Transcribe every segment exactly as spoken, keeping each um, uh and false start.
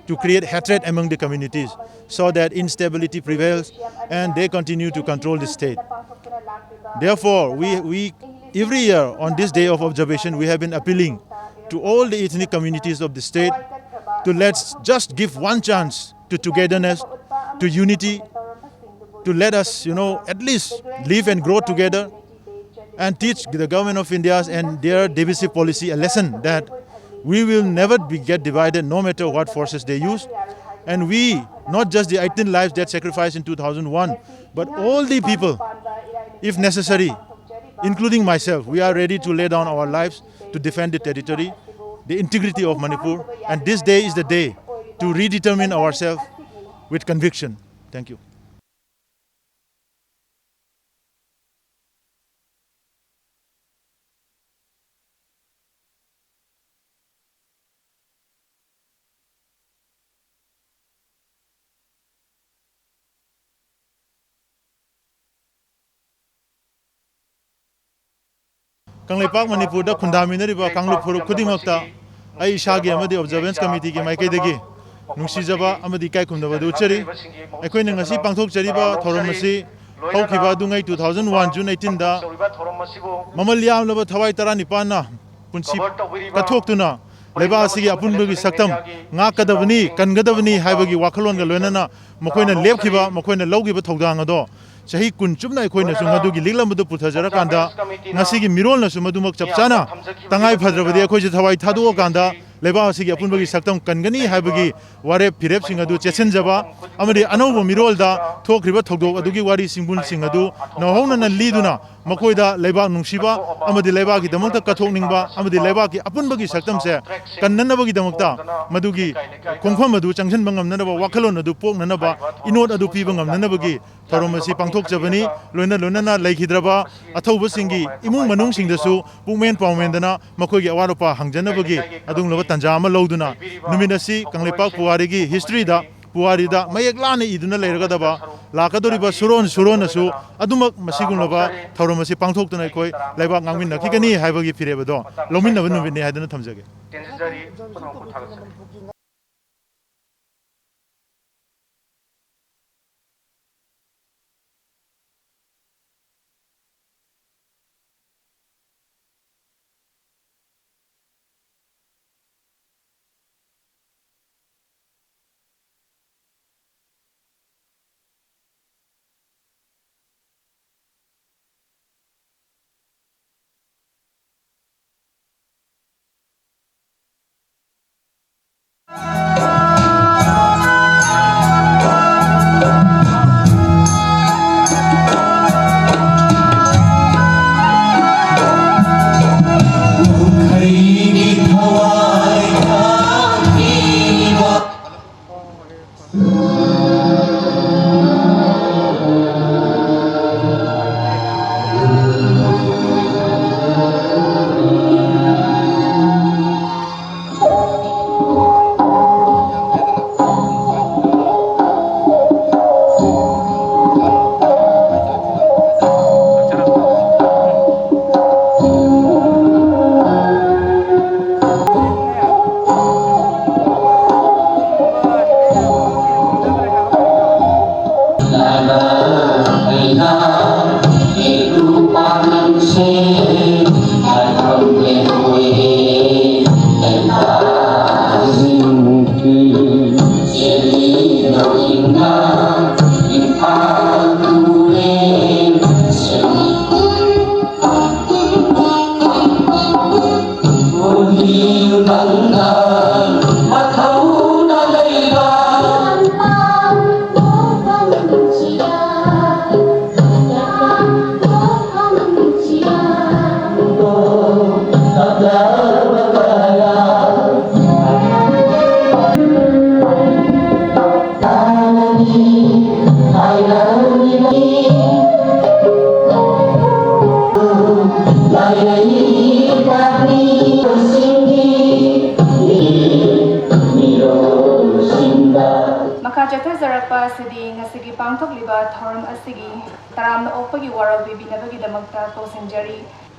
to create hatred among the communities so that instability prevails and they continue to control the state. Therefore, we, we every year on this day of observation, we have been appealing to all the ethnic communities of the state to let's just give one chance to togetherness, to unity, to let us, you know, at least live and grow together and teach the government of India and their divisive policy a lesson that we will never be, get divided no matter what forces they use. And we, not just the eighteen lives that sacrificed in two thousand one, but all the people, if necessary, including myself, we are ready to lay down our lives to defend the territory, the integrity of Manipur. And this day is the day to redetermine ourselves with conviction. Thank you. Kangleipak ꯃꯅꯤꯄꯨꯔꯗ ꯈꯨꯟꯗꯥꯃꯤꯟꯅꯔꯤꯕ ꯀꯥꯡꯂꯨꯞ ꯐꯨꯔꯨꯞ ꯈꯨꯗꯤꯡꯃꯛꯇ ꯑꯩ ꯏꯁꯥꯒꯤ ꯑꯃꯗꯤ observance committeeꯒꯤ ꯃꯥꯏꯀꯩꯗꯒꯤ ꯅꯨꯡꯁꯤꯖꯕ ꯑꯃꯗꯤ ꯏꯀꯥꯏ ꯈꯨꯝꯅꯕ ꯑꯗꯨ ꯎꯠꯆꯔꯤ꯫ ꯑꯩꯈꯣꯏꯅ ꯉꯁꯤ ꯄꯥꯡꯊꯣꯛꯆꯔꯤꯕ ꯊꯧꯔꯝ ꯑꯁꯤ ꯍꯧꯈꯤꯕ ꯑꯗꯨꯉꯩ two thousand one June eighteenꯗ ꯃꯃꯜ ꯌꯥꯝꯂꯕ ꯊꯋꯥꯏ ꯇꯔꯥꯅꯤꯄꯥꯟꯅ ꯄꯨꯟꯁꯤ ꯀꯠꯊꯣꯛꯇꯨꯅ ꯂꯩꯕꯥꯛ ꯑꯁꯤꯒꯤ ꯑꯄꯨꯟꯕꯒꯤ ꯁꯛꯇꯝ ꯉꯥꯛꯀꯗꯕꯅꯤ, ꯀꯟꯒꯗꯕꯅꯤ ꯍꯥꯏꯕꯒꯤ ꯋꯥꯈꯜꯂꯣꯟꯒ ꯂꯣꯏꯅꯅ ꯃꯈꯣꯏꯅ ꯂꯦꯞꯈꯤꯕ, ꯃꯈꯣꯏꯅ ꯂꯧꯈꯤꯕ ꯊꯧꯗꯥꯡ ꯑꯗꯣ ꯆꯍꯤ ꯀꯨꯟ ꯆꯨꯞꯅ ꯑꯩꯈꯣꯏꯅꯁꯨ ꯃꯗꯨꯒꯤ ꯂꯤꯛꯂꯝ ꯑꯗꯨ ꯄꯨꯊꯖꯔꯀꯥꯟꯗ ꯉꯁꯤꯒꯤ ꯃꯤꯔꯣꯜꯅꯁꯨ ꯃꯗꯨꯃꯛ ꯆꯞ ꯆꯥꯅ ꯇꯉꯥꯏ ꯐꯗ꯭ꯔꯕꯗꯤ ꯑꯩꯈꯣꯏꯁꯨ ꯊꯋꯥꯏ ꯊꯥꯗꯣꯛꯑꯀꯥꯟꯗ ꯂꯩꯕꯥꯛ ꯑꯁꯤꯒꯤ ꯑꯄꯨꯟꯕꯒꯤ ꯁꯛꯇꯝ ꯀꯟꯒꯅꯤ ꯍꯥꯏꯕꯒꯤ ꯋꯥꯔꯦꯞ ꯐꯤꯔꯦꯞꯁꯤꯡ ꯑꯗꯨ ꯆꯦꯠꯁꯤꯟꯖꯕ ꯑꯃꯗꯤ ꯑꯅꯧꯕ ꯃꯤꯔꯣꯜꯗ ꯊꯣꯛꯈ꯭ꯔꯤꯕ ꯊꯧꯗꯣꯛ ꯑꯗꯨꯒꯤ ꯋꯥꯔꯤ ꯁꯤꯡꯕꯨꯜꯁꯤꯡ ꯑꯗꯨ ꯅꯧꯍꯧꯅꯅ ꯂꯤꯗꯨꯅ ꯃꯈꯣꯏꯗ ꯂꯩꯕꯥꯛ ꯅꯨꯡꯁꯤꯕ ꯑꯃꯗꯤ ꯂꯩꯕꯥꯛꯀꯤꯗꯃꯛꯇ ꯀꯠꯊꯣꯛꯅꯤꯡꯕ ꯑꯃꯗꯤ ꯂꯩꯕꯥꯛꯀꯤ ꯑꯄꯨꯟꯕꯒꯤ ꯁꯛꯇꯝꯁꯦ ꯀꯟꯅꯅꯕꯒꯤꯗꯃꯛꯇ ꯃꯗꯨꯒꯤ ꯈꯣꯡꯐꯝ ꯑꯗꯨ ꯆꯪꯁꯤꯟꯕ ꯉꯝꯅꯅꯕ, ꯋꯥꯈꯜꯂꯣꯟ ꯑꯗꯨ ꯄꯣꯛꯅꯅꯕ, ꯏꯅꯣꯠ ꯑꯗꯨ ꯄꯤꯕ ꯉꯝꯅꯅꯕꯒꯤ ꯊꯧꯔꯝ ꯑꯁꯤ ꯄꯥꯡꯊꯣꯛꯆꯕꯅꯤ꯫ ꯂꯣꯏꯅ ꯂꯣꯏꯅꯅ ꯂꯩꯈꯤꯗ꯭ꯔꯕ ꯑꯊꯧꯕꯁꯤꯡꯒꯤ ꯏꯃꯨꯡ ꯃꯅꯨꯡꯁꯤꯡꯗꯁꯨ ꯄꯨꯛꯃꯦꯟ ꯄꯥꯎꯃꯦꯟꯗꯅ ꯃꯈꯣꯏꯒꯤ ꯑꯋꯥꯠ ꯑꯄꯥ ꯍꯪꯖꯅꯕꯒꯤ ꯑꯗꯨꯒꯨꯝꯂꯕ ꯇꯥꯟꯖꯥ ꯑꯃ ꯂꯧꯗꯨꯅ ꯅꯨꯃꯤꯠ ꯑꯁꯤ ꯀꯪꯂꯩꯄꯥꯛ ꯄꯨꯋꯥꯔꯤꯒꯤ historyꯗ, ꯄꯨꯋꯥꯔꯤꯗ ꯃꯌꯦꯛ ꯂꯥꯅ ꯏꯗꯨꯅ ꯂꯩꯔꯒꯗꯕ ꯂꯥꯛꯀꯗꯧꯔꯤꯕ ꯁꯨꯔꯣꯟ ꯁꯨꯔꯣꯟꯅꯁꯨ ꯑꯗꯨꯃꯛ ꯃꯁꯤꯒꯨꯝꯂꯕ ꯊꯧꯔꯝ ꯑꯁꯤ ꯄꯥꯡꯊꯣꯛꯇꯨꯅ ꯑꯩꯈꯣꯏ ꯂꯩꯕꯥꯛ ꯉꯥꯛꯃꯤꯟꯅꯈꯤꯒꯅꯤ ꯍꯥꯏꯕꯒꯤ ꯐꯤꯔꯦꯞ ꯑꯗꯣ ꯂꯧꯃꯤꯟꯅꯕ ꯅꯨꯃꯤꯠꯅꯤ ꯍꯥꯏꯗꯨꯅ ꯊꯝꯖꯒꯦ꯫ ꯆꯠꯊꯖꯔꯛꯄ ꯑꯁꯤꯗꯤ ꯉꯁꯤꯒꯤ ꯄꯥꯡꯊꯣꯛꯂꯤꯕ ꯊꯧꯔꯝ ꯑꯁꯤꯒꯤ ꯇꯔꯥꯝꯅ ꯑꯣꯛꯄꯒꯤ ꯋꯥꯔꯣꯜ ꯄꯤꯕꯤꯅꯕꯒꯤꯗꯃꯛꯇ ꯀꯧꯁꯤꯟꯖꯔꯤ꯫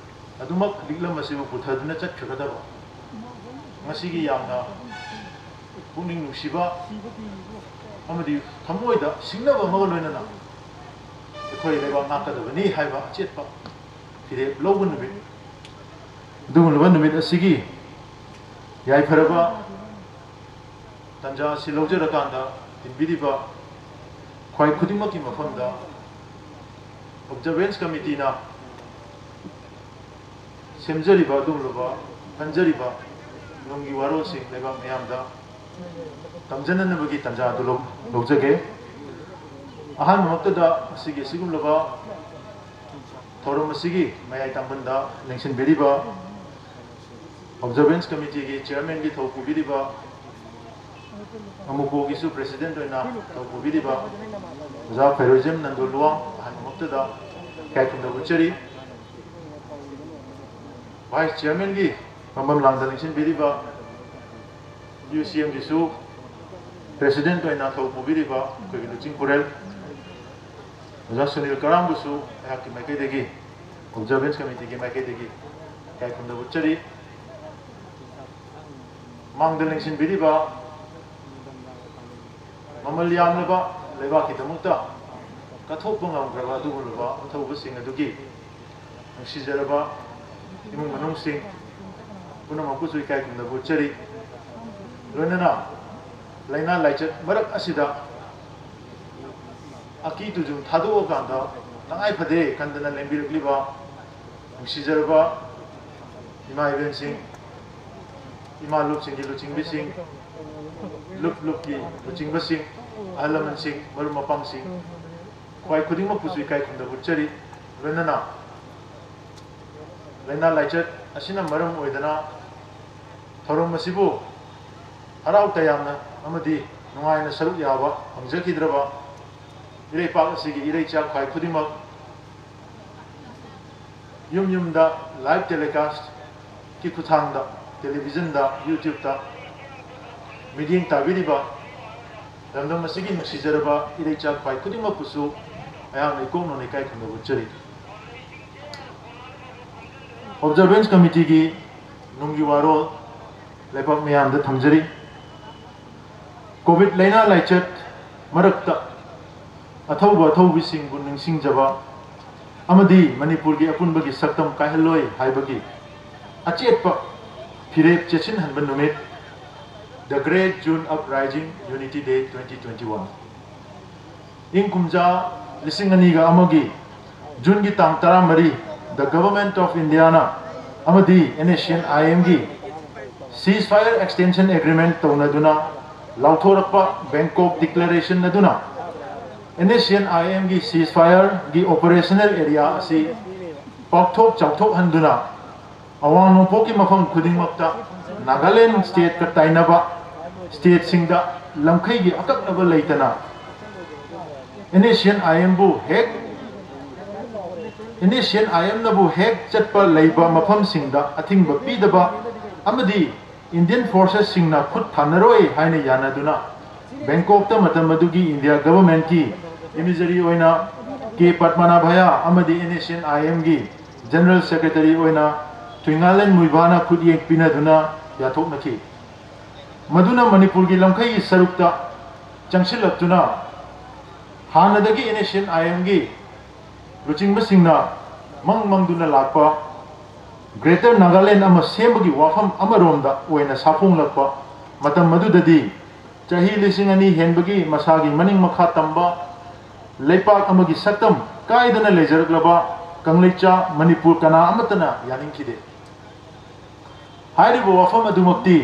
ꯑꯗꯨꯃꯛ ꯂꯤꯛꯂꯝ ꯑꯁꯤꯕꯨ ꯄꯨꯊꯗꯨꯅ ꯆꯠꯈ꯭ꯔꯒꯗꯕ ꯉꯁꯤꯒꯤ ꯌꯥꯝꯅ ꯄꯨꯛꯅꯤꯡ ꯅꯨꯡꯁꯤꯕ ꯑꯃꯗꯤ ꯊꯃꯣꯏꯗ ꯁꯤꯡꯅꯕ ꯑꯃꯒ ꯂꯣꯏꯅꯅ ꯑꯩꯈꯣꯏ ꯂꯩꯕꯥꯛ ꯉꯥꯛꯀꯗꯕꯅꯤ ꯍꯥꯏꯕ ꯑꯆꯦꯠꯄ ꯐꯤꯔꯦꯞ ꯂꯧꯕ ꯅꯨꯃꯤꯠ, ꯑꯗꯨꯒꯨꯝꯂꯕ ꯅꯨꯃꯤꯠ ꯑꯁꯤꯒꯤ ꯌꯥꯏꯐꯔꯕ ꯇꯥꯟꯖꯥ ꯑꯁꯤ ꯂꯧꯖꯔꯀꯥꯟꯗ ꯇꯤꯟꯕꯤꯔꯤꯕ ꯈ꯭ꯋꯥꯏ ꯈꯨꯗꯤꯡꯃꯛꯀꯤ ꯃꯐꯝꯗ ꯑꯣꯕꯖꯔꯚꯦꯟꯁ ꯀꯃꯤꯇꯤꯅ ꯁꯦꯝꯖꯔꯤꯕ ꯑꯗꯨꯒꯨꯝꯂꯕ ꯈꯟꯖꯔꯤꯕ ꯅꯨꯡꯒꯤ ꯋꯥꯔꯣꯜꯁꯤꯡ ꯂꯩꯕꯥꯛ ꯃꯤꯌꯥꯝꯗ ꯇꯝꯖꯅꯅꯕꯒꯤ ꯇꯥꯟꯖꯥ ꯑꯗꯨ ꯂꯧ-, ꯂꯧꯖꯒꯦ꯫ ꯑꯍꯥꯟꯕꯃꯛꯇꯗ ꯃꯁꯤꯒꯤ ꯑꯁꯤꯒꯨꯝꯂꯕ ꯊꯧꯔꯝ ꯑꯁꯤꯒꯤ ꯃꯌꯥꯏ ꯇꯥꯡꯕꯟꯗ ꯂꯦꯡꯁꯤꯟꯕꯤꯔꯤꯕ ꯑꯣꯕꯖꯔꯚꯦꯟꯁ ꯀꯃꯤꯇꯤꯒꯤ ꯆꯤꯌꯔꯃꯦꯟꯒꯤ ꯊꯧ ꯄꯨꯕꯤꯔꯤꯕ, ꯑꯃꯨꯀꯣꯒꯤꯁꯨ ꯄ꯭ꯔꯦꯁꯤꯗꯦꯟꯠ ꯑꯣꯏꯅ ꯊꯧ ꯄꯨꯕꯤꯔꯤꯕ ꯑꯣꯖꯥ ꯈ꯭ꯋꯥꯏꯔꯣꯏꯖꯝ ꯅꯟꯗꯣ ꯂꯨꯋꯥꯡ ꯑꯍꯥꯟꯕꯃꯛꯇꯗ ꯏꯀꯥꯏ ꯈꯨꯝꯅꯕ ꯎꯠꯆꯔꯤ꯫ ꯚꯥꯏꯁ ꯆꯤꯌꯔꯃꯦꯟꯒꯤ ꯐꯝꯐꯝ ꯂꯥꯡꯗ ꯂꯦꯡꯁꯤꯟꯕꯤꯔꯤꯕ ꯌꯨ ꯁꯤ ꯑꯦꯝꯒꯤꯁꯨ ꯄ꯭ꯔꯦꯁꯤꯗꯦꯟꯠ ꯑꯣꯏꯅ ꯊꯧ ꯄꯨꯕꯤꯔꯤꯕ ꯑꯩꯈꯣꯏꯒꯤ ꯂꯨꯆꯤꯡ ꯄꯨꯔꯦꯜ ꯑꯣꯖꯥ ꯁꯨꯅꯤꯜ ꯀꯔꯥꯝꯕꯨꯁꯨ ꯑꯩꯍꯥꯛꯀꯤ ꯃꯥꯏꯀꯩꯗꯒꯤ, ꯑꯣꯕꯖꯔꯚꯦꯟꯁ ꯀꯃꯤꯇꯤꯒꯤ ꯃꯥꯏꯀꯩꯗꯒꯤ ꯏꯀꯥꯏ ꯈꯨꯝꯅꯕ ꯎꯠꯆꯔꯤ꯫ ꯃꯥꯡꯗ ꯂꯦꯡꯁꯤꯟꯕꯤꯔꯤꯕ ꯃꯃꯜ ꯌꯥꯝꯂꯕ ꯂꯩꯕꯥꯛꯀꯤꯗꯃꯛꯇ ꯀꯠꯊꯣꯛꯄ ꯉꯝꯈ꯭ꯔꯕ ꯑꯗꯨꯒꯨꯝꯂꯕ ꯑꯊꯧꯕꯁꯤꯡ ꯑꯗꯨꯒꯤ ꯅꯨꯡꯁꯤꯖꯔꯕ ꯏꯃꯨꯡ ꯃꯅꯨꯡꯁꯤꯡ ꯄꯨꯝꯅꯃꯛꯄꯨꯁꯨ ꯏꯀꯥꯏ ꯈꯨꯝꯅꯕ ꯎꯠꯆꯔꯤ꯫ ꯂꯣꯏꯅꯅ ꯂꯥꯏꯅꯥ ꯂꯥꯏꯆꯠ ꯃꯔꯛ ꯑꯁꯤꯗ ꯑꯀꯤ ꯇꯨꯖꯨꯡ ꯊꯥꯗꯣꯛꯑꯀꯥꯟꯗ ꯇꯉꯥꯏ ꯐꯗꯦ ꯈꯟꯗꯅ ꯂꯦꯡꯕꯤꯔꯛꯂꯤꯕ ꯅꯨꯡꯁꯤꯖꯔꯕ ꯏꯃꯥ ꯏꯕꯦꯟꯁꯤꯡ, ꯏꯃꯥ ꯂꯨꯞꯁꯤꯡꯒꯤ ꯂꯨꯆꯤꯡꯕꯤꯁꯤꯡ, ꯂꯨꯞ ꯂꯨꯞꯀꯤ ꯂꯨꯆꯤꯡꯕꯁꯤꯡ, ꯑꯍꯜ ꯂꯃꯟꯁꯤꯡ, ꯃꯔꯨꯞ ꯃꯄꯥꯡꯁꯤꯡ, ꯈ꯭ꯋꯥꯏ ꯈꯨꯗꯤꯡꯃꯛꯄꯨꯁꯨ ꯏꯀꯥꯏ ꯈꯨꯝꯅꯕ ꯎꯠꯆꯔꯤ꯫ ꯂꯣꯏꯅꯅ ꯂꯥꯏꯅꯥ ꯂꯥꯏꯆꯠ ꯑꯁꯤꯅ ꯃꯔꯝ ꯑꯣꯏꯗꯅ ꯊꯧꯔꯝ ꯑꯁꯤꯕꯨ ꯍꯔꯥꯎ ꯇꯌꯥꯝꯅ ꯑꯃꯗꯤ ꯅꯨꯡꯉꯥꯏꯅ ꯁꯔꯨꯛ ꯌꯥꯕ ꯐꯪꯖꯈꯤꯗ꯭ꯔꯕ ꯏꯔꯩꯄꯥꯛ ꯑꯁꯤꯒꯤ ꯏꯔꯩꯆꯥ ꯈ꯭ꯋꯥꯏ ꯈꯨꯗꯤꯡꯃꯛ ꯌꯨꯝ ꯌꯨꯝꯗ ꯂꯥꯏꯚ ꯇꯦꯂꯤꯀꯥꯁꯀꯤ ꯈꯨꯠꯊꯥꯡꯗ ꯇꯦꯂꯤꯚꯤꯖꯟꯗ, ꯌꯨꯇ꯭ꯌꯨꯕꯇ ꯃꯤꯠꯌꯦꯡ ꯇꯥꯕꯤꯔꯤꯕ ꯂꯝꯗꯝ ꯑꯁꯤꯒꯤ ꯅꯨꯡꯁꯤꯖꯔꯕ ꯏꯔꯩꯆꯥ ꯈ꯭ꯋꯥꯏ ꯈꯨꯗꯤꯡꯃꯛꯄꯨꯁꯨ ꯑꯩꯍꯥꯛꯅ ꯏꯀꯣꯛ ꯅꯣꯟꯅ ꯏꯀꯥꯏ ꯈꯨꯝꯅꯕ ꯎꯠꯆꯔꯤ꯫ Observance Committeeꯒꯤ ꯅꯨꯡꯒꯤ ꯋꯥꯔꯣꯜ ꯂꯩꯕꯥꯛ ꯃꯤꯌꯥꯝꯗ ꯊꯝꯖꯔꯤ꯫ COVID ꯂꯥꯏꯅꯥ ꯂꯥꯏꯆꯠ ꯃꯔꯛꯇ ꯑꯊꯧꯕ ꯑꯊꯧꯕꯤꯁꯤꯡꯕꯨ ꯅꯤꯡꯁꯤꯡꯖꯕ ꯑꯃꯗꯤ ꯃꯅꯤꯄꯨꯔꯒꯤ ꯑꯄꯨꯟꯕꯒꯤ ꯁꯛꯇꯝ ꯀꯥꯏꯍꯜꯂꯣꯏ ꯍꯥꯏꯕꯒꯤ ꯑꯆꯦꯠꯄ ꯐꯤꯔꯦꯞ ꯆꯦꯠꯁꯤꯟꯍꯟꯕ ꯅꯨꯃꯤꯠ, The Great June Uprising Unity Day twenty twenty-one꯫ ꯏꯪ ꯀꯨꯝꯖꯥ ꯂꯤꯁꯤꯡ ꯑꯅꯤꯒ ꯑꯃꯒꯤ ꯖꯨꯟꯒꯤ ꯇꯥꯡ ꯇꯔꯥꯃꯔꯤ, the Government of Indiaꯅ ꯑꯃꯗꯤ NSCN-IMꯒꯤ ceasefire extension agreement ꯇꯧꯅꯗꯨꯅ ꯂꯥꯎꯊꯣꯔꯛꯄ Bangkok Declaration ꯑꯗꯨꯅ NSCN-IMꯒꯤ ceasefireꯒꯤ operational area ꯑꯁꯤ ꯄꯥꯛꯊꯣꯛ ꯆꯥꯎꯊꯣꯛꯍꯟꯗꯨꯅ ꯑꯋꯥꯡ ꯅꯣꯡꯄꯣꯛꯀꯤ ꯃꯐꯝ ꯈꯨꯗꯤꯡꯃꯛꯇ ꯅꯥꯒꯥꯂꯦꯟ stateꯀ ꯇꯥꯏꯅꯕ stateꯁꯤꯡꯗ ꯂꯝꯈꯩꯒꯤ ꯑꯀꯛꯅꯕ ꯂꯩꯇꯅ NSCN-IMꯕꯨ ꯍꯦꯛ NSCN-IMꯅꯕꯨ ꯍꯦꯛ ꯆꯠꯄ ꯂꯩꯕ ꯃꯐꯝꯁꯤꯡꯗ ꯑꯊꯤꯡꯕ ꯄꯤꯗꯕ ꯑꯃꯗꯤ Indian forcesꯁꯤꯡꯅ ꯈꯨꯠ ꯊꯥꯅꯔꯣꯏ ꯍꯥꯏꯅ ꯌꯥꯅꯗꯨꯅ Bangkokꯇ ꯃꯇꯝ ꯑꯗꯨꯒꯤ India governmentꯀꯤ imagery ꯑꯣꯏꯅ K Padmanabhaya ꯑꯃꯗꯤ NSCN-IMꯒꯤ General Secretary ꯑꯣꯏꯅ ꯊꯨꯏꯉꯥꯂꯦꯟ ꯃꯨꯏꯚꯥꯅ ꯈꯨꯠꯌꯦꯛ ꯄꯤꯅꯗꯨꯅ ꯌꯥꯊꯣꯛꯅꯈꯤ꯫ ꯃꯗꯨꯅ ꯃꯅꯤꯄꯨꯔꯒꯤ ꯂꯝꯈꯩꯒꯤ ꯁꯔꯨꯛꯇ ꯆꯪꯁꯤꯜꯂꯛꯇꯨꯅ ꯍꯥꯟꯅꯗꯒꯤ NSCN-IMꯒꯤ ꯂꯨꯆꯤꯡꯕꯁꯤꯡꯅ ꯃꯪ ꯃꯪꯗꯨꯅ ꯂꯥꯛꯄ Greater Nagaland ꯑꯃ ꯁꯦꯝꯕꯒꯤ ꯋꯥꯐꯝ ꯑꯃꯔꯣꯝꯗ ꯑꯣꯏꯅ ꯁꯥꯐꯣꯡꯂꯛꯄ ꯃꯇꯝ ꯑꯗꯨꯗꯗꯤ ꯆꯍꯤ ꯂꯤꯁꯤꯡ ꯑꯅꯤ ꯍꯦꯟꯕꯒꯤ ꯃꯁꯥꯒꯤ ꯃꯅꯤꯡ ꯃꯈꯥ ꯇꯝꯕ ꯂꯩꯄꯥꯛ ꯑꯃꯒꯤ ꯁꯛꯇꯝ ꯀꯥꯏꯗꯅ ꯂꯩꯖꯔꯛꯂꯕ ꯀꯪꯂꯩꯆꯥ ꯃꯅꯤꯄꯨꯔ ꯀꯅꯥ ꯑꯃꯠꯇꯅ ꯌꯥꯅꯤꯡꯈꯤꯗꯦ꯫ ꯍꯥꯏꯔꯤꯕ ꯋꯥꯐꯝ ꯑꯗꯨꯃꯛꯇꯤ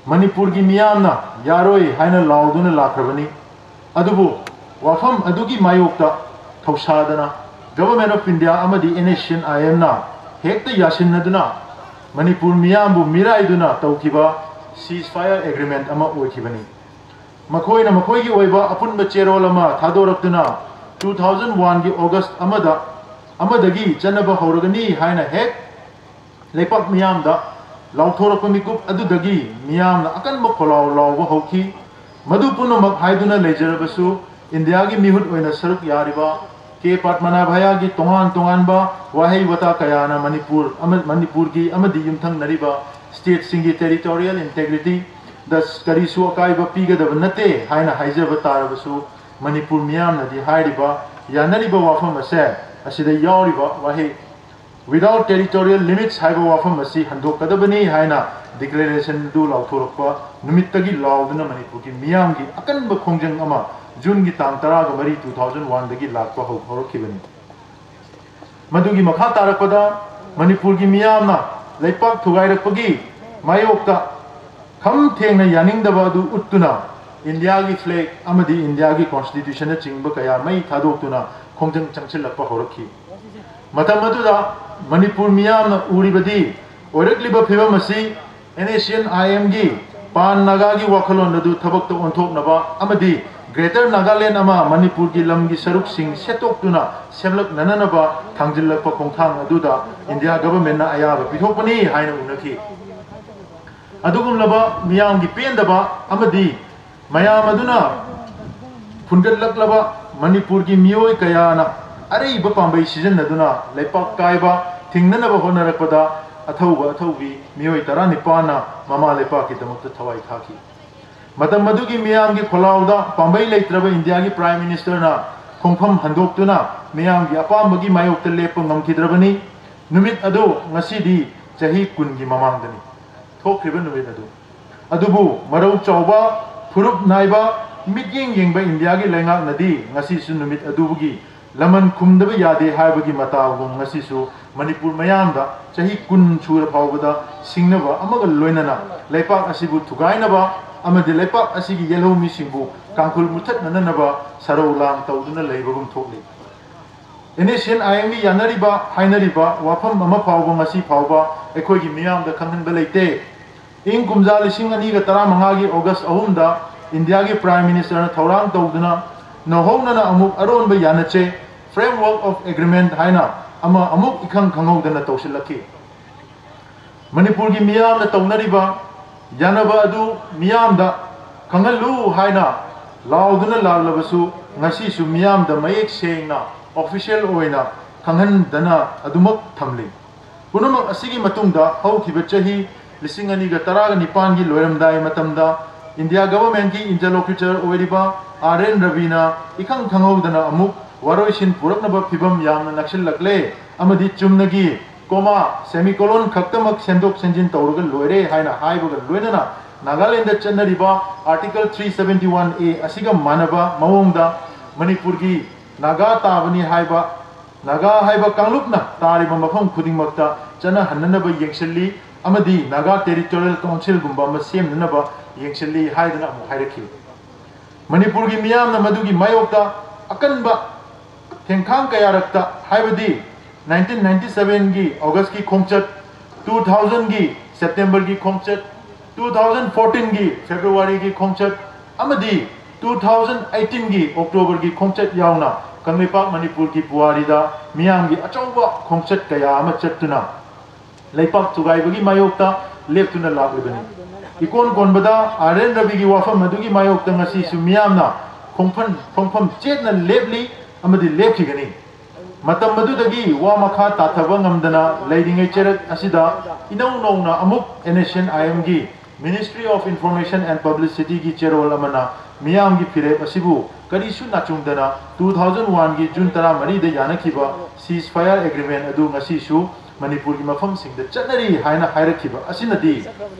ꯃꯅꯤꯄꯨꯔꯒꯤ ꯃꯤꯌꯥꯝꯅ ꯌꯥꯔꯣꯏ ꯍꯥꯏꯅ ꯂꯥꯎꯗꯨꯅ ꯂꯥꯛꯈ꯭ꯔꯕꯅꯤ꯫ ꯑꯗꯨꯕꯨ ꯋꯥꯐꯝ ꯑꯗꯨꯒꯤ ꯃꯥꯌꯣꯛꯇ ꯊꯧꯁꯥꯗꯅ Government of India ꯑꯃꯗꯤ NSCN-IMꯅ ꯍꯦꯛꯇ ꯌꯥꯁꯤꯟꯅꯗꯨꯅ ꯃꯅꯤꯄꯨꯔ ꯃꯤꯌꯥꯝꯕꯨ ꯃꯤꯔꯥꯏꯗꯨꯅ ꯇꯧꯈꯤꯕ ceasefire agreement ꯑꯃ ꯑꯣꯏꯈꯤꯕꯅꯤ꯫ ꯃꯈꯣꯏꯅ ꯃꯈꯣꯏꯒꯤ ꯑꯣꯏꯕ ꯑꯄꯨꯟꯕ ꯆꯦꯔꯣꯜ ꯑꯃ ꯊꯥꯗꯣꯔꯛꯇꯨꯅ two thousand oneꯒꯤ August ꯑꯃꯗ ꯑꯃꯗꯒꯤ ꯆꯠꯅꯕ ꯍꯧꯔꯒꯅꯤ ꯍꯥꯏꯅ ꯍꯦꯛ ꯂꯩꯄꯥꯛ ꯃꯤꯌꯥꯝꯗ ꯂꯥꯎꯊꯣꯔꯛꯄ ꯃꯤꯀꯨꯞ ꯑꯗꯨꯗꯒꯤ ꯃꯤꯌꯥꯝꯅ ꯑꯀꯟꯕ ꯈꯣꯜꯂꯥꯎ ꯂꯥꯎꯕ ꯍꯧꯈꯤ꯫ ꯃꯗꯨ ꯄꯨꯝꯅꯃꯛ ꯍꯥꯏꯗꯨꯅ ꯂꯩꯖꯔꯕꯁꯨ, ꯏꯟꯗꯤꯌꯥꯒꯤ ꯃꯤꯍꯨꯠ ꯑꯣꯏꯅ ꯁꯔꯨꯛ ꯌꯥꯔꯤꯕ ꯀꯦ ꯄꯗꯃꯅꯥꯚꯌꯥꯒꯤ ꯇꯣꯉꯥꯟ ꯇꯣꯉꯥꯟꯕ ꯋꯥꯍꯩ ꯋꯥꯇꯥ ꯀꯌꯥꯅ ꯃꯅꯤꯄꯨꯔ ꯑꯃ-, ꯃꯅꯤꯄꯨꯔꯒꯤ ꯑꯃꯗꯤ ꯌꯨꯝꯊꯪꯅꯔꯤꯕ stateꯁꯤꯡꯒꯤ territorial integrityꯗ ꯀꯔꯤꯁꯨ ꯑꯀꯥꯏꯕ ꯄꯤꯒꯗꯕ ꯅꯠꯇꯦ ꯍꯥꯏꯅ ꯍꯥꯏꯖꯕ ꯇꯥꯔꯕꯁꯨ, ꯃꯅꯤꯄꯨꯔ ꯃꯤꯌꯥꯝꯅꯗꯤ ꯍꯥꯏꯔꯤꯕ, ꯌꯥꯅꯔꯤꯕ ꯋꯥꯐꯝ ꯑꯁꯦ, ꯑꯁꯤꯗ ꯌꯥꯎꯔꯤꯕ ꯋꯥꯍꯩ "Without territorial limits" ꯍꯥꯏꯕ ꯋꯥꯐꯝ ꯑꯁꯤ ꯍꯟꯗꯣꯛꯀꯗꯕꯅꯤ ꯍꯥꯏꯅ declaration ꯑꯗꯨ ꯂꯥꯎꯊꯣꯔꯛꯄ ꯅꯨꯃꯤꯠꯇꯒꯤ ꯂꯥꯎꯗꯨꯅ ꯃꯅꯤꯄꯨꯔꯒꯤ ꯃꯤꯌꯥꯝꯒꯤ ꯑꯀꯟꯕ ꯈꯣꯡꯖꯪ ꯑꯃ ꯖꯨꯟꯒꯤ ꯇꯥꯡ ꯇꯔꯥꯒ ꯃꯔꯤ, two thousand oneꯗꯒꯤ ꯂꯥꯛꯄ ꯍꯧ-, ꯍꯧꯔꯛꯈꯤꯕꯅꯤ꯫ ꯃꯗꯨꯒꯤ ꯃꯈꯥ ꯇꯥꯔꯛꯄꯗ ꯃꯅꯤꯄꯨꯔꯒꯤ ꯃꯤꯌꯥꯝꯅ ꯂꯩꯄꯥꯛ ꯊꯨꯒꯥꯏꯔꯛꯄꯒꯤ ꯃꯥꯌꯣꯛꯇ ꯈꯝ ꯊꯦꯡꯅ ꯌꯥꯅꯤꯡꯗꯕ ꯑꯗꯨ ꯎꯠꯇꯨꯅ ꯏꯟꯗꯤꯌꯥꯒꯤ flag ꯑꯃꯗꯤ ꯏꯟꯗꯤꯌꯥꯒꯤ constitutionꯅꯆꯤꯡꯕ ꯀꯌꯥ ꯃꯩ ꯊꯥꯗꯣꯛꯇꯨꯅ ꯈꯣꯡꯖꯪ ꯆꯪꯁꯤꯜꯂꯛꯄ ꯍꯧꯔꯛꯈꯤ꯫ ꯃꯇꯝ ꯑꯗꯨꯗ ꯃꯅꯤꯄꯨꯔ ꯃꯤꯌꯥꯝꯅ ꯎꯔꯤꯕꯗꯤ ꯑꯣꯏꯔꯛꯂꯤꯕ ꯐꯤꯕꯝ ꯑꯁꯤ NSCN-IMꯒꯤ ꯄꯥꯟ ꯅꯥꯒꯥꯒꯤ ꯋꯥꯈꯜꯂꯣꯟ ꯑꯗꯨ ꯊꯕꯛꯇ ꯑꯣꯟꯊꯣꯛꯅꯕ ꯑꯃꯗꯤ Greater Nagaland ꯑꯃ ꯃꯅꯤꯄꯨꯔꯒꯤ ꯂꯝꯒꯤ ꯁꯔꯨꯛꯁꯤꯡ ꯁꯦꯠꯇꯣꯛꯇꯨꯅ ꯁꯦꯝꯂꯛꯅꯅꯕ ꯊꯥꯡꯖꯤꯜꯂꯛꯄ ꯈꯣꯡꯊꯥꯡ ꯑꯗꯨꯗ ꯏꯟꯗꯤꯌꯥ governmentꯅ ꯑꯌꯥꯕ ꯄꯤꯊꯣꯛꯄꯅꯤ ꯍꯥꯏꯅ ꯎꯅꯈꯤ꯫ ꯑꯗꯨꯒꯨꯝꯂꯕ ꯃꯤꯌꯥꯝꯒꯤ ꯄꯦꯟꯗꯕ ꯑꯃꯗꯤ ꯃꯌꯥꯝ ꯑꯗꯨꯅ ꯐꯨꯟꯒꯠꯂꯛꯂꯕ ꯃꯅꯤꯄꯨꯔꯒꯤ ꯃꯤꯑꯣꯏ ꯀꯌꯥꯅ ꯑꯔꯩꯕ ꯄꯥꯝꯕꯩ ꯁꯤꯖꯤꯟꯅꯗꯨꯅ ꯂꯩꯄꯥꯛ ꯀꯥꯏꯕ ꯊꯤꯡꯅꯅꯕ ꯍꯣꯠꯅꯔꯛꯄꯗ ꯑꯊꯧꯕ ꯑꯊꯧꯕꯤ ꯃꯤꯑꯣꯏ ꯇꯔꯥꯅꯤꯄꯥꯟꯅ ꯃꯃꯥ ꯂꯩꯄꯥꯛꯀꯤꯗꯃꯛꯇ ꯊꯋꯥꯏ ꯊꯥꯈꯤ꯫ ꯃꯇꯝ ꯑꯗꯨꯒꯤ ꯃꯤꯌꯥꯝꯒꯤ ꯈꯣꯜꯂꯥꯎꯗ ꯄꯥꯝꯕꯩ ꯂꯩꯇ꯭ꯔꯕ ꯏꯟꯗꯤꯌꯥꯒꯤ Prime Ministerꯅ ꯈꯣꯡꯐꯝ ꯍꯟꯗꯣꯛꯇꯨꯅ ꯃꯤꯌꯥꯝꯒꯤ ꯑꯄꯥꯝꯕꯒꯤ ꯃꯥꯌꯣꯛꯇ ꯂꯦꯞꯄ ꯉꯝꯈꯤꯗ꯭ꯔꯕꯅꯤ꯫ ꯅꯨꯃꯤꯠ ꯑꯗꯨ ꯉꯁꯤꯗꯤ ꯆꯍꯤ ꯀꯨꯟꯒꯤ ꯃꯃꯥꯡꯗꯅꯤ꯫ ꯊꯣꯛꯈ꯭ꯔꯤꯕ ꯅꯨꯃꯤꯠ ꯑꯗꯨ꯫ ꯑꯗꯨꯕꯨ ꯃꯔꯧ ꯆꯥꯎꯕ, ꯐꯨꯔꯨꯞ ꯅꯥꯏꯕ, ꯃꯤꯠꯌꯦꯡ ꯌꯦꯡꯕ ꯏꯟꯗꯤꯌꯥꯒꯤ ꯂꯩꯉꯥꯛꯅꯗꯤ ꯉꯁꯤꯁꯨ ꯅꯨꯃꯤꯠ ꯑꯗꯨꯒꯤ ꯂꯃꯟ ꯈꯨꯝꯗꯕ ꯌꯥꯗꯦ ꯍꯥꯏꯕꯒꯤ ꯃꯇꯥꯒꯨꯝ ꯉꯁꯤꯁꯨ ꯃꯅꯤꯄꯨꯔ ꯃꯌꯥꯝꯗ ꯆꯍꯤ ꯀꯨꯟ ꯁꯨꯔ ꯐꯥꯎꯕꯗ ꯁꯤꯡꯅꯕ ꯑꯃꯒ ꯂꯣꯏꯅꯅ ꯂꯩꯄꯥꯛ ꯑꯁꯤꯕꯨ ꯊꯨꯒꯥꯏꯅꯕ ꯑꯃꯗꯤ ꯂꯩꯄꯥꯛ ꯑꯁꯤꯒꯤ ꯌꯦꯜꯍꯧꯃꯤꯁꯤꯡꯕꯨ ꯀꯥꯡꯈꯨꯜ ꯃꯨꯊꯠꯅꯅꯕ ꯁꯔꯧ ꯂꯥꯡ ꯇꯧꯗꯨꯅ ꯂꯩꯕꯒꯨꯝ ꯊꯣꯛꯂꯤ꯫ NSCN-IMꯒꯤ ꯌꯥꯅꯔꯤꯕ ꯍꯥꯏꯅꯔꯤꯕ ꯋꯥꯐꯝ ꯑꯃ ꯐꯥꯎꯕ ꯉꯁꯤ ꯐꯥꯎꯕ ꯑꯩꯈꯣꯏꯒꯤ ꯃꯤꯌꯥꯝꯗ ꯈꯪꯍꯟꯕ ꯂꯩꯇꯦ꯫ ꯏꯪ ꯀꯨꯝꯖꯥ ꯂꯤꯁꯤꯡ ꯑꯅꯤꯒ ꯇꯔꯥꯃꯉꯥꯒꯤ August ꯑꯍꯨꯝꯗ ꯏꯟꯗꯤꯌꯥꯒꯤ Prime Ministerꯅ ꯊꯧꯔꯥꯡ ꯇꯧꯗꯨꯅ ꯅꯧꯍꯧꯅꯅ ꯑꯃꯨꯛ ꯑꯔꯣꯟꯕ ꯌꯥꯅꯆꯦ, Framework of Agreement ꯍꯥꯏꯅ ꯑꯃ ꯑꯃꯨꯛ ꯏꯈꯪ ꯈꯪꯍꯧꯗꯅ ꯇꯧꯁꯤꯜꯂꯛꯈꯤ꯫ ꯃꯅꯤꯄꯨꯔꯒꯤ ꯃꯤꯌꯥꯝꯅ ꯇꯧꯅꯔꯤꯕ ꯌꯥꯅꯕ ꯑꯗꯨ ꯃꯤꯌꯥꯝꯗ ꯈꯪꯍꯜꯂꯨ ꯍꯥꯏꯅ ꯂꯥꯎꯗꯨꯅ ꯂꯥꯛꯂꯕꯁꯨ, ꯉꯁꯤꯁꯨ ꯃꯤꯌꯥꯝꯗ ꯃꯌꯦꯛ ꯁꯦꯡꯅ ꯑꯣꯐꯤꯁꯤꯌꯦꯜ ꯑꯣꯏꯅ ꯈꯪꯍꯟꯗꯅ ꯑꯗꯨꯃꯛ ꯊꯝꯂꯤ꯫ ꯄꯨꯝꯅꯃꯛ ꯑꯁꯤꯒꯤ ꯃꯇꯨꯡꯗ ꯍꯧꯈꯤꯕ ꯆꯍꯤ ꯂꯤꯁꯤꯡ ꯑꯅꯤꯒ ꯇꯔꯥꯒ ꯅꯤꯄꯥꯟꯒꯤ ꯂꯣꯏꯔꯝꯗꯥꯏ ꯃꯇꯝꯗ ꯏꯟꯗꯤꯌꯥ ꯒꯚꯔꯟꯃꯦꯟꯠꯀꯤ ꯏꯟꯇꯔꯂꯣꯀ꯭ꯌꯨꯇꯔ ꯑꯣꯏꯔꯤꯕ ꯑꯥꯔ ꯑꯦꯟ ꯔꯕꯤꯅ ꯏꯈꯪ ꯈꯪꯍꯧꯗꯅ ꯑꯃꯨꯛ ꯋꯥꯔꯣꯏꯁꯤꯟ ꯄꯨꯔꯛꯅꯕ ꯐꯤꯚꯝ ꯌꯥꯝꯅ ꯅꯛꯁꯤꯜꯂꯛꯂꯦ ꯑꯃꯗꯤ ꯆꯨꯝꯅꯒꯤ ꯀꯣꯃꯥ, ꯁꯦꯃꯤꯀꯣꯂꯣꯟ ꯈꯛꯇꯃꯛ ꯁꯦꯝꯗꯣꯛ ꯁꯦꯝꯖꯤꯟ ꯇꯧꯔꯒ ꯂꯣꯏꯔꯦ ꯍꯥꯏꯅ ꯍꯥꯏꯕꯒ ꯂꯣꯏꯅꯅ ꯅꯥꯒꯥꯂꯦꯟꯗ ꯆꯠꯅꯔꯤꯕ ꯑꯥꯔꯇꯤꯀꯜ ꯊ꯭ꯔꯤ ꯁꯚꯦꯟꯇꯤ ꯋꯥꯟ ꯑꯦ ꯑꯁꯤꯒ ꯃꯥꯟꯅꯕ ꯃꯑꯣꯡꯗ ꯃꯅꯤꯄꯨꯔꯒꯤ ꯅꯥꯒꯥ ꯇꯥꯕꯅꯤ ꯍꯥꯏꯕ, ꯅꯥꯒꯥ ꯍꯥꯏꯕ ꯀꯥꯡꯂꯨꯞꯅ ꯇꯥꯔꯤꯕ ꯃꯐꯝ ꯈꯨꯗꯤꯡꯃꯛꯇ ꯆꯠꯅꯍꯟꯅꯅꯕ ꯌꯦꯡꯁꯤꯜꯂꯤ ꯑꯃꯗꯤ ꯅꯥꯒꯥ ꯇꯦꯔꯤꯇꯣꯔꯤꯌꯦꯜ ꯀꯥꯎꯟꯁꯤꯜꯒꯨꯝꯕ ꯑꯃ ꯁꯦꯝꯅꯅꯕ ꯌꯦꯡꯁꯤꯜꯂꯤ ꯍꯥꯏꯗꯅ ꯑꯃꯨꯛ ꯍꯥꯏꯔꯛꯈꯤ꯫ ꯃꯅꯤꯄꯨꯔꯒꯤ ꯃꯤꯌꯥꯝꯅ ꯃꯗꯨꯒꯤ ꯃꯥꯌꯣꯛꯇ ꯑꯀꯟꯕ ꯊꯦꯡꯈꯥꯡ ꯀꯌꯥꯔꯛꯇ, ꯍꯥꯏꯕꯗꯤ ꯅꯥꯏꯟꯇꯤꯟ ꯅꯥꯏꯟꯇꯤ ꯁꯚꯦꯟꯒꯤ ꯑꯣꯒꯁꯀꯤ ꯈꯣꯡꯆꯠ, ꯇꯨ ꯊꯥꯎꯖꯟꯒꯤ ꯁꯦꯞꯇꯦꯝꯕꯔꯒꯤ ꯈꯣꯡꯆꯠ, ꯇꯨ ꯊꯥꯎꯖꯟ ꯐꯣꯔꯇꯤꯟꯒꯤ ꯐꯦꯕ꯭ꯔꯨꯋꯥꯔꯤꯒꯤ ꯈꯣꯡꯆꯠ ꯑꯃꯗꯤ ꯇꯨ ꯊꯥꯎꯖꯟ ꯑꯩꯠꯇꯤꯟꯒꯤ ꯑꯣꯛꯇꯣꯕꯔꯒꯤ ꯈꯣꯡꯆꯠ ꯌꯥꯎꯅ ꯀꯪꯂꯩꯄꯥꯛ ꯃꯅꯤꯄꯨꯔꯒꯤ ꯄꯨꯋꯥꯔꯤꯗ ꯃꯤꯌꯥꯝꯒꯤ ꯑꯆꯧꯕ ꯈꯣꯡꯆꯠ ꯀꯌꯥ ꯑꯃ ꯆꯠꯇꯨꯅ ꯂꯩꯄꯥꯛ ꯊꯨꯒꯥꯏꯕꯒꯤ ꯃꯥꯌꯣꯛꯇ ꯂꯦꯞꯇꯨꯅ ꯂꯥꯛꯂꯤꯕꯅꯤ꯫ ꯏꯀꯣꯟ ꯀꯣꯟꯕꯗ ꯑꯥꯔ ꯑꯦꯟ ꯔꯕꯤꯒꯤ ꯋꯥꯐꯝ ꯑꯗꯨꯒꯤ ꯃꯥꯌꯣꯛꯇ ꯉꯁꯤꯁꯨ ꯃꯤꯌꯥꯝꯅ ꯈꯣꯡꯐꯝ, ꯈꯣꯡꯐꯝ ꯆꯦꯠꯅ ꯂꯦꯞꯂꯤ ꯑꯃꯗꯤ ꯂꯦꯞꯈꯤꯒꯅꯤ꯫ ꯃꯇꯝ ꯑꯗꯨꯗꯒꯤ ꯋꯥ ꯃꯈꯥ ꯇꯥꯊꯕ ꯉꯝꯗꯅ ꯂꯩꯔꯤꯉꯩ ꯆꯔꯛ ꯑꯁꯤꯗ ꯏꯅꯧ ꯅꯧꯅ ꯑꯃꯨꯛ ꯑꯦꯟ ꯑꯦꯁ ꯑꯦꯟ ꯑꯥꯏ ꯑꯦꯝꯒꯤ Ministry of Information and Publicityꯒꯤ ꯆꯦꯔꯣꯜ ꯑꯃꯅ ꯃꯤꯌꯥꯝꯒꯤ ꯐꯤꯔꯦꯞ ꯑꯁꯤꯕꯨ ꯀꯔꯤꯁꯨ ꯅꯥꯆꯨꯡꯗꯅ ꯇꯨ ꯊꯥꯎꯖꯟ ꯋꯥꯟꯒꯤ ꯖꯨꯟ ꯇꯔꯥꯃꯔꯤꯗ ꯌꯥꯅꯈꯤꯕ ceasefire agreement ꯑꯗꯨ ꯉꯁꯤꯁꯨ ꯃꯅꯤꯄꯨꯔꯒꯤ ꯃꯐꯝꯁꯤꯡꯗ ꯆꯠꯅꯔꯤ ꯍꯥꯏꯅ ꯍꯥꯏꯔꯛꯈꯤꯕ ꯑꯁꯤꯅꯗꯤ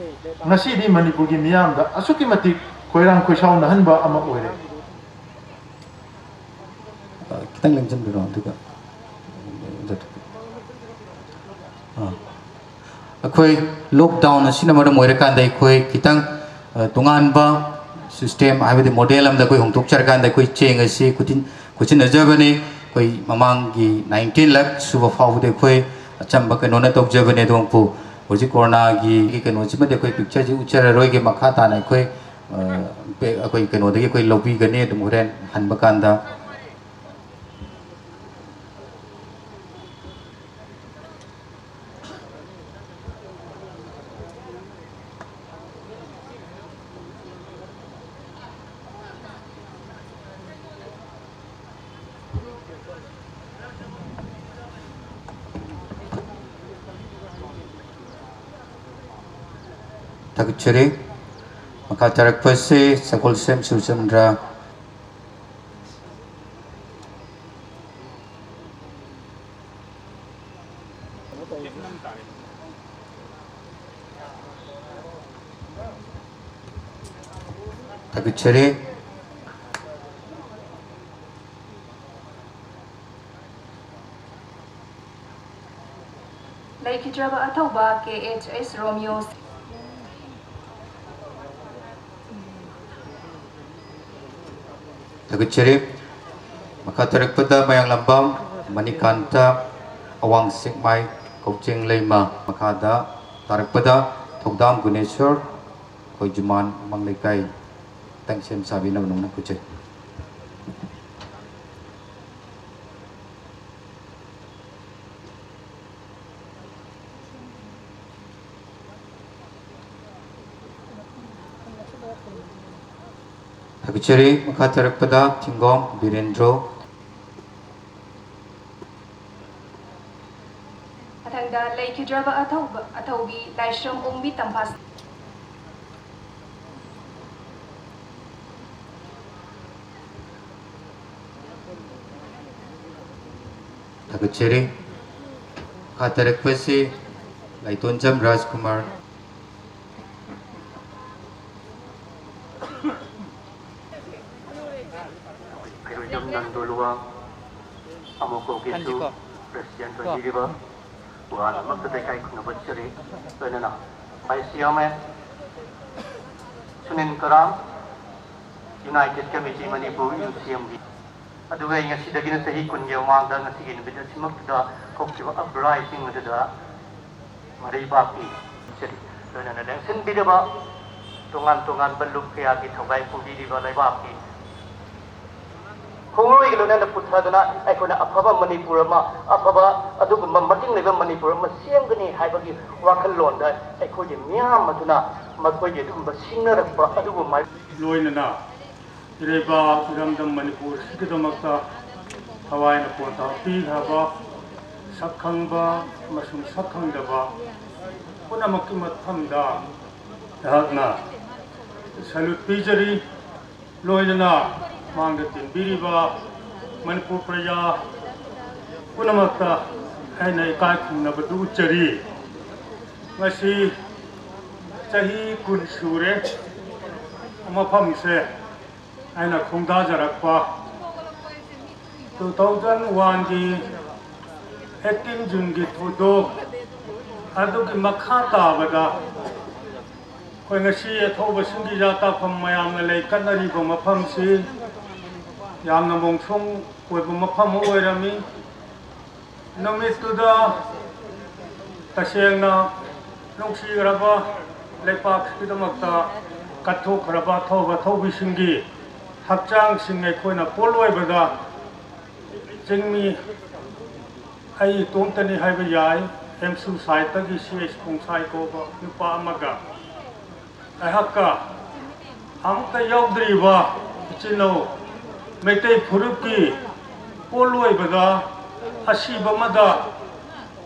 ꯉꯁꯤꯗꯤ ꯃꯅꯤꯄꯨꯔꯒꯤ ꯃꯤꯌꯥꯝꯗ ꯑꯁꯨꯛꯀꯤ ꯃꯇꯤꯛ ꯈꯣꯏꯔꯥꯡ ꯈꯣꯏꯁꯥꯎꯅꯍꯟꯕ ꯑꯃ ꯑꯣꯏꯔꯦ꯫ ꯑ, ꯈꯤꯇꯪ ꯂꯦꯡꯁꯤꯟꯕꯤꯔꯣ, ꯑꯗꯨꯒ ꯆꯠꯊꯣꯛꯄꯤꯔꯣ꯫ ꯑ, ꯑꯩꯈꯣꯏ ꯂꯣꯛꯗꯥꯎꯟ ꯑꯁꯤꯅ ꯃꯔꯝ ꯑꯣꯏꯔꯀꯥꯟꯗ ꯑꯩꯈꯣꯏ ꯈꯤꯇꯪ, ꯑ, ꯇꯣꯉꯥꯟꯕ ꯁꯤꯁꯇꯦꯝ, ꯍꯥꯏꯕꯗꯤ ꯃꯣꯗꯦꯜ ꯑꯃꯗ ꯑꯩꯈꯣꯏ ꯍꯣꯡꯗꯣꯛꯆꯔꯀꯥꯟꯗ ꯑꯩꯈꯣꯏ ꯆꯦꯡ ꯑꯁꯤ ꯈꯨꯊꯤꯟ-, ꯈꯨꯠꯁꯤꯟꯅꯖꯕꯅꯤ꯫ ꯑꯩꯈꯣꯏ ꯃꯃꯥꯡꯒꯤ ꯅꯥꯏꯟꯇꯤꯟ ꯂꯥꯈ ꯁꯨꯕ ꯐꯥꯎꯕꯗꯤ ꯑꯩꯈꯣꯏ ꯑꯆꯝꯕ ꯀꯩꯅꯣꯅ ꯇꯧꯖꯕꯅꯦ꯫ ꯑꯗꯣ ꯍꯧꯖꯤꯛ ꯀꯣꯔꯣꯅꯥꯒꯤ ꯀꯩꯅꯣꯁꯤꯃꯗꯤ ꯑꯩꯈꯣꯏ ꯄꯤꯛꯆꯔꯁꯤ ꯎꯠꯆꯔꯔꯣꯏꯒꯦ꯫ ꯃꯈꯥ ꯇꯥꯅ ꯑꯩꯈꯣꯏ, ꯑ, ꯄꯦ-, ꯑꯩꯈꯣꯏ ꯀꯩꯅꯣꯗꯒꯤ ꯑꯩꯈꯣꯏ ꯂꯧꯕꯤꯒꯅꯤ ꯑꯗꯨꯝ ꯍꯣꯔꯦꯟ ꯍꯟꯕ ꯀꯥꯟꯗ꯫ ꯊꯥꯒꯠꯆꯔꯤ꯫ ꯃꯈꯥ ꯇꯥꯔꯛꯄꯁꯤ ꯁꯒꯣꯜꯁꯦꯝ ꯁꯨꯔꯆꯟꯗ꯭ꯔ꯫ ꯊꯥꯒꯠꯆꯔꯤ꯫ ꯂꯩꯈꯤꯗ꯭ꯔꯕ ꯑꯊꯧꯕ ꯀꯦ ꯑꯩꯆ ꯑꯦꯁ ꯔꯣꯃꯤꯌꯣ꯫ ꯊꯥꯒꯠꯆꯔꯤ꯫ ꯃꯈꯥ ꯇꯥꯔꯛꯄꯗ ꯃꯌꯥꯡꯂꯝꯕꯝ ꯃꯅꯤꯀꯥꯟꯇ, ꯑꯋꯥꯡ ꯁꯦꯛꯃꯥꯏ ꯀꯛꯆꯤꯡ ꯂꯩꯃ꯫ ꯃꯈꯥꯗ ꯇꯥꯔꯛꯄꯗ ꯊꯧꯗꯥꯝ ꯒꯨꯅꯦꯁꯣꯔ, ꯈꯣꯏꯖꯨꯃꯥꯟ ꯃꯃꯥꯡ ꯂꯩꯀꯥꯏ꯫ ꯇꯪ ꯁꯦꯝ ꯁꯥꯕꯤꯅꯕ ꯅꯧꯅ ꯈꯨꯠꯆꯩ꯫ ꯊꯥꯒꯠꯆꯔꯤ꯫ ꯃꯈꯥ ꯇꯥꯔꯛꯄꯗ ꯊꯤꯡꯒꯣꯝ ꯕꯤꯔꯦꯟꯗ꯭ꯔꯣ꯫ ꯃꯊꯪꯗ ꯂꯩꯈꯤꯗ꯭ꯔꯕ ꯑꯊꯧꯕ, ꯑꯊꯧꯕꯤ ꯂꯥꯏꯁ꯭ꯔꯝ ꯑꯣꯡꯕꯤ ꯇꯝꯐꯥ꯫ ꯊꯥꯒꯠꯆꯔꯤ꯫ ꯃꯈꯥ ꯇꯥꯔꯛꯄꯁꯤ ꯂꯥꯏꯇꯣꯟꯖꯝ ꯔꯥꯖꯀꯨꯃꯥꯔ꯫ ꯐꯤꯔꯣꯏꯗꯝ ꯅꯟꯗꯣꯂꯨꯋꯥ, ꯑꯃꯣꯀꯣꯒꯤꯁꯨ ꯀꯟꯁꯤꯀꯣ꯫ ꯄ꯭ꯔꯦꯁꯤꯗꯦꯟꯠ ꯀꯣ꯫ ꯑꯣꯏꯕꯤꯔꯤꯕ ꯋꯥꯍꯪ ꯑꯃꯈꯛꯇ ꯏꯀꯥꯏ ꯈꯨꯝꯅꯕ ꯆꯠꯆꯔꯤ꯫ ꯂꯣꯏꯅꯅ ꯚꯥꯏꯁ ꯆꯤꯌꯥꯔꯃꯦꯟ ꯁꯨꯅꯤꯜ ꯀꯔꯥꯝ, ꯌꯨꯅꯥꯏꯇꯦꯗ ꯀꯃꯤꯇꯤ ꯃꯅꯤꯄꯨꯔ ꯌꯨ ꯁꯤ ꯑꯦꯝꯒꯤ, ꯑꯗꯨꯒ ꯑꯩ ꯉꯁꯤꯗꯒꯤꯅ ꯆꯍꯤ ꯀꯨꯟꯒꯤ ꯃꯃꯥꯡꯗ ꯉꯁꯤꯒꯤ ꯅꯨꯃꯤꯠ ꯑꯁꯤꯃꯛꯇꯗ ꯊꯣꯛꯈꯤꯕ ꯑꯞꯔꯥꯏꯁꯤꯡ ꯑꯗꯨꯗ ꯃꯔꯩꯕꯥꯛꯀꯤ ꯂꯣꯏꯅꯅ ꯂꯦꯡꯁꯤꯟꯕꯤꯔꯕ, ꯇꯣꯉꯥꯟ ꯇꯣꯉꯥꯟꯕ ꯂꯨꯞ ꯀꯌꯥꯒꯤ ꯊꯧꯒꯥꯏ ꯄꯨꯕꯤꯔꯤꯕ ꯂꯩꯕꯥꯛꯀꯤ ꯈꯣꯡꯂꯣꯏꯒ ꯂꯣꯏꯅꯅ ꯄꯨꯊꯗꯨꯅ ꯑꯩꯈꯣꯏꯅ ꯑꯐꯕ ꯃꯅꯤꯄꯨꯔ ꯑꯃ, ꯑꯐꯕ ꯑꯗꯨꯒꯨꯝꯕ ꯃꯇꯤꯡ ꯂꯩꯕ ꯃꯅꯤꯄꯨꯔ ꯑꯃ ꯁꯦꯝꯒꯅꯤ ꯍꯥꯏꯕꯒꯤ ꯋꯥꯈꯜꯂꯣꯟꯗ ꯑꯩꯈꯣꯏꯒꯤ ꯃꯤꯌꯥꯝ ꯑꯗꯨꯅ ꯃꯈꯣꯏꯒꯤ ꯑꯗꯨꯒꯨꯝꯕ ꯁꯤꯡꯅꯔꯛꯄ ꯑꯗꯨꯕꯨ ꯃꯥꯏ ꯂꯣꯏꯅꯅ ꯏꯔꯩꯕꯥꯛ ꯏꯔꯝꯗꯝ ꯃꯅꯤꯄꯨꯔ ꯑꯁꯤꯒꯤꯗꯃꯛꯇ ꯊꯋꯥꯏꯅ ꯄꯣꯟꯊꯥ ꯄꯤꯈ꯭ꯔꯕ ꯁꯛꯈꯪꯕ ꯑꯃꯁꯨꯡ ꯁꯛꯈꯪꯗꯕ ꯄꯨꯝꯅꯃꯛꯀꯤ ꯃꯐꯝꯗ ꯑꯩꯍꯥꯛꯅ salute ꯄꯤꯖꯔꯤ꯫ ꯂꯣꯏꯅꯅ ꯃꯥꯡꯗ ꯇꯤꯟꯕꯤꯔꯤꯕ ꯃꯅꯤꯄꯨꯔ ꯄ꯭ꯔꯖꯥ ꯄꯨꯝꯅꯃꯛꯇ ꯑꯩꯅ ꯏꯀꯥꯏ ꯈꯨꯝꯅꯕꯗꯨ ꯎꯠꯆꯔꯤ꯫ ꯉꯁꯤ ꯆꯍꯤ ꯀꯨꯟ ꯁꯨꯔꯦ ꯃꯐꯝꯁꯦ ꯑꯩꯅ ꯈꯣꯡꯗꯥꯖꯔꯛꯄ꯫ Two thousand one ꯒꯤ eighteen June ꯒꯤ ꯊꯧꯗꯣꯛ ꯑꯗꯨꯒꯤ ꯃꯈꯥ ꯇꯥꯕꯗ ꯑꯩꯈꯣꯏ ꯉꯁꯤ ꯑꯊꯧꯕꯁꯤꯡꯒꯤ ꯌꯥ ꯇꯥꯐꯝ ꯃꯌꯥꯝꯅ ꯂꯩ ꯀꯠꯅꯔꯤꯕ ꯃꯐꯝꯁꯤ ꯌꯥꯝꯅ ꯃꯣꯡꯁꯣꯡ ꯑꯣꯏꯕ ꯃꯐꯝ ꯑꯃ ꯑꯣꯏꯔꯝꯃꯤ꯫ ꯅꯨꯃꯤꯠꯇꯨꯗ ꯇꯁꯦꯡꯅ ꯅꯨꯡꯁꯤꯈ꯭ꯔꯕ ꯂꯩꯄꯥꯛꯁꯤꯒꯤꯗꯃꯛꯇ ꯀꯠꯊꯣꯛꯈ꯭ꯔꯕ ꯑꯊꯧꯕ ꯑꯊꯧꯕꯤꯁꯤꯡꯒꯤ ꯍꯛꯆꯥꯡꯁꯤꯡ ꯑꯩꯈꯣꯏꯅ ꯄꯣꯠꯂꯣꯏꯕꯗ ꯆꯤꯡꯃꯤ ꯑꯩ ꯏꯇꯣꯝꯇꯅꯤ ꯍꯥꯏꯕ ꯌꯥꯏ, ꯑꯦꯝꯁꯨ ꯁꯥꯏꯠꯇꯒꯤ ꯁꯤ ꯑꯩꯆ ꯈꯣꯡꯁꯥꯏ ꯀꯧꯕ ꯅꯨꯄꯥ ꯑꯃꯒ ꯑꯩꯍꯥꯛꯀ ꯑꯃꯨꯛꯇ ꯌꯥꯎꯗ꯭ꯔꯤꯕ ꯏꯆꯤꯟ ꯏꯅꯥꯎ ꯃꯩꯇꯩ ꯐꯨꯔꯨꯞꯀꯤ ꯄꯣꯠꯂꯣꯏꯕꯗ ꯑꯁꯤꯕ ꯑꯃꯗ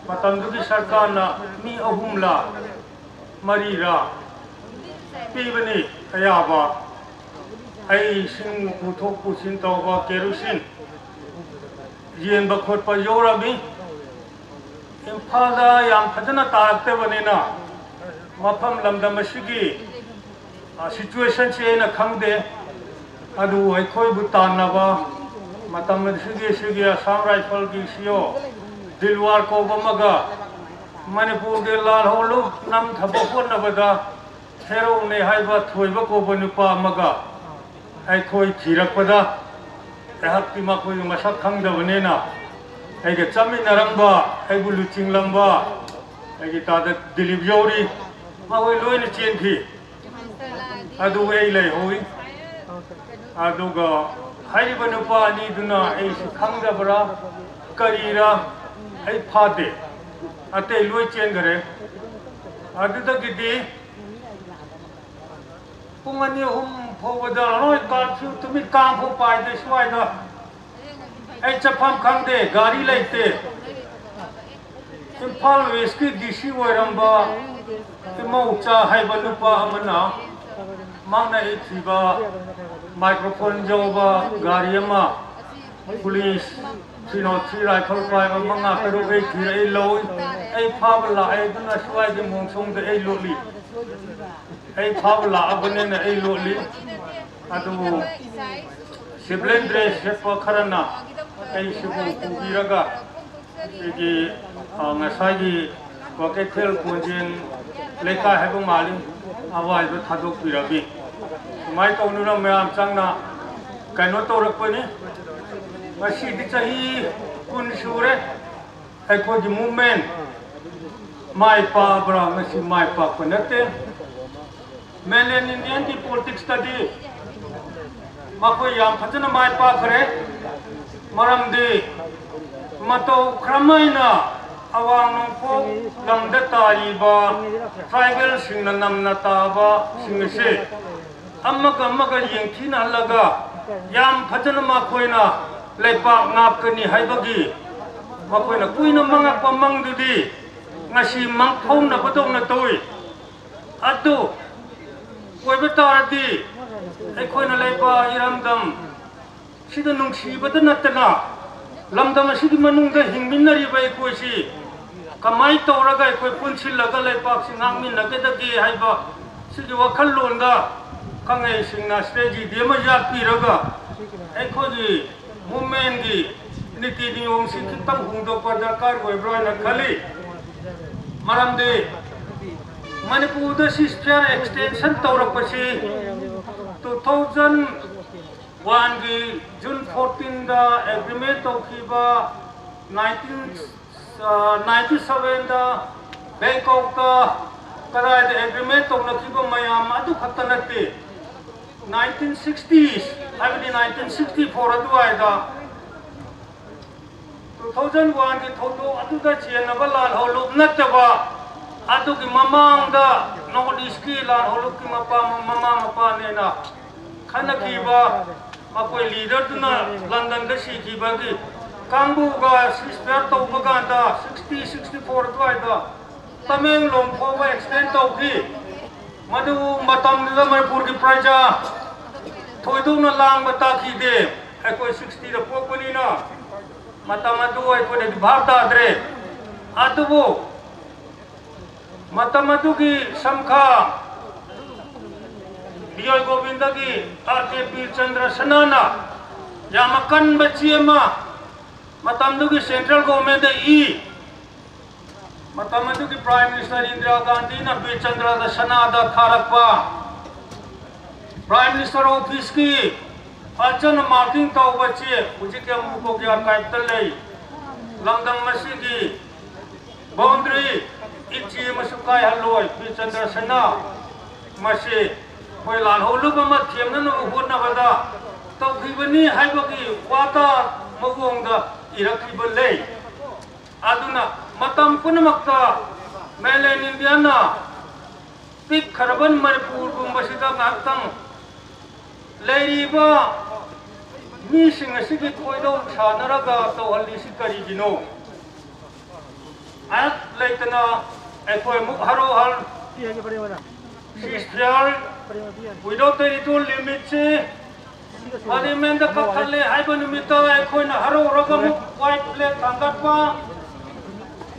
ꯃꯇꯝꯗꯨꯒꯤ ꯁꯔꯀꯥꯔꯅ ꯃꯤ ꯑꯍꯨꯝꯂꯥ ꯃꯔꯤꯔꯥ ꯄꯤꯕꯅꯤ ꯑꯌꯥꯕ꯫ ꯑꯩ ꯏꯁꯤꯡ ꯄꯨꯊꯣꯛ ꯄꯨꯁꯤꯟ ꯇꯧꯕ, ꯀꯦꯔꯣꯁꯤꯟ ꯌꯦꯟꯕ ꯈꯣꯠꯄ ꯌꯧꯔꯝꯃꯤ꯫ ꯏꯝꯐꯥꯜꯗ ꯌꯥꯝ ꯐꯖꯅ ꯇꯥꯔꯛꯇꯕꯅꯤꯅ ꯃꯐꯝ ꯂꯝꯗꯝ ꯑꯁꯤꯒꯤ ꯁꯤꯆꯨꯋꯦꯁꯟꯁꯤ ꯑꯩꯅ ꯈꯪꯗꯦ꯫ ꯑꯗꯨꯕꯨ ꯑꯩꯈꯣꯏꯕꯨ ꯇꯥꯟꯅꯕ ꯃꯇꯝ ꯑꯁꯤꯒꯤ ꯁꯤꯒꯤ ꯑꯁꯥꯝ ꯔꯥꯏꯐꯜꯒꯤ ꯁꯤ ꯑꯣ ꯗꯤꯜꯋꯥꯔ ꯀꯧꯕ ꯑꯃꯒ ꯃꯅꯤꯄꯨꯔꯒꯤ ꯂꯥꯜꯍꯧꯂꯨꯞ ꯅꯝꯊꯕ ꯍꯣꯠꯅꯕꯗ ꯍꯦꯔꯣꯅꯦ ꯍꯥꯏꯕ ꯊꯣꯏꯕ ꯀꯧꯕ ꯅꯨꯄꯥ ꯑꯃꯒ ꯑꯩꯈꯣꯏ ꯊꯤꯔꯛꯄꯗ ꯑꯩꯍꯥꯛꯇꯤ ꯃꯈꯣꯏꯒꯤ ꯃꯁꯛ ꯈꯪꯗꯕꯅꯤꯅ ꯑꯩꯒ ꯆꯠꯃꯤꯟꯅꯔꯝꯕ, ꯑꯩꯕꯨ ꯂꯨꯆꯤꯡꯂꯝꯕ ꯑꯩꯒꯤ ꯇꯥꯗ ꯗꯤꯂꯤꯞ ꯌꯧꯔꯤ, ꯃꯈꯣꯏ ꯂꯣꯏꯅ ꯆꯦꯟꯈꯤ꯫ ꯑꯗꯨ ꯑꯩ ꯂꯩꯍꯧꯏ꯫ ꯑꯗꯨꯒ ꯍꯥꯏꯔꯤꯕ ꯅꯨꯄꯥ ꯑꯅꯤꯗꯨꯅ ꯑꯩꯁꯤ ꯈꯪꯗꯕ꯭ꯔꯥ ꯀꯔꯤꯔꯥ ꯑꯩ ꯐꯥꯗꯦ꯫ ꯑꯇꯩ ꯂꯣꯏ ꯆꯦꯟꯈꯔꯦ꯫ ꯑꯗꯨꯗꯒꯤꯗꯤ ꯄꯨꯡ ꯑꯅꯤ ꯑꯍꯨꯝ ꯐꯥꯎꯕꯗ ꯂꯣꯏ ꯀꯥꯔꯐ꯭ꯌꯨ ꯇꯨꯃꯤꯠ ꯀꯥꯡ ꯐꯥꯎ ꯄꯥꯏꯗꯦ ꯁ꯭ꯋꯥꯏꯗ꯫ ꯑꯩ ꯆꯠꯐꯝ ꯈꯪꯗꯦ, ꯒꯥꯔꯤ ꯂꯩꯇꯦ꯫ ꯏꯝꯐꯥꯜ ꯋꯦꯁꯀꯤ ꯗꯤ ꯁꯤ ꯑꯣꯏꯔꯝꯕ ꯏꯃꯧꯆꯥ ꯍꯥꯏꯕ ꯅꯨꯄꯥ ꯑꯃꯅ ꯃꯥꯅ ꯏꯈꯤꯕ ꯃꯥꯏꯀ꯭ꯔꯣꯐꯣꯟ ꯌꯥꯎꯕ ꯒꯥꯔꯤ ꯑꯃ police three nought three rifle ꯄꯥꯏꯕ ꯃꯉꯥ ꯇꯔꯨꯛ ꯑꯩ ꯊꯤꯔ ꯑꯩ ꯂꯧꯏ꯫ ꯑꯩ ꯐꯥꯕ ꯂꯥꯛꯑꯦ, ꯑꯗꯨꯅ ꯁ꯭ꯋꯥꯏꯒꯤ ꯃꯣꯡꯁꯣꯡꯗ ꯑꯩ ꯂꯣꯠꯂꯤ꯫ ꯑꯩ ꯐꯥꯕ ꯂꯥꯛꯑꯕꯅꯤꯅ ꯑꯩ ꯂꯣꯠꯂꯤ꯫ ꯑꯗꯨꯕꯨ ꯁꯤꯚꯤꯂꯤꯌꯟ ꯗ꯭ꯔꯦꯁ ꯁꯦꯠꯄ ꯈꯔꯅ ꯑꯩꯁꯤꯕꯨ ꯄꯨꯕꯤꯔꯒ ꯑꯩꯒꯤ, ꯑ, ꯉꯁꯥꯏꯒꯤ ꯀ꯭ꯋꯥꯀꯩꯊꯦꯜ ꯀꯣꯟꯖꯦꯡ ꯂꯩꯀꯥꯏ ꯍꯥꯏꯕ ꯃꯥꯜꯂꯤ, ꯑꯋꯥꯏꯗ ꯊꯥꯗꯣꯛꯄꯤꯔꯝꯃꯤ꯫ ꯁꯨꯃꯥꯏꯅ ꯇꯧꯗꯨꯅ ꯃꯌꯥꯝ ꯆꯪꯅ ꯀꯩꯅꯣ ꯇꯧꯔꯛꯄꯅꯤ꯫ ꯉꯁꯤꯗꯤ ꯆꯍꯤ ꯀꯨꯟ ꯁꯨꯔꯦ꯫ ꯑꯩꯈꯣꯏꯒꯤ ꯃꯨꯚꯃꯦꯟ ꯃꯥꯏ ꯄꯥꯛꯄ꯭ꯔꯥ? ꯉꯁꯤ ꯃꯥꯏ ꯄꯥꯛꯄ ꯅꯠꯇꯦ꯫ ꯃꯦꯟꯂꯦꯟ ꯏꯟꯗꯤꯌꯟꯒꯤ ꯄꯣꯂꯤꯇꯤꯛꯁꯇꯗꯤ ꯃꯈꯣꯏ ꯌꯥꯝ ꯐꯖꯅ ꯃꯥꯏ ꯄꯥꯛꯈ꯭ꯔꯦ꯫ ꯃꯔꯝꯗꯤ ꯃꯇꯧ ꯀꯔꯝꯍꯥꯏꯅ ꯑꯋꯥꯡ ꯅꯣꯡꯄꯣꯛ ꯂꯝꯗ ꯇꯥꯔꯤꯕ ꯇ꯭ꯔꯥꯏꯕꯦꯜꯁꯤꯡꯅ ꯅꯝꯅ ꯇꯥꯕꯁꯤꯡ ꯑꯁꯤ ꯑꯃꯒ ꯑꯃꯒ ꯌꯦꯡꯊꯤꯅꯍꯜꯂꯒ ꯌꯥꯝ ꯐꯖꯅ ꯃꯈꯣꯏꯅ ꯂꯩꯄꯥꯛ ꯉꯥꯛꯀꯅꯤ ꯍꯥꯏꯕꯒꯤ ꯃꯈꯣꯏꯅ ꯀꯨꯏꯅ ꯃꯪꯉꯛꯄ ꯃꯪꯗꯨꯗꯤ ꯉꯁꯤ ꯃꯪꯐꯧꯅꯕꯗꯧꯅ ꯇꯧꯏ꯫ ꯑꯗꯨ ꯑꯣꯏꯕ ꯇꯥꯔꯗꯤ ꯑꯩꯈꯣꯏꯅ ꯂꯩꯕ ꯏꯔꯝꯗꯝ ꯁꯤꯗ ꯅꯨꯡꯁꯤꯕꯗ ꯅꯠꯇꯅ ꯂꯝꯗꯝ ꯑꯁꯤꯒꯤ ꯃꯅꯨꯡꯗ ꯍꯤꯡꯃꯤꯟꯅꯔꯤꯕ ꯑꯩꯈꯣꯏꯁꯤ ꯀꯃꯥꯏꯅ ꯇꯧꯔꯒ ꯑꯩꯈꯣꯏ ꯄꯨꯟꯁꯤꯜꯂꯒ ꯂꯩꯄꯥꯛꯁꯤ ꯉꯥꯛꯃꯤꯟꯅꯒꯗꯒꯦ ꯍꯥꯏꯕ ꯁꯤꯒꯤ ꯋꯥꯈꯜꯂꯣꯟꯗ ꯈꯪꯍꯩꯁꯤꯡꯅ ꯁ꯭ꯇ꯭ꯔꯦꯇꯦꯖꯤ ꯑꯃ ꯌꯥꯠꯄꯤꯔꯒ ꯑꯩꯈꯣꯏꯒꯤ ꯃꯨꯚꯃꯦꯟꯒꯤ ꯅꯤꯇꯤ ꯅꯤꯌꯣꯝꯁꯤ ꯈꯤꯇꯪ ꯍꯣꯡꯗꯣꯛꯄ ꯗꯔꯀꯥꯔ ꯑꯣꯏꯕ꯭ꯔꯥ ꯍꯥꯏꯅ ꯈꯜꯂꯤ꯫ ꯃꯔꯝꯗꯤ ꯃꯅꯤꯄꯨꯔꯗ ꯁꯤꯁꯐꯤꯌꯥꯔ ꯑꯦꯛꯁꯇꯦꯟꯁꯟ ꯇꯧꯔꯛꯄꯁꯤ ꯇꯨ ꯊꯥꯎꯖꯟ ꯋꯥꯟꯒꯤ ꯖꯨꯟ ꯐꯣꯔꯇꯤꯟꯗ ꯑꯦꯒ꯭ꯔꯤꯃꯦꯟ ꯇꯧꯈꯤꯕ, ꯅꯥꯏꯟꯇꯤꯟ ꯅꯥꯏꯟꯇꯤ ꯁꯚꯦꯟꯗ ꯕꯦꯡꯀꯣꯛꯇ ꯀꯗꯥꯏꯗ ꯑꯦꯒ꯭ꯔꯤꯃꯦꯟ ꯇꯧꯅꯈꯤꯕ ꯃꯌꯥꯝ ꯑꯗꯨ ꯈꯛꯇ ꯅꯠꯇꯦ꯫ ꯅꯥꯏꯟꯇꯤꯟ ꯁꯤꯛꯁꯇꯤ ꯍꯥꯏꯕꯗꯤ ꯅꯥꯏꯟꯇꯤꯟ ꯁꯤꯛꯁꯇꯤ ꯐꯣꯔ ꯑꯗꯨꯋꯥꯏꯗ ꯇꯨ ꯊꯥꯎꯖꯟ ꯋꯥꯟꯒꯤ ꯊꯧꯗꯣꯛ ꯑꯗꯨꯗ ꯆꯦꯟꯅꯕ ꯂꯥꯜꯍꯧꯂꯨꯞ ꯅꯠꯇꯕ ꯑꯗꯨꯒꯤ ꯃꯃꯥꯡꯗ ꯅꯣꯔꯠ ꯏꯁꯀꯤ ꯂꯥꯜꯍꯧꯂꯨꯞꯀꯤ ꯃꯄꯥ ꯃꯃꯥ ꯃꯄꯥꯅꯦꯅ ꯈꯟꯅꯈꯤꯕ ꯃꯈꯣꯏ ꯂꯤꯗꯔꯗꯨꯅ ꯂꯟꯗꯟꯗ ꯁꯤꯈꯤꯕꯒꯤ ꯀꯥꯡꯕꯨꯒ ꯁꯤꯁꯐꯤꯌꯥꯔ ꯇꯧꯕ ꯀꯥꯟꯗ ꯁꯤꯛꯁꯇꯤ ꯁꯤꯛꯁꯇꯤ ꯐꯣꯔ ꯑꯗꯨꯋꯥꯏꯗ ꯇꯃꯦꯡꯂꯣꯡ ꯐꯥꯎꯕ ꯑꯦꯛꯁꯇꯦꯟ ꯇꯧꯈꯤ꯫ ꯃꯗꯨ ꯃꯇꯝꯗꯨꯗ ꯃꯅꯤꯄꯨꯔꯒꯤ ꯄ꯭ꯔꯖꯥ ꯊꯣꯏꯗꯣꯛꯅ ꯂꯥꯡꯕ ꯇꯥꯈꯤꯗꯦ꯫ ꯑꯩꯈꯣꯏ ꯁꯤꯛꯁꯇꯤꯗ ꯄꯣꯛꯄꯅꯤꯅ ꯃꯇꯝ ꯑꯗꯨ ꯑꯩꯈꯣꯏꯅꯗꯤ ꯚꯥꯞ ꯇꯥꯗ꯭ꯔꯦ꯫ ꯑꯗꯨꯕꯨ ꯃꯇꯝ ꯑꯗꯨꯒꯤ ꯁꯝꯈꯥ ꯃꯤꯑꯣꯏ ꯒꯣꯕꯤꯟꯗꯒꯤ ꯑꯥꯔ ꯀꯦ ꯕꯤꯔꯆꯟꯗ꯭ꯔ ꯁꯅꯥꯅ ꯌꯥꯝ ꯑꯀꯟꯕ ꯆꯦ ꯑꯃ ꯃꯇꯝꯗꯨꯒꯤ ꯁꯦꯟꯇ꯭ꯔꯦꯜ ꯒꯣꯚꯔꯟꯃꯦꯟꯗ ꯏ꯫ ꯃꯇꯝ ꯑꯗꯨꯒꯤ ꯄ꯭ꯔꯥꯏꯝ ꯃꯤꯅꯤꯁꯇꯔ ꯏꯟꯗꯤꯔꯥ ꯒꯥꯟꯙꯤꯅ ꯕꯤꯔꯆꯟꯗ꯭ꯔꯗ ꯁꯅꯥꯗ ꯊꯥꯔꯛꯄ ꯄ꯭ꯔꯥꯏꯝ ꯃꯤꯅꯤꯁꯇꯔ ꯑꯣꯐꯤꯁꯀꯤ ꯐꯖꯅ ꯃꯥꯔꯀꯤꯡ ꯇꯧꯕ ꯆꯦ, ꯍꯧꯖꯤꯛꯀꯤ ꯑꯃꯨꯛ ꯀꯣꯀꯤ ꯑꯥꯔꯀꯥꯏꯚꯇ ꯂꯩ꯫ ꯂꯝꯗꯝ ꯑꯁꯤꯒꯤ ꯕꯥꯎꯟꯗꯔꯤ ꯏꯟꯆꯤ ꯑꯃꯁꯨ ꯀꯥꯏꯍꯜꯂꯣꯏ꯫ ꯕꯤꯔꯆꯟꯗ꯭ꯔ ꯁꯅꯥ ꯃꯁꯤ ꯑꯩꯈꯣꯏ ꯂꯥꯜꯍꯧꯂꯨꯕ ꯑꯃ ꯊꯦꯝꯅꯅꯕ ꯍꯣꯠꯅꯕꯗ ꯇꯧꯈꯤꯕꯅꯤ ꯍꯥꯏꯕꯒꯤ ꯋꯥꯇꯥ ꯃꯑꯣꯡꯗ ꯏꯔꯛꯈꯤꯕ ꯂꯩ꯫ ꯑꯗꯨꯅ ꯃꯇꯝ ꯄꯨꯝꯅꯃꯛꯇ ꯃꯦꯟꯂꯦꯟ ꯏꯟꯗꯤꯌꯥꯅ ꯄꯤꯛꯈ꯭ꯔꯕ ꯃꯅꯤꯄꯨꯔꯒꯨꯝꯕꯁꯤꯗ ꯉꯥꯏꯍꯥꯛꯇꯪ ꯂꯩꯔꯤꯕ ꯃꯤꯁꯤꯡ ꯑꯁꯤꯒꯤ ꯈꯣꯏꯗꯧ ꯁꯥꯟꯅꯔꯒ ꯇꯧꯍꯜꯂꯤꯁꯤ ꯀꯔꯤꯒꯤꯅꯣ? ꯑꯥꯏꯠ ꯂꯩꯇꯅ ꯑꯩꯈꯣꯏ ꯑꯃꯨꯛ ꯍꯔꯥꯎ ꯍꯜ ceasefire, without territorial limits ꯁꯤ ꯄꯥꯔꯂꯤꯌꯥꯃꯦꯟꯗ ꯀꯛꯊꯠꯂꯦ ꯍꯥꯏꯕ ꯅꯨꯃꯤꯠꯇ ꯑꯩꯈꯣꯏꯅ ꯍꯔꯥꯎꯔꯒ ꯑꯃꯨꯛ ꯋꯥꯏꯠ ꯐ꯭ꯂꯦꯛ ꯊꯥꯡꯒꯠꯄ,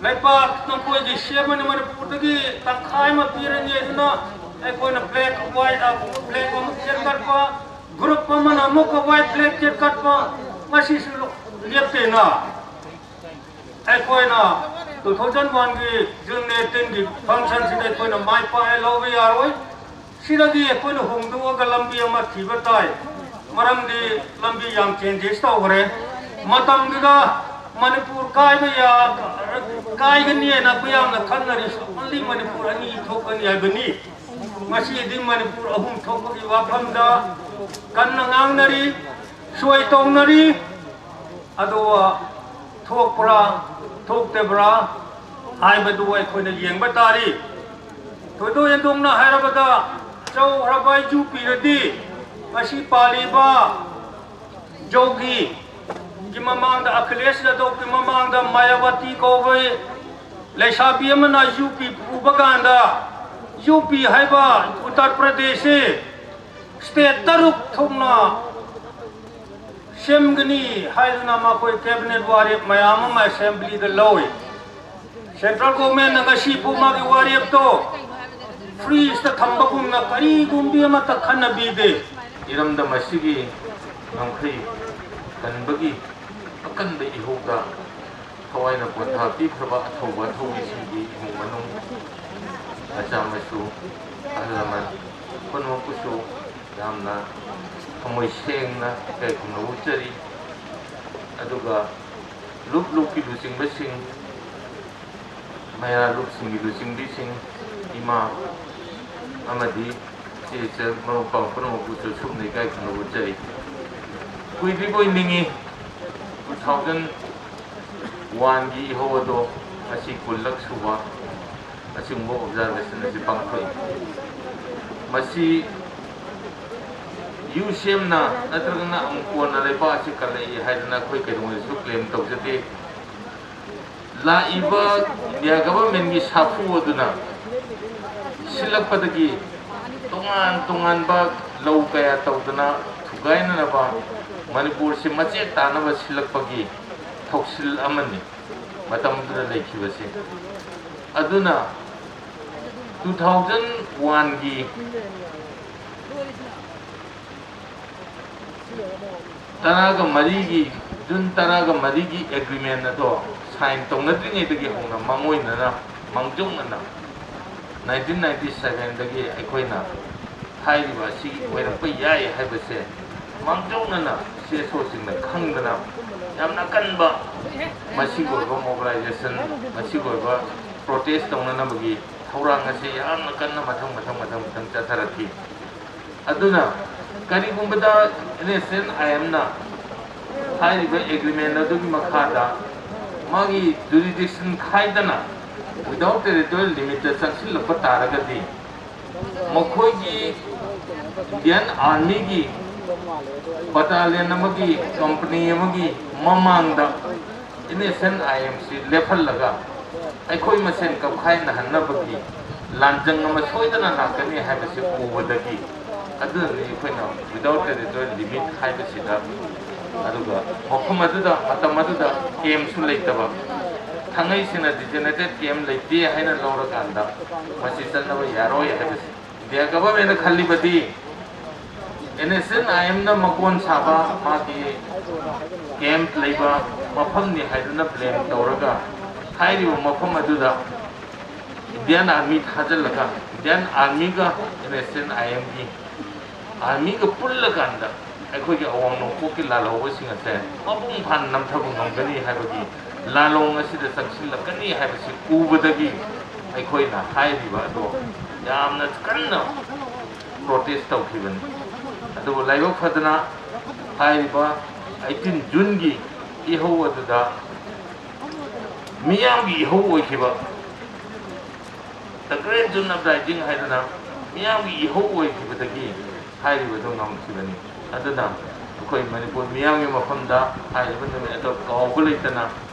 ꯂꯩꯄꯥꯛ ꯅꯈꯣꯏꯒꯤ ꯁꯦꯝꯕꯅꯤ, ꯃꯅꯤꯄꯨꯔꯗꯒꯤ ꯇꯪꯈꯥꯏ ꯑꯃ ꯄꯤꯔꯅꯤ ꯑꯗꯨꯅ ꯑꯩꯈꯣꯏꯅ ꯐ꯭ꯂꯦꯛ ꯋꯥꯏꯠ ꯐ꯭ꯂꯦꯛ ꯑꯃꯨꯛ ꯆꯦꯟꯈꯠꯄ, ꯒ꯭ꯔꯨꯞ ꯑꯃꯅ ꯑꯃꯨꯛꯀ ꯋꯥꯏꯠ ꯐ꯭ꯂꯦꯛ ꯆꯦꯟꯈꯠꯄ, ꯃꯁꯤꯁꯨ ꯂꯦꯞꯇꯦꯅ꯫ ꯑꯩꯈꯣꯏꯅ two thousand one ꯒꯤ June eighteen ꯒꯤ function ꯁꯤꯗ ꯑꯩꯈꯣꯏꯅ ꯃꯥꯏ ꯄꯥꯛꯑꯦ ꯂꯧꯕ ꯌꯥꯔꯣꯏ꯫ ꯁꯤꯗꯒꯤ ꯑꯩꯈꯣꯏꯅ ꯍꯣꯡꯗꯣꯛꯑꯒ ꯂꯝꯕꯤ ꯑꯃ ꯊꯤꯕ ꯇꯥꯏ꯫ ꯃꯔꯝꯗꯤ ꯂꯝꯕꯤ ꯌꯥꯝ changes ꯇꯧꯈ꯭ꯔꯦ꯫ ꯃꯇꯝꯗꯨꯗ ꯃꯅꯤꯄꯨꯔ ꯀꯥꯏꯕ ꯌꯥ-, ꯀꯥꯏꯒꯅꯤ ꯍꯥꯏꯅ ꯑꯩꯈꯣꯏ ꯌꯥꯝꯅ ꯈꯟꯅꯔꯤ꯫ Only ꯃꯅꯤꯄꯨꯔ ꯑꯅꯤ ꯊꯣꯛꯀꯅꯤ ꯍꯥꯏꯕꯅꯤ꯫ ꯉꯁꯤꯗꯤ ꯃꯅꯤꯄꯨꯔ ꯑꯍꯨꯝ ꯊꯣꯛꯄꯒꯤ ꯋꯥꯐꯝꯗ ꯀꯟꯅ ꯉꯥꯡꯅꯔꯤ, ꯁꯣꯏ ꯇꯧꯅꯔꯤ꯫ ꯑꯗꯨꯒ ꯊꯣꯛꯄ꯭ꯔꯥ ꯊꯣꯛꯇꯕ꯭ꯔꯥ ꯍꯥꯏꯕꯗꯨ ꯑꯩꯈꯣꯏꯅ ꯌꯦꯡꯕ ꯇꯥꯔꯤ꯫ ꯊꯣꯏꯗꯣꯛ ꯍꯦꯟꯗꯣꯛꯅ ꯍꯥꯏꯔꯕꯗ ꯆꯧ ꯍꯔꯕꯥꯏ ꯖꯨ ꯄꯤꯔꯗꯤ ꯉꯁꯤ ꯄꯥꯜꯂꯤꯕ ꯖꯣꯒꯤꯒꯤ ꯃꯃꯥꯡꯗ, ꯑꯈꯤꯂꯦꯁ ꯌꯥꯗꯕꯒꯤ ꯃꯃꯥꯡꯗ ꯃꯥꯌꯥꯋꯥꯇꯤ ꯀꯧꯕ ꯂꯩꯁꯥꯕꯤ ꯑꯃꯅ ꯌꯨ ꯄꯤ ꯄꯨꯕ ꯀꯥꯟꯗ, ꯌꯨ ꯄꯤ ꯍꯥꯏꯕ ꯎꯠꯇꯔ ꯄ꯭ꯔꯗꯦꯁꯁꯤ ꯁ꯭ꯇꯦꯠ ꯇꯔꯨꯛ ꯊꯣꯛꯅ ꯁꯦꯝꯒꯅꯤ ꯍꯥꯏꯗꯨꯅ ꯃꯈꯣꯏ ꯀꯦꯕꯤꯅꯦꯠ ꯋꯥꯔꯦꯞ ꯃꯌꯥꯝ ꯑꯃ ꯑꯦꯁꯦꯝꯕ꯭ꯂꯤꯗ ꯂꯧꯏ꯫ ꯁꯦꯟꯇ꯭ꯔꯦꯜ ꯒꯣꯚꯔꯟꯃꯦꯟꯠꯅ ꯉꯁꯤꯕꯨ ꯃꯥꯒꯤ ꯋꯥꯔꯦꯞꯇꯣ ꯐ꯭ꯔꯤꯖꯇ ꯊꯝꯕꯒꯨꯝꯅ ꯀꯔꯤꯒꯨꯝꯕꯤ ꯑꯃꯠꯇ ꯈꯟꯅꯕꯤꯗꯦ꯫ ꯏꯔꯝꯗꯝ ꯑꯁꯤꯒꯤ ꯉꯝꯈꯩ ꯀꯟꯕꯒꯤ ꯑꯀꯟꯕ ꯏꯍꯧꯗ ꯊꯋꯥꯏꯅ ꯄꯣꯟꯊꯥ ꯄꯤꯈ꯭ꯔꯕ ꯑꯊꯧꯕ ꯑꯊꯧꯕꯤꯁꯤꯡꯒꯤ ꯏꯃꯨꯡ ꯃꯅꯨꯡ, ꯃꯆꯥ ꯃꯁꯨ, ꯑꯍꯜ ꯂꯃꯟ ꯄꯨꯝꯅꯃꯛꯄꯨꯁꯨ ꯌꯥꯝꯅ ꯊꯃꯣꯏ ꯁꯦꯡꯅ ꯏꯀꯥꯏ ꯈꯨꯝꯅꯕ ꯎꯠꯆꯔꯤ꯫ ꯑꯗꯨꯒ ꯂꯨꯞ ꯂꯨꯞꯀꯤ ꯂꯨꯆꯤꯡꯕꯁꯤꯡ, ꯃꯩꯔꯥ ꯂꯨꯞꯁꯤꯡꯒꯤ ꯂꯨꯆꯤꯡꯕꯤꯁꯤꯡ, ꯏꯃꯥ ꯑꯃꯗꯤ ꯏꯆꯦ ꯏꯆꯜ ꯃꯔꯨꯞ ꯃꯄꯥꯡ ꯄꯨꯝꯅꯃꯛꯄꯨꯁꯨ ꯁꯨꯞꯅ ꯏꯀꯥꯏ ꯈꯨꯝꯅꯕ ꯎꯠꯆꯔꯤ꯫ ꯀꯨꯏꯗ꯭ꯔꯤꯕ ꯑꯣꯏꯅꯤꯡꯏ, ꯇꯨ ꯊꯥꯎꯖꯟ ꯋꯥꯟꯒꯤ ꯏꯍꯧ ꯑꯗꯣ ꯉꯁꯤ ꯀꯨꯟꯂꯛ ꯁꯨꯕ ꯑꯁꯤꯒꯨꯝꯕ ꯑꯣꯕꯖꯥꯔꯕꯦꯁꯟ ꯑꯁꯤ ꯄꯥꯡꯊꯣꯛꯏ꯫ ꯃꯁꯤ ꯌꯨ ꯁꯦꯝꯅ ꯅꯠꯇ꯭ꯔꯒꯅ ꯑꯃꯨꯛ ꯀꯣꯟꯅ ꯂꯩꯕꯥꯛ ꯑꯁꯤ ꯀꯜꯂꯛꯏ ꯍꯥꯏꯗꯅ ꯑꯩꯈꯣꯏ ꯀꯩꯗꯧꯉꯩꯗꯁꯨ ꯀ꯭ꯂꯦꯝ ꯇꯧꯖꯗꯦ꯫ ꯂꯥꯛꯏꯕ ꯏꯟꯗꯤꯌꯥ ꯒꯚꯔꯟꯃꯦꯟꯠꯀꯤ ꯁꯥꯐꯨ ꯑꯗꯨꯅ ꯁꯤꯜꯂꯛꯄꯗꯒꯤ ꯇꯣꯉꯥꯟ ꯇꯣꯉꯥꯟꯕ ꯂꯧ ꯀꯌꯥ ꯇꯧꯗꯅ ꯊꯨꯒꯥꯏꯅꯅꯕ ꯃꯅꯤꯄꯨꯔꯁꯤ ꯃꯆꯦꯠ ꯇꯥꯅꯕ ꯁꯤꯜꯂꯛꯄꯒꯤ ꯊꯧꯁꯤꯜ ꯑꯃꯅꯤ ꯃꯇꯝꯗꯨꯗ ꯂꯩꯈꯤꯕꯁꯦ꯫ ꯑꯗꯨꯅ ꯇꯨ ꯊꯥꯎꯖꯟ ꯋꯥꯟꯒꯤ ꯇꯔꯥꯒ ꯃꯔꯤꯒꯤ, ꯖꯨꯟ ꯇꯔꯥꯒ ꯃꯔꯤꯒꯤ ꯑꯦꯒ꯭ꯔꯤꯃꯦꯟ ꯑꯗꯣ ꯁꯥꯏꯟ ꯇꯧꯅꯗ꯭ꯔꯤꯉꯩꯗꯒꯤ ꯍꯧꯅ ꯃꯥꯡꯑꯣꯏꯅꯅ, ꯃꯥꯡꯖꯧꯅꯅ ꯅꯥꯏꯟꯇꯤꯟ ꯅꯥꯏꯟꯇꯤ ꯁꯚꯦꯟꯗꯒꯤ ꯑꯩꯈꯣꯏꯅ ꯍꯥꯏꯔꯤꯕ ꯑꯁꯤ ꯑꯣꯏꯔꯛꯄ ꯌꯥꯏ ꯍꯥꯏꯕꯁꯦ ꯃꯥꯡꯖꯧꯅꯅ ꯁꯤ ꯑꯦꯁ ꯑꯣꯁꯤꯡꯅ ꯈꯪꯗꯅ ꯌꯥꯝꯅ ꯀꯟꯕ ꯃꯁꯤꯒꯤ ꯑꯣꯏꯕ ꯃꯣꯕꯤꯂꯥꯏꯖꯦꯁꯟ, ꯃꯁꯤꯒꯤ ꯑꯣꯏꯕ ꯄ꯭ꯔꯣꯇꯦꯁ ꯇꯧꯅꯅꯕꯒꯤ ꯊꯧꯔꯥꯡ ꯑꯁꯤ ꯌꯥꯝꯅ ꯀꯟꯅ ꯃꯊꯪ ꯃꯊꯪ ꯃꯊꯪ ꯃꯊꯪ ꯆꯠꯊꯔꯛꯈꯤ꯫ ꯑꯗꯨꯅ ꯀꯔꯤꯒꯨꯝꯕꯗ ꯑꯦꯟ ꯑꯦꯁ ꯑꯦꯟ ꯑꯥꯏ ꯑꯦꯝꯅ ꯍꯥꯏꯔꯤꯕ ꯑꯦꯒ꯭ꯔꯤꯃꯦꯟ ꯑꯗꯨꯒꯤ ꯃꯈꯥꯗ ꯃꯥꯒꯤ ꯖꯨꯔꯤꯗꯤꯛꯁꯟ ꯈꯥꯏꯗꯅ ꯋꯤꯗꯥꯎꯠ ꯇꯦꯔꯤꯇꯣꯔꯤꯌꯦꯜ ꯂꯤꯃꯤꯠꯇ ꯆꯪꯁꯤꯜꯂꯛꯄ ꯇꯥꯔꯒꯗꯤ, ꯃꯈꯣꯏꯒꯤ ꯏꯟꯗꯤꯌꯟ ꯑꯥꯔꯃꯤꯒꯤ ꯕꯇꯥꯂꯤꯌꯟ ꯑꯃꯒꯤ, ꯀꯝꯄꯅꯤ ꯑꯃꯒꯤ ꯃꯃꯥꯡꯗ ꯑꯦꯟ ꯑꯦꯁ ꯑꯦꯟ ꯑꯥꯏ ꯑꯦꯝꯁꯤ ꯂꯦꯞꯍꯜꯂꯒ ꯑꯩꯈꯣꯏ ꯃꯁꯦꯟ ꯀꯞꯈꯥꯏꯅꯍꯟꯅꯕꯒꯤ ꯂꯥꯟꯖꯪ ꯑꯃ ꯁꯣꯏꯗꯅ ꯂꯥꯛꯀꯅꯤ ꯍꯥꯏꯕꯁꯤ ꯎꯕꯗꯒꯤ, ꯑꯗꯨꯅꯅꯤ ꯑꯩꯈꯣꯏꯅ without territorial limit ꯍꯥꯏꯕꯁꯤꯗ, ꯑꯗꯨꯒ ꯃꯐꯝ ꯑꯗꯨꯗ, ꯃꯇꯝ ꯑꯗꯨꯗ ꯀꯦꯝꯁꯨ ꯂꯩꯇꯕ, ꯊꯥꯡꯉꯩꯁꯤꯡꯅ designated camp ꯂꯩꯇꯦ ꯍꯥꯏꯅ ꯂꯧꯔꯀꯥꯟꯗ ꯃꯁꯤ ꯆꯠꯅꯕ ꯌꯥꯔꯣꯏ ꯍꯥꯏꯕꯁꯤ ꯏꯟꯗꯤꯌꯥ ꯒꯚꯔꯟꯃꯦꯟꯅ ꯈꯜꯂꯤꯕꯗꯤ NSCN-IM-ꯅ ꯃꯀꯣꯟ ꯁꯥꯕ, ꯃꯥꯒꯤ ꯀꯦꯝꯞ ꯂꯩꯕ ꯃꯐꯝꯅꯤ ꯍꯥꯏꯗꯨꯅ ꯕ꯭ꯂꯦꯝ ꯇꯧꯔꯒ, ꯍꯥꯏꯔꯤꯕ ꯃꯐꯝ ꯑꯗꯨꯗ ꯏꯟꯗꯤꯌꯥꯟ ꯑꯥꯔꯃꯤ ꯊꯥꯖꯤꯜꯂꯒ, ꯏꯟꯗꯤꯌꯥꯟ ꯑꯥꯔꯃꯤꯒ NSCN-IM-ꯒꯤ ꯑꯥꯔꯃꯤꯒ ꯄꯨꯜꯂꯀꯥꯟꯗ ꯑꯩꯈꯣꯏꯒꯤ ꯑꯋꯥꯡ ꯅꯣꯡꯄꯣꯛꯀꯤ ꯂꯥꯜꯍꯧꯕꯁꯤꯡ ꯑꯁꯦ ꯃꯄꯨꯡ ꯐꯥꯅ ꯅꯝꯊꯕ ꯉꯝꯒꯅꯤ ꯍꯥꯏꯕꯒꯤ ꯂꯥꯂꯣꯡ ꯑꯁꯤꯗ ꯆꯪꯁꯤꯜꯂꯛꯀꯅꯤ ꯍꯥꯏꯕꯁꯤ ꯎꯕꯗꯒꯤ ꯑꯩꯈꯣꯏꯅ ꯍꯥꯏꯔꯤꯕ ꯑꯗꯣ ꯌꯥꯝꯅ ꯀꯟꯅ ꯄ꯭ꯔꯣꯇꯦꯁ ꯇꯧꯈꯤꯕꯅꯤ꯫ ꯑꯗꯨꯕꯨ ꯂꯥꯏꯕꯛ ꯐꯗꯅ ꯍꯥꯏꯔꯤꯕ eighteen June-ꯒꯤ ꯏꯍꯧ ꯑꯗꯨꯗ ꯃꯤꯌꯥꯝꯒꯤ ꯏꯍꯧ ꯑꯣꯏꯈꯤꯕ, The Great June Uprising ꯍꯥꯏꯗꯅ ꯃꯤꯌꯥꯝꯒꯤ ꯏꯍꯧ ꯑꯣꯏꯈꯤꯕꯗꯒꯤ ꯍꯥꯏꯔꯤꯕꯗꯨ ꯉꯝꯈꯤꯕꯅꯤ꯫ ꯑꯗꯨꯅ ꯑꯩꯈꯣꯏ ꯃꯅꯤꯄꯨꯔ ꯃꯤꯌꯥꯝꯒꯤ ꯃꯐꯝꯗ ꯍꯥꯏꯔꯤꯕ ꯅꯨꯃꯤꯠ ꯑꯗꯨ ꯀꯥꯎꯕ ꯂꯩꯇꯅ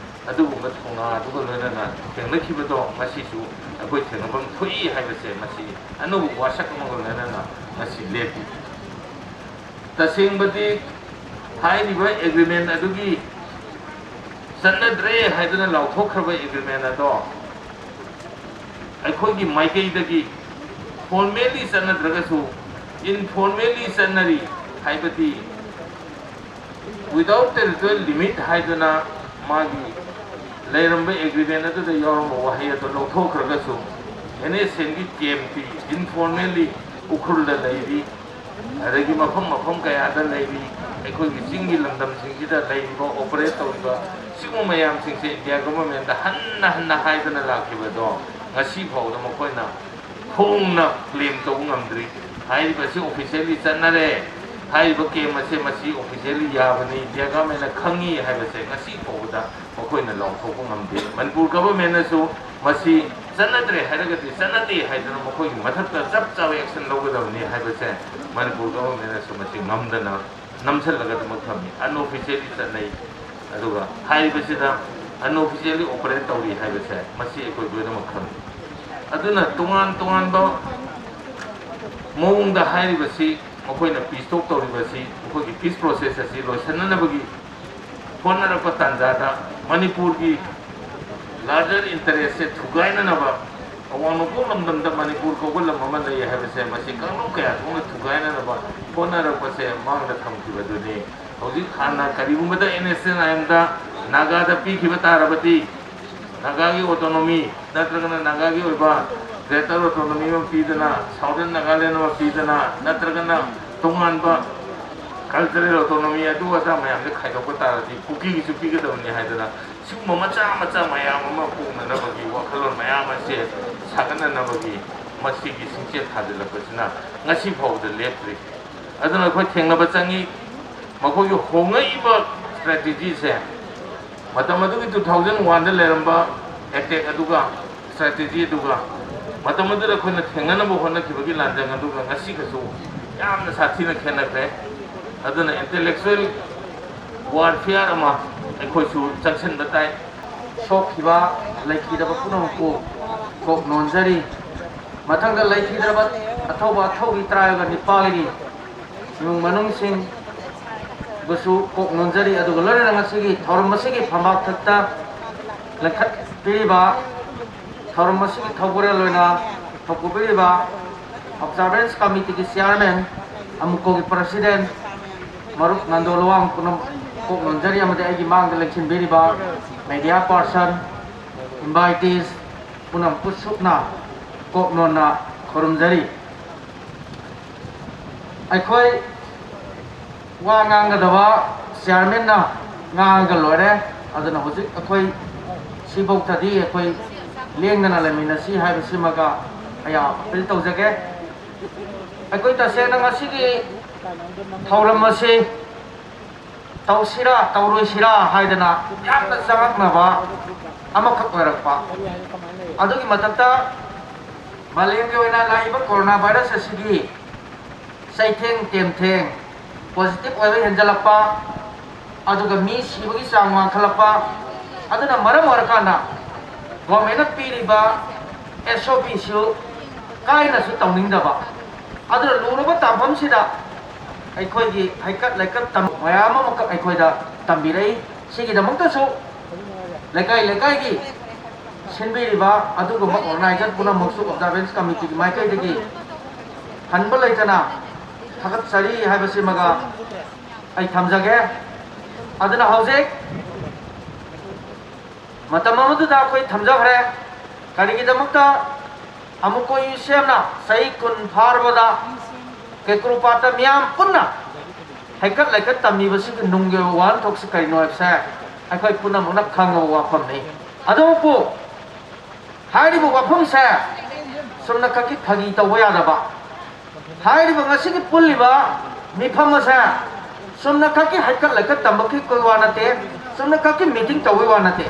ꯑꯗꯨꯒꯨꯝꯕ ꯊꯧꯅꯥ ꯑꯗꯨꯒ ꯂꯣꯏꯅꯅ ꯊꯦꯡꯅꯈꯤꯕꯗꯣ ꯉꯁꯤꯁꯨ ꯑꯩꯈꯣꯏ ꯊꯦꯡꯅꯐꯝ ꯊꯣꯛꯏ ꯍꯥꯏꯕꯁꯦ ꯃꯁꯤ ꯑꯅꯧꯕ ꯋꯥꯁꯛ ꯑꯃꯒ ꯂꯣꯏꯅꯅ ꯉꯁꯤ ꯂꯦꯞꯄꯤ꯫ ꯇꯁꯦꯡꯕꯗꯤ ꯍꯥꯏꯔꯤꯕ ꯑꯦꯒ꯭ꯔꯤꯃꯦꯟ ꯑꯗꯨꯒꯤ ꯆꯠꯅꯗ꯭ꯔꯦ ꯍꯥꯏꯗꯨꯅ ꯂꯥꯎꯊꯣꯛꯈ꯭ꯔꯕ ꯑꯦꯒ꯭ꯔꯤꯃꯦꯟ ꯑꯗꯣ ꯑꯩꯈꯣꯏꯒꯤ ꯃꯥꯏꯀꯩꯗꯒꯤ ꯐꯣꯔꯃꯦꯜꯂꯤ ꯆꯠꯅꯗ꯭ꯔꯒꯁꯨ ꯏꯟꯐꯣꯔꯃꯦꯜꯂꯤ ꯆꯠꯅꯔꯤ, ꯍꯥꯏꯕꯗꯤ without territorial limit ꯍꯥꯏꯗꯨꯅ ꯃꯥꯒꯤ ꯂꯩꯔꯝꯕ ꯑꯦꯒ꯭ꯔꯤꯃꯦꯟ ꯑꯗꯨꯗ ꯌꯥꯎꯔꯝꯕ ꯋꯥꯍꯩ ꯑꯗꯨ ꯂꯧꯊꯣꯛꯈ꯭ꯔꯒꯁꯨ NSCN-ꯒꯤ ꯀꯦꯝꯞꯇꯤ ꯏꯟꯐꯣꯔꯃꯦꯜꯂꯤ ꯎꯈ꯭ꯔꯨꯜꯗ ꯂꯩꯔꯤ, ꯑꯗꯒꯤ ꯃꯐꯝ ꯃꯐꯝ ꯀꯌꯥꯗ ꯂꯩꯔꯤ꯫ ꯑꯩꯈꯣꯏꯒꯤ ꯆꯤꯡꯒꯤ ꯂꯝꯗꯝꯁꯤꯡꯁꯤꯗ ꯂꯩꯔꯤꯕ, ꯑꯣꯄꯔꯦꯠ ꯇꯧꯔꯤꯕ ꯁꯤꯒꯨꯝꯕ ꯃꯌꯥꯝꯁꯤꯡꯁꯦ ꯏꯟꯗꯤꯌꯥ ꯒꯚꯔꯟꯃꯦꯟꯠꯇ ꯍꯟꯅ ꯍꯟꯅ ꯍꯥꯏꯗꯅ ꯂꯥꯛꯈꯤꯕꯗꯣ ꯉꯁꯤ ꯐꯥꯎꯕꯗ ꯃꯈꯣꯏꯅ ꯐꯣꯡꯅ ꯀ꯭ꯂꯦꯝ ꯇꯧꯕ ꯉꯝꯗ꯭ꯔꯤ꯫ ꯍꯥꯏꯔꯤꯕꯁꯤ ꯑꯣꯐꯤꯁꯦꯜꯂꯤ ꯆꯠꯅꯔꯦ, ꯍꯥꯏꯔꯤꯕ ꯀꯦꯝ ꯑꯁꯦ ꯃꯁꯤ ꯑꯣꯐꯤꯁꯦꯜꯂꯤ ꯌꯥꯕꯅꯤ, ꯏꯟꯗꯤꯌꯥ ꯒꯚꯔꯟꯃꯦꯟꯠꯅ ꯈꯪꯉꯤ ꯍꯥꯏꯕꯁꯦ ꯉꯁꯤ ꯐꯥꯎꯕꯗ ꯃꯈꯣꯏꯅ ꯂꯥꯎꯊꯣꯛꯄ ꯉꯝꯗꯦ꯫ ꯃꯅꯤꯄꯨꯔ ꯒꯚꯔꯟꯃꯦꯟꯠꯅꯁꯨ ꯃꯁꯤ ꯆꯠꯅꯗ꯭ꯔꯦ ꯍꯥꯏꯔꯒꯗꯤ ꯆꯠꯅꯗꯦ ꯍꯥꯏꯗꯅ ꯃꯈꯣꯏꯒꯤ ꯃꯊꯛꯇ ꯆꯞ ꯆꯥꯕ ꯑꯦꯛꯁꯟ ꯂꯧꯒꯗꯕꯅꯤ ꯍꯥꯏꯕꯁꯦ ꯃꯅꯤꯄꯨꯔ ꯒꯚꯔꯟꯃꯦꯟꯠꯅꯁꯨ ꯃꯁꯤ ꯉꯝꯗꯅ ꯅꯝꯁꯤꯜꯂꯒ ꯑꯗꯨꯃꯛ ꯊꯝꯃꯤ꯫ ꯑꯟꯑꯣꯐꯤꯁꯦꯜꯂꯤ ꯆꯠꯅꯩ꯫ ꯑꯗꯨꯒ ꯍꯥꯏꯔꯤꯕꯁꯤꯗ ꯑꯟꯑꯣꯐꯤꯁꯤꯌꯦꯜꯂꯤ ꯑꯣꯄꯔꯦꯠ ꯇꯧꯔꯤ ꯍꯥꯏꯕꯁꯦ ꯃꯁꯤ ꯑꯩꯈꯣꯏ ꯂꯣꯏꯅꯃꯛ ꯈꯪꯏ꯫ ꯑꯗꯨꯅ ꯇꯣꯉꯥꯟ ꯇꯣꯉꯥꯟꯕ ꯃꯑꯣꯡꯗ ꯍꯥꯏꯔꯤꯕꯁꯤ, ꯃꯈꯣꯏꯅ ꯄꯤꯁ ꯇꯣꯛ ꯇꯧꯔꯤꯕꯁꯤ, ꯑꯩꯈꯣꯏꯒꯤ ꯄꯤꯁ ꯄ꯭ꯔꯣꯁꯦꯁ ꯑꯁꯤ ꯂꯣꯏꯁꯤꯟꯅꯅꯕꯒꯤ ꯍꯣꯠꯅꯔꯛꯄ ꯇꯥꯟꯖꯥꯗ ꯃꯅꯤꯄꯨꯔꯒꯤ ꯂꯥꯔꯖꯔ ꯏꯟꯇꯔꯦꯁꯁꯦ ꯊꯨꯒꯥꯏꯅꯅꯕ, ꯑꯋꯥꯡ ꯅꯣꯡꯄꯣꯛ ꯂꯝꯗꯝꯗ ꯃꯅꯤꯄꯨꯔ ꯀꯧꯕ ꯂꯝ ꯑꯃ ꯂꯩ ꯍꯥꯏꯕꯁꯦ, ꯃꯁꯤ ꯀꯥꯡꯂꯨꯞ ꯀꯌꯥ ꯊꯣꯛꯅ ꯊꯨꯒꯥꯏꯅꯅꯕ ꯍꯣꯠꯅꯔꯛꯄꯁꯦ ꯃꯥꯡꯗ ꯊꯝꯈꯤꯕꯗꯨꯅꯤ꯫ ꯍꯧꯖꯤꯛ ꯍꯥꯟꯅ ꯀꯔꯤꯒꯨꯝꯕꯗ ꯑꯦꯟ ꯑꯦꯁ ꯑꯦꯟ ꯑꯥꯏ ꯑꯦꯝꯗ ꯅꯥꯒꯥꯗ ꯄꯤꯈꯤꯕ ꯇꯥꯔꯕꯗꯤ, ꯅꯥꯒꯥꯒꯤ ꯑꯣꯇꯣꯅꯣꯃꯤ ꯅꯠꯇ꯭ꯔꯒꯅ ꯅꯥꯒꯥꯒꯤ ꯑꯣꯏꯕ ꯒ꯭ꯔꯦꯇꯔ ꯑꯣꯇꯣꯅꯣꯃꯤ ꯑꯃ ꯄꯤꯗꯅ, ꯁꯥꯎꯗꯔꯟ ꯅꯥꯒꯥꯂꯦꯟ ꯑꯃ ꯄꯤꯗꯅ, ꯅꯠꯇ꯭ꯔꯒꯅ ꯇꯣꯉꯥꯟꯕ ꯀꯜꯆꯔꯦꯜ ꯑꯣꯇꯣꯅꯣꯃꯤ ꯑꯗꯨ ꯑꯗꯥ ꯃꯌꯥꯝꯁꯦ ꯈꯥꯏꯗꯣꯛꯄ ꯇꯥꯔꯗꯤ ꯀꯨꯀꯤꯒꯤꯁꯨ ꯄꯤꯒꯗꯕꯅꯤ ꯍꯥꯏꯗꯅ, ꯁꯤꯒꯨꯝꯕ ꯃꯆꯥ ꯃꯆꯥ ꯃꯌꯥꯝ ꯑꯃ ꯄꯣꯛꯅꯅꯕꯒꯤ ꯋꯥꯈꯜꯂꯣꯟ ꯃꯌꯥꯝ ꯑꯁꯦ ꯁꯥꯒꯠꯅꯅꯕꯒꯤ ꯃꯁꯤꯒꯤ ꯁꯤꯡꯆꯦꯠ ꯊꯥꯖꯤꯜꯂꯛꯄꯁꯤꯅ ꯉꯁꯤ ꯐꯥꯎꯕꯗ ꯂꯦꯞꯇ꯭ꯔꯤ꯫ ꯑꯗꯨꯅ ꯑꯩꯈꯣꯏ ꯊꯦꯡꯅꯕ ꯆꯪꯉꯤ꯫ ꯃꯈꯣꯏꯒꯤ ꯍꯣꯡꯉꯛꯏꯕ ꯁ꯭ꯇ꯭ꯔꯦꯇꯦꯖꯤꯁꯦ, ꯃꯇꯝ ꯑꯗꯨꯒꯤ ꯇꯨ ꯊꯥꯎꯖꯟ ꯋꯥꯟꯗ ꯂꯩꯔꯝꯕ ꯑꯦꯇꯦꯛ ꯑꯗꯨꯒ, ꯁ꯭ꯇ꯭ꯔꯦꯇꯦꯖꯤ ꯑꯗꯨꯒ, ꯃꯇꯝ ꯑꯗꯨꯗ ꯑꯩꯈꯣꯏꯅ ꯊꯦꯡꯅꯅꯕ ꯍꯣꯠꯅꯈꯤꯕꯒꯤ ꯂꯥꯟꯖꯪ ꯑꯗꯨꯒ ꯉꯁꯤꯒꯁꯨ ꯌꯥꯝꯅ ꯁꯥꯊꯤꯅ ꯈꯦꯠꯅꯈ꯭ꯔꯦ꯫ ꯑꯗꯨꯅ ꯏꯟꯇꯦꯂꯦꯛꯆꯨꯋꯦꯜ ꯋꯥꯔꯐꯤꯌꯥꯔ ꯑꯃ ꯑꯩꯈꯣꯏꯁꯨ ꯆꯪꯁꯤꯟꯕ ꯇꯥꯏ꯫ ꯁꯣꯛꯈꯤꯕ, ꯂꯩꯈꯤꯗꯕ ꯄꯨꯝꯅꯃꯛꯄꯨ ꯀꯣꯛ ꯅꯣꯟꯖꯔꯤ꯫ ꯃꯊꯪꯗ ꯂꯩꯈꯤꯗ꯭ꯔꯕ ꯑꯊꯧꯕ ꯑꯊꯧꯕꯤ ꯇꯔꯥꯒ ꯅꯤꯄꯥꯜꯒꯤ ꯏꯃꯨꯡ ꯃꯅꯨꯡꯁꯤꯡꯕꯨꯁꯨ ꯀꯣꯛ ꯅꯣꯟꯖꯔꯤ꯫ ꯑꯗꯨꯒ ꯂꯣꯏꯅꯅ ꯉꯁꯤꯒꯤ ꯊꯧꯔꯝ ꯑꯁꯤꯒꯤ ꯐꯝꯕꯥꯛ ꯊꯛꯇ ꯂꯦꯡꯈꯠꯄꯤꯔꯤꯕ, ꯊꯧꯔꯝ ꯑꯁꯤꯒꯤ ꯊꯧꯕꯨꯔꯦꯜ ꯑꯣꯏꯅ ꯊꯧꯄꯨꯕꯤꯔꯤꯕ ꯑꯣꯕꯖꯥꯔꯚꯦꯟꯁ ꯀꯃꯤꯇꯤꯒꯤ ꯆꯤꯌꯥꯔꯃꯦꯟ, ꯑꯃꯨꯀꯣꯒꯤ ꯄ꯭ꯔꯁꯤꯗꯦꯟ, ꯃꯔꯨꯞ ꯅꯟꯗꯣ ꯂꯨꯋꯥꯡ ꯄꯨꯝꯅꯃꯛ ꯀꯣꯛ ꯅꯣꯟꯖꯔꯤ, ꯑꯃꯗꯤ ꯑꯩꯒꯤ ꯃꯥꯡꯗ ꯂꯦꯡꯁꯤꯟꯕꯤꯔꯤꯕ ꯃꯦꯗꯤꯌꯥ ꯄꯥꯔꯁꯟ, ꯏꯟꯚꯥꯏꯇꯤꯁ ꯄꯨꯝꯅꯃꯛꯄꯨ ꯁꯨꯞꯅ ꯀꯣꯛ ꯅꯣꯟꯅ ꯈꯨꯔꯨꯝꯖꯔꯤ꯫ ꯑꯩꯈꯣꯏ ꯋꯥ ꯉꯥꯡꯒꯗꯕ ꯆꯤꯌꯥꯔꯃꯦꯟꯅ ꯉꯥꯡꯉꯒ ꯂꯣꯏꯔꯦ꯫ ꯑꯗꯨꯅ ꯍꯧꯖꯤꯛ ꯑꯩꯈꯣꯏ ꯁꯤꯐꯧꯗꯗꯤ ꯑꯩꯈꯣꯏ ꯂꯦꯡꯗꯅ ꯂꯩꯃꯤꯟꯅꯁꯤ ꯍꯥꯏꯕꯁꯤꯃꯒ ꯑꯩ ꯑꯄꯤꯜ ꯇꯧꯖꯒꯦ꯫ ꯑꯩꯈꯣꯏ ꯇꯁꯦꯡꯅ ꯉꯁꯤꯒꯤ ꯊꯧꯔꯝ ꯑꯁꯤ ꯇꯧꯁꯤꯔꯥ ꯇꯧꯔꯣꯏꯁꯤꯔꯥ ꯍꯥꯏꯗꯅ ꯌꯥꯝꯅ ꯆꯃꯝꯅꯕ ꯑꯃꯈꯛ ꯑꯣꯏꯔꯛꯄ꯫ ꯑꯗꯨꯒꯤ ꯃꯊꯛꯇ ꯃꯥꯂꯦꯝꯒꯤ ꯑꯣꯏꯅ ꯂꯥꯛꯏꯕ ꯀꯣꯔꯣꯅꯥ ꯚꯥꯏꯔꯁ ꯑꯁꯤꯒꯤ ꯆꯩꯊꯦꯡ ꯇꯦꯝꯊꯦꯡ, ꯄꯣꯖꯤꯇꯤꯚ ꯑꯣꯏꯕ ꯍꯦꯟꯖꯜꯂꯛꯄ, ꯑꯗꯨꯒ ꯃꯤ ꯁꯤꯕꯒꯤ ꯆꯥꯡ ꯋꯥꯡꯈꯠꯂꯛꯄ, ꯑꯗꯨꯅ ꯃꯔꯝ ꯑꯣꯏꯔꯀꯥꯟꯗ ꯒꯣꯔꯃꯦꯟꯅ ꯄꯤꯔꯤꯕ ꯑꯦꯁ ꯑꯣ ꯄꯤꯁꯨ ꯀꯥꯏꯅꯁꯨ ꯇꯧꯅꯤꯡꯗꯕ, ꯑꯗꯨꯅ ꯂꯨꯔꯕ ꯇꯥꯡꯐꯝꯁꯤꯗ ꯑꯩꯈꯣꯏꯒꯤ ꯍꯩꯀꯠ ꯂꯩꯀꯠ ꯇꯝ ꯃꯌꯥꯝ ꯑꯃꯈꯛ ꯑꯩꯈꯣꯏꯗ ꯇꯝꯕꯤꯔꯛꯏ꯫ ꯁꯤꯒꯤꯗꯃꯛꯇꯁꯨ ꯂꯩꯀꯥꯏ ꯂꯩꯀꯥꯏꯒꯤ ꯁꯤꯟꯕꯤꯔꯤꯕ ꯑꯗꯨꯒꯨꯝꯕ ꯑꯣꯔꯒꯅꯥꯏꯖꯔ ꯄꯨꯝꯅꯃꯛꯁꯨ, ꯑꯣꯕꯖꯥꯔꯚꯦꯟꯁ ꯀꯃꯤꯇꯤꯒꯤ ꯃꯥꯏꯀꯩꯗꯒꯤ ꯍꯟꯕ ꯂꯩꯇꯅ ꯊꯥꯒꯠꯆꯔꯤ ꯍꯥꯏꯕꯁꯤꯃꯒ ꯑꯩ ꯊꯝꯖꯒꯦ꯫ ꯑꯗꯨꯅ ꯍꯧꯖꯤꯛ ꯃꯇꯝ ꯑꯃꯗꯨꯗ ꯑꯩꯈꯣꯏ ꯊꯝꯖꯈ꯭ꯔꯦ꯫ ꯀꯔꯤꯒꯤꯗꯃꯛꯇ ꯑꯃꯨꯛ ꯀꯣꯏ ꯁꯦꯝꯅ ꯆꯍꯤ ꯀꯨꯟ ꯐꯥꯔꯕꯗ ꯀꯦꯀ꯭ꯔꯨꯄꯥꯠꯇ ꯃꯤꯌꯥꯝ ꯄꯨꯟꯅ ꯍꯩꯀꯠ ꯂꯩꯀꯠ ꯇꯝꯃꯤꯕꯁꯤꯒꯤ ꯅꯨꯡꯒꯤ ꯑꯣꯏꯕ ꯋꯥꯍꯟꯊꯣꯛꯁꯤ ꯀꯔꯤꯅꯣ ꯍꯥꯏꯕꯁꯦ ꯑꯩꯈꯣꯏ ꯄꯨꯝꯅꯃꯛꯅ ꯈꯪꯉꯕ ꯋꯥꯐꯝꯅꯤ꯫ ꯑꯗꯨꯕꯨ ꯍꯥꯏꯔꯤꯕ ꯋꯥꯐꯝꯁꯦ ꯆꯨꯝꯅ ꯈꯛꯀꯤ ꯐꯥꯒꯤ ꯇꯧꯕ ꯌꯥꯗꯕ, ꯍꯥꯏꯔꯤꯕ ꯉꯁꯤꯒꯤ ꯄꯨꯜꯂꯤꯕ ꯃꯤꯐꯝ ꯑꯁꯦ ꯆꯨꯝꯅ ꯈꯛꯀꯤ ꯍꯩꯀꯠ ꯂꯩꯀꯠ ꯇꯝꯕꯒꯤ ꯀꯣꯏ ꯋꯥ ꯅꯠꯇꯦ, ꯆꯨꯝꯅ ꯈꯛꯀꯤ ꯃꯤꯇꯤꯡ ꯇꯧꯕꯒꯤ ꯋꯥ ꯅꯠꯇꯦ꯫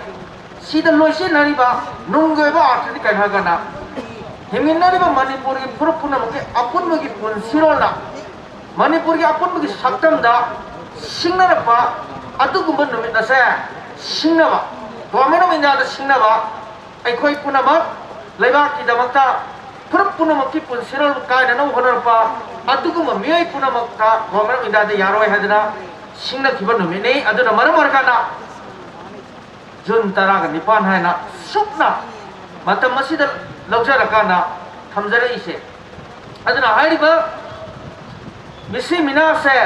ꯁꯤꯗ ꯂꯣꯏꯁꯤꯟꯅꯔꯤꯕ ꯅꯨꯡꯒꯤ ꯑꯣꯏꯕ ꯑꯥꯔꯊꯗꯤ ꯀꯩꯅꯣ ꯍꯥꯏꯔꯀꯥꯟꯗ, ꯍꯤꯡꯃꯤꯟꯅꯔꯤꯕ ꯃꯅꯤꯄꯨꯔꯒꯤ ꯐꯨꯔꯨꯞ ꯄꯨꯝꯅꯃꯛꯀꯤ ꯑꯄꯨꯟꯕꯒꯤ ꯄꯨꯟꯁꯤꯔꯣꯜꯅ, ꯃꯅꯤꯄꯨꯔꯒꯤ ꯑꯄꯨꯟꯕꯒꯤ ꯁꯛꯇꯝꯗ ꯁꯤꯡꯅꯔꯛꯄ ꯑꯗꯨꯒꯨꯝꯕ ꯅꯨꯃꯤꯠ ꯑꯁꯦ ꯁꯤꯡꯅꯕ, ꯒꯣꯔꯃꯦꯟ ꯑꯣꯐ ꯏꯟꯗꯤꯌꯥꯗ ꯁꯤꯡꯅꯕ, ꯑꯩꯈꯣꯏ ꯄꯨꯝꯅꯃꯛ ꯂꯩꯕꯥꯛꯀꯤꯗꯃꯛꯇ, ꯐꯨꯔꯨꯞ ꯄꯨꯝꯅꯃꯛꯀꯤ ꯄꯨꯟꯁꯤꯔꯣꯜ ꯀꯥꯏꯅꯅꯕ ꯍꯣꯠꯅꯔꯛꯄ ꯑꯗꯨꯒꯨꯝꯕ ꯃꯤꯑꯣꯏ ꯄꯨꯝꯅꯃꯛꯇ ꯒꯣꯔꯃꯦꯟ ꯑꯣꯐ ꯏꯟꯗꯤꯌꯥꯗ ꯌꯥꯔꯣꯏ ꯍꯥꯏꯗꯅ ꯁꯤꯡꯅꯈꯤꯕ ꯅꯨꯃꯤꯠꯅꯤ꯫ ꯑꯗꯨꯅ ꯃꯔꯝ ꯑꯣꯏꯔꯀꯥꯟꯗ ꯖꯨꯟ ꯇꯔꯥꯒ ꯅꯤꯄꯥꯟ ꯍꯥꯏꯅ ꯁꯨꯞꯅ ꯃꯇꯝ ꯑꯁꯤꯗ ꯂꯧꯖꯔꯀꯥꯟꯗ ꯊꯝꯖꯔꯛꯏꯁꯦ꯫ ꯑꯗꯨꯅ ꯍꯥꯏꯔꯤꯕ ꯃꯤꯁꯤ ꯃꯤꯅꯥꯁꯦ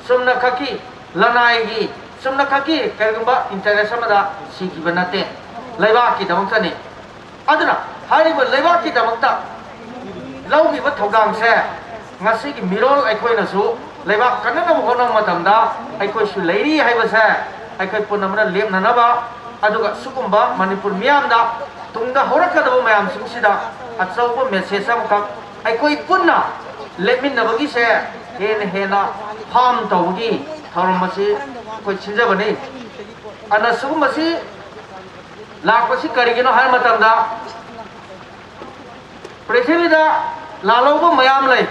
ꯆꯨꯝꯅ ꯈꯛꯀꯤ ꯂꯅꯥꯏꯒꯤ, ꯆꯨꯝꯅ ꯈꯛꯀꯤ ꯀꯔꯤꯒꯨꯝꯕ ꯏꯟꯇꯔꯦꯁ ꯑꯃꯗ ꯁꯤꯈꯤꯕ ꯅꯠꯇꯦ, ꯂꯩꯕꯥꯛꯀꯤꯗꯃꯛꯇꯅꯤ꯫ ꯑꯗꯨꯅ ꯍꯥꯏꯔꯤꯕ ꯂꯩꯕꯥꯛꯀꯤꯗꯃꯛꯇ ꯂꯧꯈꯤꯕ ꯊꯧꯗꯥꯡꯁꯦ ꯉꯁꯤꯒꯤ ꯃꯤꯔꯣꯜ ꯑꯩꯈꯣꯏꯅꯁꯨ ꯂꯩꯕꯥꯛ ꯀꯟꯅꯅꯕ ꯍꯣꯠꯅꯕ ꯃꯇꯝꯗ ꯑꯩꯈꯣꯏꯁꯨ ꯂꯩꯔꯤ ꯍꯥꯏꯕꯁꯦ ꯑꯩꯈꯣꯏ ꯄꯨꯝꯅꯃꯛꯅ ꯂꯦꯞꯅꯅꯕ, ꯑꯗꯨꯒ ꯁꯤꯒꯨꯝꯕ ꯃꯅꯤꯄꯨꯔ ꯃꯤꯌꯥꯝꯗ ꯇꯨꯡꯗ ꯍꯧꯔꯛꯀꯗꯕ ꯃꯌꯥꯝꯁꯤꯡꯁꯤꯗ ꯑꯆꯧꯕ ꯃꯦꯁꯦꯖ ꯑꯃꯈꯛ ꯑꯩꯈꯣꯏ ꯄꯨꯟꯅ ꯂꯦꯞꯃꯤꯟꯅꯕꯒꯤꯁꯦ ꯍꯦꯟꯅ ꯍꯦꯟꯅ ꯐꯥꯝ ꯇꯧꯕꯒꯤ ꯊꯧꯔꯝ ꯑꯁꯤ ꯑꯩꯈꯣꯏ ꯁꯤꯟꯖꯕꯅꯤ꯫ ꯑꯗꯨꯅ ꯁꯤꯒꯨꯝꯕꯁꯤ ꯂꯥꯛꯄꯁꯤ ꯀꯔꯤꯒꯤꯅꯣ ꯍꯥꯏꯕ ꯃꯇꯝꯗ, ꯄ꯭ꯔꯤꯊꯤꯕꯤꯗ ꯂꯥꯜꯍꯧꯕ ꯃꯌꯥꯝ ꯂꯩ,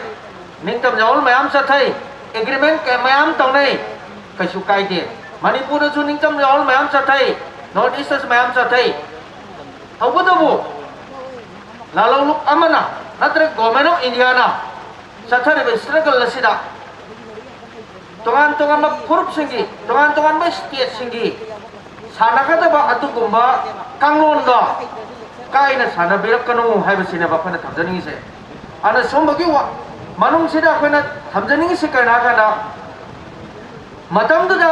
ꯅꯤꯡꯇꯝ ꯌꯥꯑꯣꯜ ꯃꯌꯥꯝ ꯆꯠꯊꯩ, ꯑꯦꯒ꯭ꯔꯤꯃꯦꯟ ꯀꯌꯥ ꯃꯌꯥꯝ ꯇꯧꯅꯩ, ꯀꯩꯁꯨ ꯀꯥꯏꯗꯦ꯫ ꯃꯅꯤꯄꯨꯔꯗꯁꯨ ꯅꯤꯡꯇꯝ ꯌꯥꯑꯣꯜ ꯃꯌꯥꯝ ꯆꯠꯊꯩ, North East ꯑꯁꯤ ꯃꯌꯥꯝ ꯆꯠꯊꯩ꯫ ꯇꯧꯕꯇꯕꯨ ꯂꯥꯂꯣꯡꯂꯨꯞ ꯑꯃꯅ ꯅꯠꯇ꯭ꯔꯒ Government of Indiaꯅ ꯆꯠꯊꯔꯤꯕ struggle ꯑꯁꯤꯗ ꯇꯣꯉꯥꯟ ꯇꯣꯉꯥꯟꯕ ꯐꯨꯔꯨꯞꯁꯤꯡꯒꯤ, ꯇꯣꯉꯥꯟ ꯇꯣꯉꯥꯟꯕ stateꯁꯤꯡꯒꯤ ꯁꯥꯟꯅꯒꯗꯕ ꯑꯗꯨꯒꯨꯝꯕ ꯀꯥꯡꯂꯣꯟꯗꯣ ꯀꯥꯏꯅ ꯁꯥꯟꯅꯕꯤꯔꯛꯀꯅꯨ ꯍꯥꯏꯕꯁꯤꯅꯦꯕ ꯑꯩꯈꯣꯏꯅ ꯊꯝꯖꯅꯤꯡꯉꯤꯁꯦ꯫ ꯑꯗꯨꯅ ꯁꯨꯝꯕꯒꯤ ꯋꯥ-, ꯃꯅꯨꯡꯁꯤꯗ ꯑꯩꯈꯣꯏꯅ ꯊꯝꯖꯅꯤꯡꯉꯤꯁꯤ ꯀꯔꯤꯅꯣ ꯍꯥꯏ ꯀꯥꯟꯗ, ꯃꯇꯝꯗꯨꯗ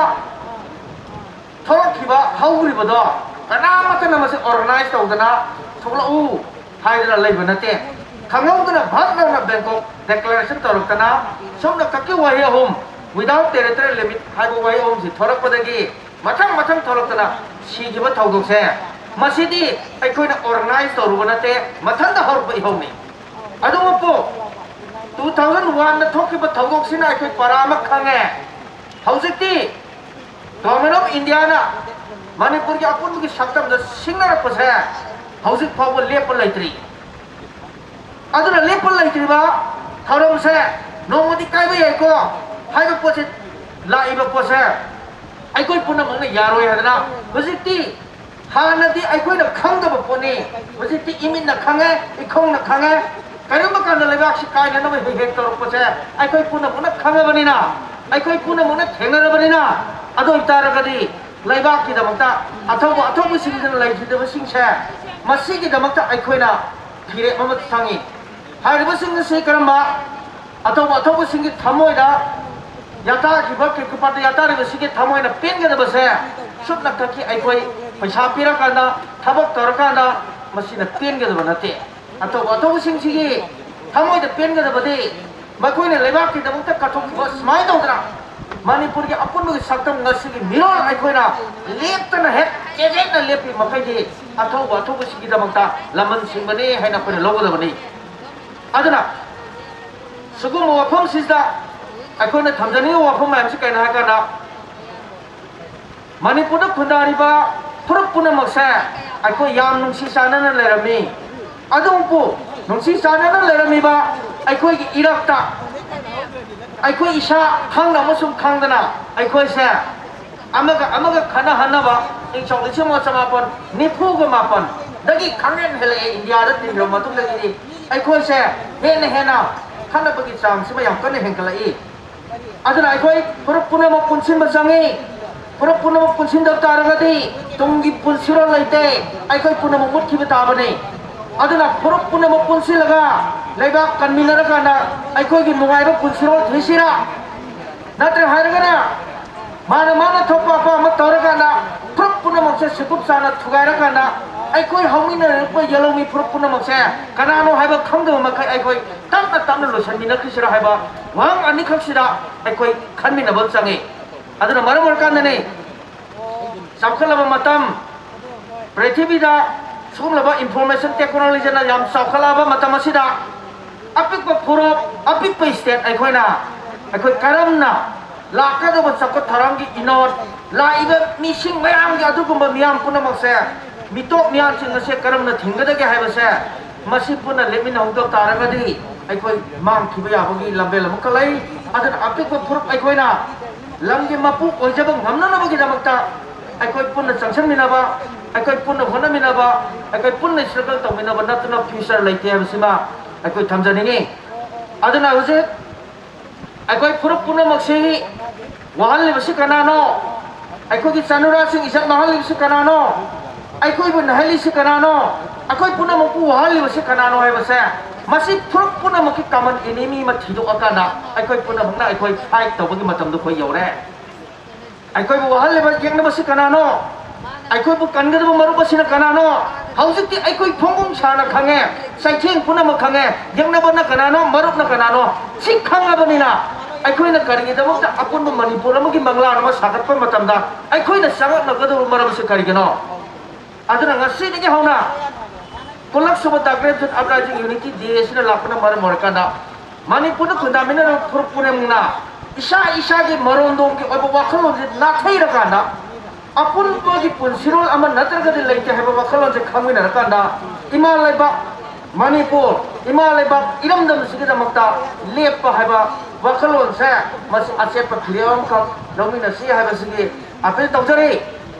ꯊꯣꯛꯂꯛꯈꯤꯕ ꯍꯧꯈ꯭ꯔꯤꯕꯗꯣ ꯀꯅꯥꯃꯠꯇꯅ ꯃꯁꯤ organize ꯇꯧꯗꯅ ꯊꯣꯛꯂꯛꯎ ꯍꯥꯏꯗꯅ ꯂꯩꯕ ꯅꯠꯇꯦ꯫ ꯈꯪꯍꯧꯗꯅ ꯚꯠ ꯂꯥꯎꯅ Bangkok declaration ꯇꯧꯔꯛꯇꯅ ꯁꯣꯝꯅ ꯈꯛꯀꯤ ꯋꯥꯍꯩ ꯑꯍꯨꯝ, without territorial limit ꯍꯥꯏꯕ ꯋꯥꯍꯩ ꯑꯍꯨꯝꯁꯤ ꯊꯣꯔꯛꯄꯗꯒꯤ ꯃꯊꯪ ꯃꯊꯪ ꯊꯣꯔꯛꯇꯅ ꯁꯤꯈꯤꯕ ꯊꯧꯗꯣꯛꯁꯦ, ꯃꯁꯤꯗꯤ ꯑꯩꯈꯣꯏꯅ organize ꯇꯧꯔꯨꯕ ꯅꯠꯇꯦ, ꯃꯊꯟꯇ ꯍꯧꯔꯛꯄ ꯏꯍꯧꯅꯤ꯫ ꯑꯗꯨꯃꯛꯄꯨ two thousand oneꯗ ꯊꯣꯛꯈꯤꯕ ꯊꯧꯗꯣꯛꯁꯤꯅ ꯑꯩꯈꯣꯏ ꯄꯔꯥ ꯑꯃ ꯈꯪꯉꯦ꯫ ꯍꯧꯖꯤꯛꯇꯤ Government of Indiaꯅ ꯃꯅꯤꯄꯨꯔꯒꯤ ꯑꯄꯨꯟꯕꯒꯤ ꯁꯛꯇꯝꯗ ꯁꯤꯡꯅꯔꯛꯄꯁꯦ ꯍꯧꯖꯤꯛ ꯐꯥꯎꯕ ꯂꯦꯞꯄ ꯂꯩꯇ꯭ꯔꯤ꯫ ꯑꯗꯨꯅ ꯂꯦꯞꯄ ꯂꯩꯇ꯭ꯔꯤꯕ ꯊꯧꯔꯝꯁꯦ ꯅꯣꯡꯃꯗꯤ ꯀꯥꯏꯕ ꯌꯥꯏꯀꯣ ꯍꯥꯏꯕ ꯄꯣꯠꯁꯦ, ꯂꯥꯛꯏꯕ ꯄꯣꯠꯁꯦ ꯑꯩꯈꯣꯏ ꯄꯨꯝꯅꯃꯛꯅ ꯌꯥꯔꯣꯏ ꯍꯥꯏꯗꯅ ꯍꯧꯖꯤꯛꯇꯤ, ꯍꯥꯟꯅꯗꯤ ꯑꯩꯈꯣꯏꯅ ꯈꯪꯗꯕ ꯄꯣꯠꯅꯤ, ꯍꯧꯖꯤꯛꯇꯤ ꯏꯃꯤꯠꯅ ꯈꯪꯉꯦ, ꯏꯈꯣꯡꯅ ꯈꯪꯉꯦ꯫ ꯀꯔꯤꯒꯨꯝꯕ ꯀꯥꯟꯗ ꯂꯩꯕꯥꯛꯁꯤ ꯀꯥꯏꯅꯅꯕ ꯍꯦꯛ ꯍꯦꯛ ꯇꯧꯔꯛꯄꯁꯦ ꯑꯩꯈꯣꯏ ꯄꯨꯝꯅꯃꯛꯅ ꯈꯪꯉꯕꯅꯤꯅ, ꯑꯩꯈꯣꯏ ꯄꯨꯝꯅꯃꯛꯅ ꯊꯦꯡꯅꯔꯕꯅꯤꯅ, ꯑꯗꯨ ꯑꯣꯏꯇꯥꯔꯒꯗꯤ ꯂꯩꯕꯥꯛꯀꯤꯗꯃꯛꯇ ꯑꯊꯧꯕ ꯑꯊꯧꯕꯁꯤꯡꯗꯨꯅ ꯂꯩꯈꯤꯗꯕꯁꯤꯡꯁꯦ, ꯃꯁꯤꯒꯤꯗꯃꯛꯇ ꯑꯩꯈꯣꯏꯅ ꯐꯤꯔꯦꯞ ꯑꯃ ꯆꯪꯉꯤ꯫ ꯍꯥꯏꯔꯤꯕꯁꯤꯡ ꯑꯁꯤ ꯀꯔꯝꯕ ꯑꯊꯧꯕ ꯑꯊꯧꯕꯁꯤꯡꯒꯤ ꯊꯃꯣꯏꯗ ꯌꯥꯇꯥꯈꯤꯕ, ꯀ꯭ꯔꯤꯀꯨꯄꯥꯠꯇ ꯌꯥꯇꯥꯔꯤꯕꯁꯤꯒꯤ ꯊꯃꯣꯏꯅ ꯄꯦꯟꯒꯗꯕꯁꯦ ꯁꯨꯞꯅꯇꯒꯤ ꯑꯩꯈꯣꯏ ꯄꯩꯁꯥ ꯄꯤꯔꯀꯥꯟꯗ, ꯊꯕꯛ ꯇꯧꯔꯀꯥꯟꯗ ꯃꯁꯤꯅ ꯄꯦꯟꯒꯗꯕ ꯅꯠꯇꯦ꯫ ꯑꯊꯧꯕ ꯑꯊꯧꯕꯁꯤꯡꯁꯤꯒꯤ ꯊꯃꯣꯏꯗ ꯄꯦꯟꯒꯗꯕꯗꯤ ꯃꯈꯣꯏꯅ ꯂꯩꯕꯥꯛꯀꯤꯗꯃꯛꯇ ꯀꯠꯊꯣꯛꯈꯤꯕ ꯁꯨꯃꯥꯏꯅ ꯇꯧꯗꯅ ꯃꯅꯤꯄꯨꯔꯒꯤ ꯑꯄꯨꯟꯕꯒꯤ ꯁꯛꯇꯝ ꯉꯁꯤꯒꯤ ꯃꯤꯔꯣꯜ ꯑꯩꯈꯣꯏꯅ ꯂꯦꯞꯇꯅ ꯍꯦꯛ ꯆꯦꯖꯦꯠꯅ ꯂꯦꯞꯄꯤ ꯃꯈꯩꯗꯤ ꯑꯊꯧꯕ ꯑꯊꯧꯕꯁꯤꯡꯒꯤꯗꯃꯛꯇ ꯂꯃꯟ ꯁꯤꯡꯕꯅꯤ ꯍꯥꯏꯅ ꯑꯩꯈꯣꯏꯅ ꯂꯧꯒꯗꯕꯅꯤ꯫ ꯑꯗꯨꯅ ꯁꯤꯒꯨꯝꯕ ꯋꯥꯐꯝꯁꯤꯗ ꯑꯩꯈꯣꯏꯅ ꯊꯝꯖꯅꯤꯡꯉꯤꯕ ꯋꯥꯐꯝ ꯃꯌꯥꯝꯁꯤ ꯀꯩꯅꯣ ꯍꯥꯏꯔꯀꯥꯟꯗ, ꯃꯅꯤꯄꯨꯔꯗ ꯈꯨꯟꯗꯥꯔꯤꯕ ꯐꯨꯔꯨꯞ ꯄꯨꯝꯅꯃꯛꯁꯦ ꯑꯩꯈꯣꯏ ꯌꯥꯝ ꯅꯨꯡꯁꯤ ꯆꯥꯟꯅꯅ ꯂꯩꯔꯝꯃꯤ꯫ ꯑꯗꯨꯕꯨ ꯅꯨꯡꯁꯤ ꯆꯥꯟꯅꯅ ꯂꯩꯔꯝꯃꯤꯕ ꯑꯩꯈꯣꯏꯒꯤ ꯏꯔꯛꯇ ꯑꯩꯈꯣꯏ ꯏꯁꯥ ꯈꯪꯅ ꯑꯃꯁꯨꯡ ꯈꯪꯗꯅ ꯑꯩꯈꯣꯏꯁꯦ ꯑꯃꯒ ꯑꯃꯒ ꯈꯠꯅꯍꯟꯅꯕ, ꯏꯪ ꯁꯣꯛ ꯂꯤꯁꯤꯡ ꯑꯃ ꯆꯃꯥꯄꯟ ꯅꯤꯐꯨꯒ ꯃꯥꯄꯟꯗꯒꯤ ꯈꯪꯍꯦꯟ ꯍꯦꯜꯂꯛꯑꯦ꯫ ꯏꯟꯗꯤꯌꯥꯗ ꯇꯤꯟꯈ꯭ꯔꯕ ꯃꯇꯨꯡꯗꯒꯤꯗꯤ ꯑꯩꯈꯣꯏꯁꯦ ꯍꯦꯟꯅ ꯍꯦꯟꯅ ꯈꯠꯅꯕꯒꯤ ꯆꯥꯡꯁꯤꯃ ꯌꯥꯝ ꯀꯟꯅ ꯍꯦꯟꯒꯠꯂꯛꯏ꯫ ꯑꯗꯨꯅ ꯑꯩꯈꯣꯏ ꯐꯨꯔꯨꯞ ꯄꯨꯝꯅꯃꯛ ꯄꯨꯟꯁꯤꯟꯕ ꯆꯪꯉꯤ꯫ ꯐꯨꯔꯨꯞ ꯄꯨꯝꯅꯃꯛ ꯄꯨꯟꯁꯤꯟꯗꯕ ꯇꯥꯔꯒꯗꯤ ꯇꯨꯡꯒꯤ ꯄꯨꯟꯁꯤꯔꯣꯜ ꯂꯩꯇꯦ꯫ ꯑꯩꯈꯣꯏ ꯄꯨꯝꯅꯃꯛ ꯃꯨꯠꯈꯤꯕ ꯇꯥꯕꯅꯤ꯫ ꯑꯗꯨꯅ ꯐꯨꯔꯨꯞ ꯄꯨꯝꯅꯃꯛ ꯄꯨꯟꯁꯤꯜꯂꯒ ꯂꯩꯕꯥꯛ ꯀꯟꯃꯤꯟꯅꯔꯀꯥꯟꯗ ꯑꯩꯈꯣꯏꯒꯤ ꯅꯨꯡꯉꯥꯏꯕ ꯄꯨꯟꯁꯤꯔꯣꯜ ꯊꯤꯁꯤꯔꯥ? ꯅꯠꯇ꯭ꯔꯦ ꯍꯥꯏꯔꯒꯅ ꯃꯥꯅ ꯃꯥꯅ ꯊꯣꯛꯄ ꯑꯄꯥꯝꯕ ꯇꯧꯔꯀꯥꯟꯗ ꯐꯨꯔꯨꯞ ꯄꯨꯝꯅꯃꯛꯁꯦ ꯁꯤꯀꯨꯞ ꯆꯥꯅ ꯊꯨꯒꯥꯏꯔꯀꯥꯟꯗ ꯑꯩꯈꯣꯏ ꯍꯧꯃꯤꯟꯅꯔꯛꯄ ꯌꯦꯜꯍꯧꯃꯤ ꯐꯨꯔꯨꯞ ꯄꯨꯝꯅꯃꯛꯁꯦ ꯀꯅꯥꯅꯣ ꯍꯥꯏꯕ ꯈꯪꯗꯕ ꯃꯈꯩ ꯑꯩꯈꯣꯏ ꯇꯞꯅ ꯇꯞꯅ ꯂꯣꯏꯁꯤꯟꯃꯤꯟꯅꯈꯤꯁꯤꯔꯥ ꯍꯥꯏꯕ ꯋꯥꯍꯪ ꯑꯅꯤꯈꯛꯁꯤꯗ ꯑꯩꯈꯣꯏ ꯈꯟꯃꯤꯟꯅꯕ ꯑꯃ ꯆꯪꯉꯤ꯫ ꯑꯗꯨꯅ ꯃꯔꯝ ꯑꯣꯏꯔꯀꯥꯟꯗꯅꯤ ꯆꯥꯎꯈꯠꯂꯕ ꯃꯇꯝ, ꯄ꯭ꯔꯤꯊꯤꯕꯤꯗ ꯁꯤꯒꯨꯝꯂꯕ information technologyꯅ ꯌꯥꯝ ꯆꯥꯎꯈꯠꯂꯛꯑꯕ ꯃꯇꯝ ꯑꯁꯤꯗ ꯑꯄꯤꯛꯄ ꯐꯨꯔꯨꯞ, ꯑꯄꯤꯛꯄ state ꯑꯩꯈꯣꯏꯅ, ꯑꯩꯈꯣꯏ ꯀꯔꯝꯅ ꯂꯥꯛꯀꯗꯧꯕ ꯆꯥꯎꯈꯠ ꯊꯧꯔꯥꯡꯒꯤ ꯏꯅꯣꯠ, ꯂꯥꯛꯏꯕ ꯃꯤꯁꯤꯡ ꯃꯌꯥꯝꯒꯤ ꯑꯗꯨꯒꯨꯝꯕ ꯃꯤꯌꯥꯝ ꯄꯨꯝꯅꯃꯛꯁꯦ, ꯃꯤꯇꯣꯞ ꯃꯤꯌꯥꯝꯁꯤꯡ ꯑꯁꯦ ꯀꯔꯝꯅ ꯊꯤꯡꯒꯗꯒꯦ ꯍꯥꯏꯕꯁꯦ, ꯃꯁꯤ ꯄꯨꯟꯅ ꯂꯦꯞꯃꯤꯟꯅꯍꯧꯗꯕ ꯇꯥꯔꯒꯗꯤ ꯑꯩꯈꯣꯏ ꯃꯥꯡꯈꯤꯕ ꯌꯥꯕꯒꯤ ꯂꯝꯕꯦꯜ ꯑꯃꯈꯛ ꯂꯩ꯫ ꯑꯗꯨꯅ ꯑꯄꯤꯛꯄ ꯐꯨꯔꯨꯞ ꯑꯩꯈꯣꯏꯅ ꯂꯝꯒꯤ ꯃꯄꯨ ꯑꯣꯏꯖꯕ ꯉꯝꯅꯅꯕꯒꯤꯗꯃꯛꯇ ꯑꯩꯈꯣꯏ ꯄꯨꯟꯅ ꯆꯪꯁꯤꯟꯃꯤꯟꯅꯕ, ꯑꯩꯈꯣꯏ ꯄꯨꯟꯅ ꯍꯣꯠꯅꯃꯤꯟꯅꯕ, ꯑꯩꯈꯣꯏ ꯄꯨꯟꯅ struggle ꯇꯧꯃꯤꯟꯅꯕ ꯅꯠꯇꯅ future ꯂꯩꯇꯦ ꯍꯥꯏꯕꯁꯤꯃ ꯑꯩꯈꯣꯏ ꯊꯝꯖꯅꯤꯡꯉꯤ꯫ ꯑꯗꯨꯅ ꯍꯧꯖꯤꯛ ꯑꯩꯈꯣꯏ ꯐꯨꯔꯨꯞ ꯄꯨꯝꯅꯃꯛꯁꯤ ꯋꯥꯍꯜꯂꯤꯕꯁꯤ ꯀꯅꯥꯅꯣ? ꯑꯩꯈꯣꯏꯒꯤ ꯆꯅꯨꯔꯥꯁꯤꯡ ꯏꯖꯠ ꯃꯥꯡꯍꯜꯂꯤꯕꯁꯤ ꯀꯅꯥꯅꯣ? ꯑꯩꯈꯣꯏꯕꯨ ꯅꯥꯍꯜꯂꯤꯁꯤ ꯀꯅꯥꯅꯣ? ꯑꯩꯈꯣꯏ ꯄꯨꯝꯅꯃꯛꯄꯨ ꯋꯥꯍꯜꯂꯤꯕꯁꯤ ꯀꯅꯥꯅꯣ ꯍꯥꯏꯕꯁꯦ, ꯃꯁꯤ ꯐꯨꯔꯨꯞ ꯄꯨꯝꯅꯃꯛꯀꯤ common enemy ꯑꯃ ꯊꯤꯗꯣꯛꯑꯀꯥꯟꯗ ꯑꯩꯈꯣꯏ ꯄꯨꯝꯅꯃꯛꯅ ꯑꯩꯈꯣꯏ fight ꯇꯧꯕꯒꯤ ꯃꯇꯝꯗꯣ ꯑꯩꯈꯣꯏ ꯌꯧꯔꯦ꯫ ꯑꯩꯈꯣꯏꯕꯨ ꯋꯥꯍꯜꯂꯤꯕ ꯌꯦꯛꯅꯕꯁꯤ ꯀꯅꯥꯅꯣ? ꯑꯩꯈꯣꯏꯕꯨ ꯀꯟꯒꯗꯕ ꯃꯔꯨꯞ ꯑꯁꯤꯅ ꯀꯅꯥꯅꯣ? ꯍꯧꯖꯤꯛꯇꯤ ꯑꯩꯈꯣꯏ ꯐꯣꯡꯐꯣꯡ ꯁꯥꯅ ꯈꯪꯉꯦ, ꯆꯩꯊꯦꯡ ꯄꯨꯝꯅꯃꯛ ꯈꯪꯉꯦ, ꯌꯦꯛꯅꯕꯅ ꯀꯅꯥꯅꯣ, ꯃꯔꯨꯞꯅ ꯀꯅꯥꯅꯣ? ꯁꯤ ꯈꯪꯉꯕꯅꯤꯅ ꯑꯩꯈꯣꯏꯅ ꯀꯔꯤꯒꯤꯗꯃꯛꯇ ꯑꯄꯨꯟꯕ ꯃꯅꯤꯄꯨꯔ ꯑꯃꯒꯤ ꯃꯪꯂꯥꯟ ꯑꯃ ꯁꯥꯒꯠꯄ ꯃꯇꯝꯗ ꯑꯩꯈꯣꯏꯅ ꯆꯉꯛꯅꯒꯗꯕ ꯃꯔꯝ ꯑꯁꯤ ꯀꯔꯤꯒꯤꯅꯣ? ꯑꯗꯨꯅ ꯉꯁꯤꯗꯒꯤ ꯍꯧꯅ ꯈꯨꯜꯂꯛꯁꯨꯕ The Great Youth Uprising Unity Day ꯑꯁꯤꯅ ꯂꯥꯛꯄꯅ ꯃꯔꯝ ꯑꯣꯏꯔꯀꯥꯟꯗ ꯃꯅꯤꯄꯨꯔꯗ ꯈꯨꯟꯗꯥꯃꯤꯟꯅꯔꯤꯕ ꯐꯨꯔꯨꯞ ꯄꯨꯝꯅꯃꯛꯅ ꯏꯁꯥ ꯏꯁꯥꯒꯤ ꯃꯔꯣꯟꯗꯣꯝꯒꯤ ꯑꯣꯏꯕ ꯋꯥꯈꯜꯂꯣꯟꯁꯦ ꯅꯥꯊꯩꯔꯀꯥꯟꯗ ꯑꯄꯨꯟꯕꯒꯤ ꯄꯨꯟꯁꯤꯔꯣꯜ ꯑꯃ ꯅꯠꯇ꯭ꯔꯒꯗꯤ ꯂꯩꯇꯦ ꯍꯥꯏꯕ ꯋꯥꯈꯜꯂꯣꯟꯁꯦ ꯈꯪꯃꯤꯟꯅꯔꯀꯥꯟꯗ ꯏꯃꯥ ꯂꯩꯕꯥꯛ ꯃꯅꯤꯄꯨꯔ, ꯏꯃꯥ ꯂꯩꯕꯥꯛ ꯏꯔꯝꯗꯝꯁꯤꯒꯤꯗꯃꯛꯇ ꯂꯦꯞꯄ ꯍꯥꯏꯕ ꯋꯥꯈꯜꯂꯣꯟꯁꯦ ꯃꯁꯤ ꯑꯆꯦꯠꯄ ꯐꯤꯔꯦꯞ ꯑꯃꯈꯛ ꯂꯧꯃꯤꯟꯅꯁꯤ ꯍꯥꯏꯕꯁꯤꯒꯤ appeal ꯇꯧꯖꯔꯤ꯫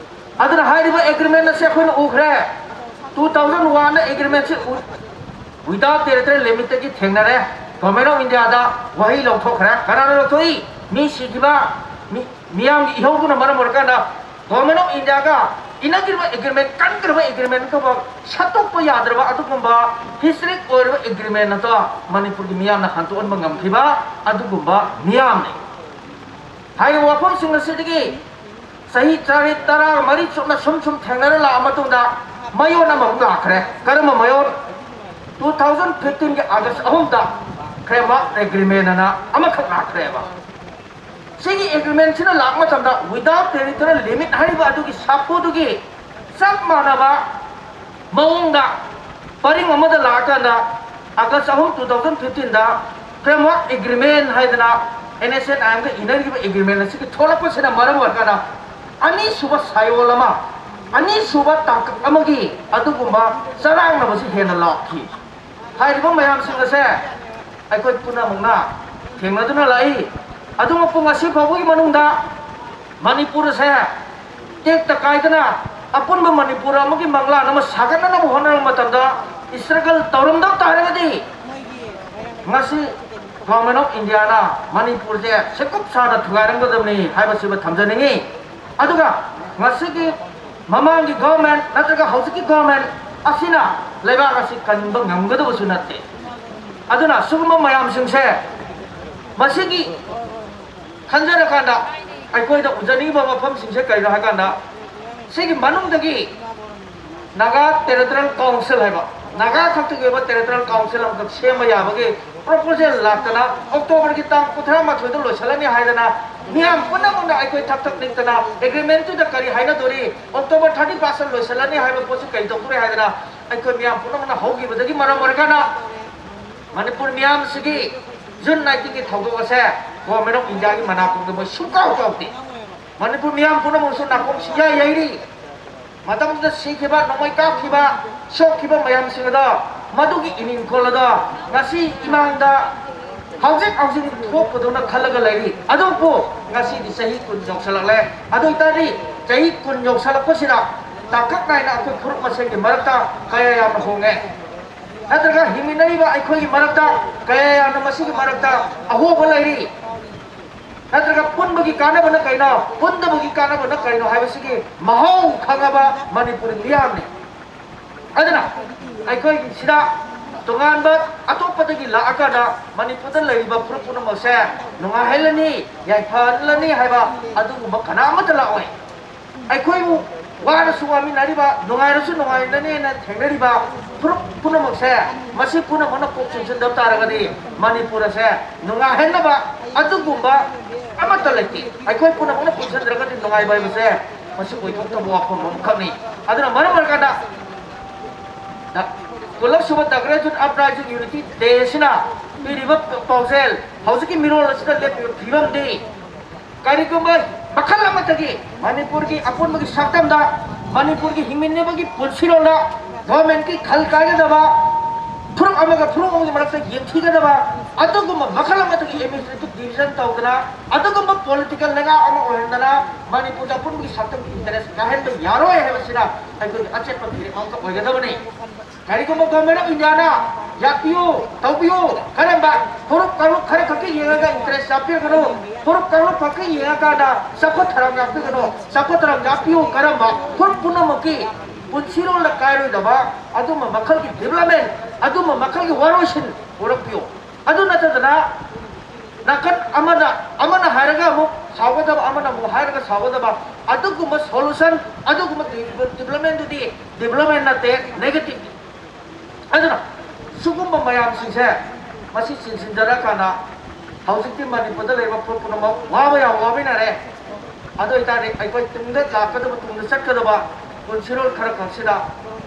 ꯑꯗꯨꯅ ꯍꯥꯏꯔꯤꯕ ꯑꯦꯒ꯭ꯔꯤꯃꯦꯟ ꯑꯁꯦ ꯑꯩꯈꯣꯏꯅ ꯎꯈ꯭ꯔꯦ꯫ ꯇꯨ ꯊꯥꯎꯖꯟ ꯋꯥꯟꯗ ꯑꯦꯒ꯭ꯔꯤꯃꯦꯟꯁꯤ ꯋꯤꯗꯥꯎꯠ ꯇꯦꯔꯤꯇꯣꯔꯤꯌꯦꯜ ꯂꯤꯃꯤꯠꯇꯒꯤ ꯊꯦꯡꯅꯔꯦ꯫ ꯒꯣꯔꯃꯦꯟ ꯑꯣꯐ ꯏꯟꯗꯤꯌꯥꯗ ꯋꯥꯍꯩ ꯂꯧꯊꯣꯛꯈ꯭ꯔꯦ꯫ ꯀꯅꯥꯅ ꯂꯧꯊꯣꯛꯏ? ꯃꯤ ꯁꯤꯈꯤꯕ, ꯃꯤ, ꯃꯤꯌꯥꯝꯒꯤ ꯏꯍꯧꯗꯨꯅ ꯃꯔꯝ ꯑꯣꯏꯔꯀꯥꯟꯗ ꯒꯣꯔꯃꯦꯟ ꯑꯣꯐ ꯏꯟꯗꯤꯌꯥꯒ ꯏꯅꯈꯤꯕ ꯑꯦꯒ꯭ꯔꯤꯃꯦꯟ, ꯀꯟꯈ꯭ꯔꯕ ꯑꯦꯒ꯭ꯔꯤꯃꯦꯟ ꯈꯨꯗꯤꯡꯃꯛ ꯁꯠꯇꯣꯛꯄ ꯌꯥꯗ꯭ꯔꯕ ꯑꯗꯨꯒꯨꯝꯕ ꯍꯤꯁꯇꯣꯔꯤꯛ ꯑꯣꯏꯔꯕ ꯑꯦꯒ꯭ꯔꯤꯃꯦꯟ ꯑꯗꯣ ꯃꯅꯤꯄꯨꯔꯒꯤ ꯃꯤꯌꯥꯝꯅ ꯍꯟꯗꯣꯛꯍꯟꯕ ꯉꯝꯈꯤꯕ ꯑꯗꯨꯒꯨꯝꯕ ꯃꯤꯌꯥꯝꯅꯤ꯫ ꯍꯥꯏꯔꯤꯕ ꯋꯥꯐꯝꯁꯤꯡ ꯑꯁꯤꯗꯒꯤ ꯆꯍꯤ ꯆꯥꯔꯤ ꯇꯔꯥ ꯃꯔꯤ ꯆꯨꯞꯅ ꯁꯨꯝ ꯁꯨꯝ ꯊꯦꯡꯅꯔ ꯂꯥꯛꯑ ꯃꯇꯨꯡꯗ ꯃꯌꯣꯟ ꯑꯃꯃꯨꯛ ꯂꯥꯛꯈ꯭ꯔꯦ꯫ ꯀꯔꯝꯕ ꯃꯌꯣꯟ? ꯇꯨ ꯊꯥꯎꯖꯟ ꯐꯤꯐꯇꯤꯟꯒꯤ ꯑꯥꯒꯁ ꯑꯍꯨꯝꯗ ꯐ꯭ꯔꯦꯝꯋꯥꯔꯛ ꯑꯦꯒ꯭ꯔꯤꯃꯦꯟ ꯑꯅ ꯑꯃꯈꯛ ꯂꯥꯛꯈ꯭ꯔꯦꯕ꯫ ꯁꯤꯒꯤ ꯑꯦꯒ꯭ꯔꯤꯃꯦꯟꯁꯤꯅ ꯂꯥꯛꯄ ꯃꯇꯝꯗ ꯋꯤꯗꯥꯎꯠ ꯇꯦꯔꯤꯇꯣꯔꯤꯌꯦꯜ ꯂꯤꯃꯤꯠ ꯍꯥꯏꯔꯤꯕ ꯑꯗꯨꯒꯤ ꯁꯥꯐꯨꯗꯨꯒꯤ ꯆꯞ ꯃꯥꯟꯅꯕ ꯃꯑꯣꯡꯗ ꯄꯔꯤꯡ ꯑꯃꯗ ꯂꯥꯛꯑꯀꯥꯟꯗ ꯑꯥꯒꯁ ꯑꯍꯨꯝ, ꯇꯨ ꯊꯥꯎꯖꯟ ꯐꯤꯐꯇꯤꯟꯗ ꯐ꯭ꯔꯦꯝꯋꯥꯔꯛ ꯑꯦꯒ꯭ꯔꯤꯃꯦꯟ ꯍꯥꯏꯗꯅ ꯑꯦꯟ ꯑꯦꯁ ꯑꯦꯟ ꯑꯥꯏ ꯑꯦꯝꯒ ꯏꯅꯔꯤꯕ ꯑꯦꯒ꯭ꯔꯤꯃꯦꯟ ꯑꯁꯤꯒꯤ ꯊꯣꯛꯂꯛꯄꯁꯤꯅ ꯃꯔꯝ ꯑꯣꯏꯔꯀꯥꯟꯗ ꯑꯅꯤꯁꯨꯕ ꯁꯥꯏꯑꯣꯜ ꯑꯃ, ꯑꯅꯤꯁꯨꯕ ꯇꯥꯡꯀꯛ ꯑꯃꯒꯤ ꯑꯗꯨꯒꯨꯝꯕ ꯆꯔꯥꯡꯅꯕꯁꯤ ꯍꯦꯟꯅ ꯂꯥꯛꯈꯤ꯫ ꯍꯥꯏꯔꯤꯕ ꯃꯌꯥꯝꯁꯤꯡ ꯑꯁꯦ ꯑꯩꯈꯣꯏ ꯄꯨꯝꯅꯃꯛꯅ ꯊꯦꯡꯅꯗꯨꯅ ꯂꯥꯛꯏ꯫ ꯑꯗꯨꯃꯛꯄꯨ ꯉꯁꯤ ꯐꯥꯎꯕꯒꯤ ꯃꯅꯨꯡꯗ ꯃꯅꯤꯄꯨꯔ ꯑꯁꯦ ꯇꯦꯛꯇ ꯀꯥꯏꯗꯅ ꯑꯄꯨꯟꯕ ꯃꯅꯤꯄꯨꯔ ꯑꯃꯒꯤ ꯃꯪꯂꯥꯟ ꯑꯃ ꯁꯥꯒꯠꯅꯅꯕ ꯍꯣꯠꯅꯔꯛꯄ ꯃꯇꯝꯗ ꯏꯁꯇ꯭ꯔꯒꯜ ꯇꯧꯔꯝꯗꯕ ꯇꯥꯔꯒꯗꯤ ꯉꯁꯤ ꯒꯣꯔꯃꯦꯟ ꯑꯣꯐ ꯏꯟꯗꯤꯌꯥꯅ ꯃꯅꯤꯄꯨꯔꯁꯦ ꯁꯦꯀꯨꯞ ꯁꯥꯅ ꯊꯨꯒꯥꯏꯔꯝꯒꯗꯕꯅꯤ ꯍꯥꯏꯕꯁꯤꯃ ꯊꯝꯖꯅꯤꯡꯉꯤ꯫ ꯑꯗꯨꯒ ꯉꯁꯤꯒꯤ ꯃꯃꯥꯡꯒꯤ ꯒꯣꯔꯃꯦꯟ ꯅꯠꯇ꯭ꯔꯒ ꯍꯧꯖꯤꯛꯀꯤ ꯒꯣꯔꯃꯦꯟ ꯑꯁꯤꯅ ꯂꯩꯕꯥꯛ ꯑꯁꯤ ꯀꯟꯕ ꯉꯝꯒꯗꯕꯁꯨ ꯅꯠꯇꯦ꯫ ꯑꯗꯨꯅ ꯁꯤꯒꯨꯝꯕ ꯃꯌꯥꯝꯁꯤꯡꯁꯦ ꯃꯁꯤꯒꯤ ꯈꯟꯖꯔꯀꯥꯟꯗ ꯑꯩꯈꯣꯏꯗ ꯎꯖꯅꯤꯡꯕ ꯃꯐꯝꯁꯤꯡꯁꯦ ꯀꯔꯤꯅꯣ ꯍꯥꯏꯀꯥꯟꯗ ꯁꯤꯒꯤ ꯃꯅꯨꯡꯗꯒꯤ ꯅꯥꯒꯥ ꯇꯦꯔꯤꯇꯣꯔꯤꯌꯦꯜ ꯀꯥꯎꯟꯁꯤꯜ ꯍꯥꯏꯕ ꯅꯥꯒꯥ ꯈꯛꯇꯒꯤ ꯑꯣꯏꯕ ꯇꯦꯔꯤꯇꯣꯔꯤꯌꯦꯜ ꯀꯥꯎꯟꯁꯤꯜ ꯑꯃꯈꯛ ꯁꯦꯝꯕ ꯌꯥꯕꯒꯤ ꯄ꯭ꯔꯣꯄꯣꯖꯦꯜ ꯂꯥꯛꯇꯅ ꯑꯣꯛꯇꯣꯕꯔꯒꯤ ꯇꯥꯡ ꯀꯨꯟꯊ꯭ꯔꯥ ꯃꯥꯊꯣꯏꯗ ꯂꯣꯏꯁꯤꯜꯂꯅꯤ ꯍꯥꯏꯗꯅ ꯃꯤꯌꯥꯝ ꯄꯨꯝꯅꯃꯛꯅ ꯑꯩꯈꯣꯏ ꯊꯛ ꯊꯛ ꯅꯤꯛꯇꯅ ꯑꯦꯒ꯭ꯔꯤꯃꯦꯟꯇꯨꯗ ꯀꯔꯤ ꯍꯥꯏꯅꯗꯣꯔꯤ, ꯑꯣꯛꯇꯣꯕꯔ ꯊꯥꯔꯇꯤ ꯐꯥꯔꯁꯇ ꯂꯣꯏꯁꯤꯜꯂꯅꯤ ꯍꯥꯏꯕ ꯄꯣꯠꯁꯤ ꯀꯔꯤ ꯇꯧꯗꯣꯔꯤ ꯍꯥꯏꯗꯅ ꯑꯩꯈꯣꯏ ꯃꯤꯌꯥꯝ ꯄꯨꯝꯅꯃꯛꯅ ꯍꯧꯈꯤꯕꯗꯒꯤ ꯃꯔꯝ ꯑꯣꯏꯔꯀꯥꯟꯗ ꯃꯅꯤꯄꯨꯔ ꯃꯤꯌꯥꯝꯁꯤꯒꯤ ꯖꯨꯟ ꯅꯥꯏꯟꯇꯤꯟꯒꯤ ꯊꯧꯗꯣꯛ ꯑꯁꯦ ꯒꯣꯔꯃꯦꯟ ꯑꯣꯐ ꯏꯟꯗꯤꯌꯥꯒꯤ ꯃꯅꯥꯀꯣꯡꯗ ꯃꯣꯏ ꯁꯨꯡꯀꯥꯎ ꯀꯥꯎꯗꯦ꯫ ꯃꯅꯤꯄꯨꯔ ꯃꯤꯌꯥꯝ ꯄꯨꯝꯅꯃꯛꯁꯨ ꯅꯥꯀꯣꯡ ꯁꯨꯡꯌꯥ ꯌꯩꯔꯤ꯫ ꯃꯇꯝꯗꯨꯗ ꯁꯤꯈꯤꯕ, ꯅꯣꯡꯃꯩ ꯀꯥꯞꯈꯤꯕ, ꯁꯣꯛꯈꯤꯕ ꯃꯌꯥꯝꯁꯤꯡ ꯑꯗꯣ ꯃꯗꯨꯒꯤ ꯏꯅꯤꯡꯈꯣꯜ ꯑꯗꯣ ꯉꯁꯤ ꯏꯃꯥꯡꯗ ꯍꯧꯖꯤꯛ ꯍꯧꯖꯤꯛ ꯊꯣꯛꯄꯗꯧꯅ ꯈꯜꯂꯒ ꯂꯩꯔꯤ꯫ ꯑꯗꯨꯕꯨ ꯉꯁꯤꯗꯤ ꯆꯍꯤ ꯀꯨꯟ ꯌꯧꯁꯜꯂꯛꯂꯦ꯫ ꯑꯗꯨ ꯑꯣꯏꯇꯥꯔꯗꯤ ꯆꯍꯤ ꯀꯨꯟ ꯌꯧꯁꯜꯂꯛꯄꯁꯤꯗ ꯇꯥꯡꯀꯛ ꯅꯥꯏꯅ ꯑꯩꯈꯣꯏ ꯐꯨꯔꯨꯞ ꯃꯁꯦꯟꯒꯤ ꯃꯔꯛꯇ ꯀꯌꯥ ꯌꯥꯝꯅ ꯍꯣꯡꯉꯦ, ꯅꯠꯇ꯭ꯔꯒ ꯍꯤꯡꯃꯤꯟꯅꯔꯤꯕ ꯑꯩꯈꯣꯏꯒꯤ ꯃꯔꯛꯇ ꯀꯌꯥ ꯌꯥꯝꯅ ꯃꯁꯤꯒꯤ ꯃꯔꯛꯇ ꯑꯍꯣꯡꯕ ꯂꯩꯔꯤ, ꯅꯠꯇ꯭ꯔꯒ ꯄꯨꯟꯕꯒꯤ ꯀꯥꯟꯅꯕꯅ ꯀꯩꯅꯣ, ꯄꯨꯟꯗꯕꯒꯤ ꯀꯥꯟꯅꯕꯅ ꯀꯩꯅꯣ ꯍꯥꯏꯕꯁꯤꯒꯤ ꯃꯍꯥꯎ ꯈꯪꯉꯕ ꯃꯅꯤꯄꯨꯔꯤ ꯃꯤꯌꯥꯝꯅꯤ꯫ ꯑꯗꯨꯅ ꯑꯩꯈꯣꯏꯒꯤꯁꯤꯗ ꯇꯣꯉꯥꯟꯕ ꯑꯇꯣꯞꯄꯗꯒꯤ ꯂꯥꯛꯑꯀꯥꯟꯗ ꯃꯅꯤꯄꯨꯔꯗ ꯂꯩꯔꯤꯕ ꯐꯨꯔꯨꯞ ꯄꯨꯝꯅꯃꯛꯁꯦ ꯅꯨꯡꯉꯥꯏꯍꯜꯂꯅꯤ, ꯌꯥꯏꯐꯍꯜꯂꯅꯤ ꯍꯥꯏꯕ ꯑꯗꯨꯒꯨꯝꯕ ꯀꯅꯥ ꯑꯃꯠꯇ ꯂꯥꯛꯑꯣꯏ꯫ ꯑꯩꯈꯣꯏꯕꯨ ꯋꯥꯔꯁꯨ ꯋꯥꯃꯤꯟꯅꯔꯤꯕ, ꯅꯨꯡꯉꯥꯏꯔꯁꯨ ꯅꯨꯡꯉꯥꯏꯅꯅꯦꯅ ꯊꯦꯡꯅꯔꯤꯕ ꯐꯨꯔꯨꯞ ꯄꯨꯝꯅꯃꯛꯁꯦ, ꯃꯁꯤ ꯄꯨꯝꯅꯃꯛꯅ ꯀꯣꯛ ꯆꯨꯡꯁꯤꯟꯗꯕ ꯇꯥꯔꯒꯗꯤ ꯃꯅꯤꯄꯨꯔ ꯑꯁꯦ ꯅꯨꯡꯉꯥꯏꯍꯟꯅꯕ ꯑꯗꯨꯒꯨꯝꯕ ꯑꯃꯠꯇ ꯂꯩꯇꯦ꯫ ꯑꯩꯈꯣꯏ ꯄꯨꯝꯅꯃꯛꯅ ꯄꯨꯟꯁꯤꯟꯗ꯭ꯔꯒꯗꯤ ꯅꯨꯡꯉꯥꯏꯕ ꯍꯥꯏꯕꯁꯦ ꯃꯁꯤ ꯑꯣꯏꯊꯣꯛꯇꯕ ꯋꯥꯐꯝ ꯑꯃꯈꯛꯅꯤ꯫ ꯑꯗꯨꯅ ꯃꯔꯝ ꯑꯣꯏꯔꯀꯥꯟꯗ ꯀꯨꯟꯂꯛ ꯁꯨꯕ The Grassroots Uprising Unity Day ꯑꯁꯤꯅ ꯄꯤꯔꯤꯕ ꯄꯥꯎꯖꯦꯜ, ꯍꯧꯖꯤꯛꯀꯤ ꯃꯤꯔꯣꯜ ꯑꯁꯤꯗ ꯂꯦꯞꯄꯤꯕ ꯐꯤꯕꯝꯗꯤ ꯀꯔꯤꯒꯨꯝꯕ ꯃꯈꯜ ꯑꯃꯠꯇꯒꯤ ꯃꯅꯤꯄꯨꯔꯒꯤ ꯑꯄꯨꯟꯕꯒꯤ ꯁꯛꯇꯝꯗ, ꯃꯅꯤꯄꯨꯔꯒꯤ ꯍꯤꯡꯃꯤꯟꯅꯕꯒꯤ ꯄꯨꯟꯁꯤꯔꯣꯜꯗ, ꯒꯣꯔꯃꯦꯟꯒꯤ ꯈꯜ ꯀꯥꯏꯒꯗꯕ, ꯐꯨꯔꯨꯞ ꯑꯃꯒ ꯐꯨꯔꯨꯞ ꯑꯃꯒꯤ ꯃꯔꯛꯇ ꯌꯦꯡꯊꯤꯒꯗꯕ, ꯑꯗꯨꯒꯨꯝꯕ ꯃꯈꯜ ꯑꯃꯠꯇꯒꯤ administrative division ꯇꯧꯗꯅ, ꯑꯗꯨꯒꯨꯝꯕ political ꯂꯩꯉꯥꯛ ꯑꯃ ꯑꯣꯏꯍꯟꯗꯅ ꯃꯅꯤꯄꯨꯔꯗ ꯑꯄꯨꯟꯕꯒꯤ ꯁꯛꯇꯝꯒꯤ interest ꯀꯥꯏꯍꯟꯕ ꯌꯥꯔꯣꯏ ꯍꯥꯏꯕꯁꯤꯅ ꯑꯩꯈꯣꯏꯒꯤ ꯑꯆꯦꯠꯄ ꯐꯤꯔꯦꯞ ꯑꯃꯈꯛ ꯑꯣꯏꯒꯗꯕꯅꯤ꯫ ꯀꯔꯤꯒꯨꯝꯕ Government of Indiaꯅ ꯌꯥꯠꯄꯤꯌꯨ, ꯇꯧꯕꯤꯌꯨ, ꯀꯔꯝꯕ ꯐꯨꯔꯨꯞ ꯀꯥꯡꯂꯨꯞ ꯈꯔ ꯈꯛꯀꯤ ꯌꯦꯡꯉꯒ interest ꯌꯥꯠꯄꯤꯒꯅꯨ, ꯐꯨꯔꯨꯞ ꯀꯥꯡꯂꯨꯞ ꯈꯛꯀꯤ ꯌꯦꯡꯉꯀꯥꯟꯗ ꯆꯥꯎꯈꯠ ꯊꯧꯔꯥꯡ ꯌꯥꯠꯄꯤꯒꯅꯨ, ꯆꯥꯎꯈꯠ ꯊꯧꯔꯥꯡ ꯌꯥꯠꯄꯤꯌꯨ, ꯀꯔꯝꯕ ꯐꯨꯔꯨꯞ ꯄꯨꯝꯅꯃꯛꯀꯤ ꯄꯨꯟꯁꯤꯔꯣꯜꯗ ꯀꯥꯏꯔꯣꯏꯗꯕ ꯑꯗꯨꯝꯕ ꯃꯈꯜꯒꯤ development, ꯑꯗꯨꯝꯕ ꯃꯈꯜꯒꯤ ꯋꯥꯔꯣꯏꯁꯤꯟ ꯄꯨꯔꯛꯄꯤꯌꯨ꯫ ꯑꯗꯨ ꯅꯠꯇꯗꯅ ꯅꯥꯀꯟ ꯑꯃꯗ, ꯑꯃꯅ ꯍꯥꯏꯔꯒ ꯑꯃꯨꯛ ꯁꯥꯎꯒꯗꯕ, ꯑꯃꯅ ꯑꯃꯨꯛ ꯍꯥꯏꯔꯒ ꯁꯥꯎꯒꯗꯕ, ꯑꯗꯨꯒꯨꯝꯕ solution, ꯑꯗꯨꯒꯨꯝꯕ developmentꯗꯨꯗꯤ development ꯅꯠꯇꯦ, negative꯫ ꯑꯗꯨꯅ ꯁꯤꯒꯨꯝꯕ ꯃꯌꯥꯝꯁꯤꯡꯁꯦ ꯃꯁꯤ ꯆꯤꯟꯁꯤꯟꯖꯔꯀꯥꯟꯗ ꯍꯧꯖꯤꯛꯇꯤ ꯃꯅꯤꯄꯨꯔꯗ ꯂꯩꯔꯤꯕ ꯐꯨꯔꯨꯞ ꯄꯨꯝꯅꯃꯛ ꯋꯥꯕ ꯌꯥꯝ ꯋꯥꯃꯤꯟꯅꯔꯦ꯫ ꯑꯗꯨ ꯑꯣꯏꯇꯥꯔꯗꯤ ꯑꯩꯈꯣꯏ ꯇꯨꯡꯗ ꯂꯥꯛꯀꯗꯕ, ꯇꯨꯡꯗ ꯆꯠꯀꯗꯕ ꯄꯨꯟꯁꯤꯔꯣꯜ ꯈꯔ ꯈꯛꯁꯤꯗ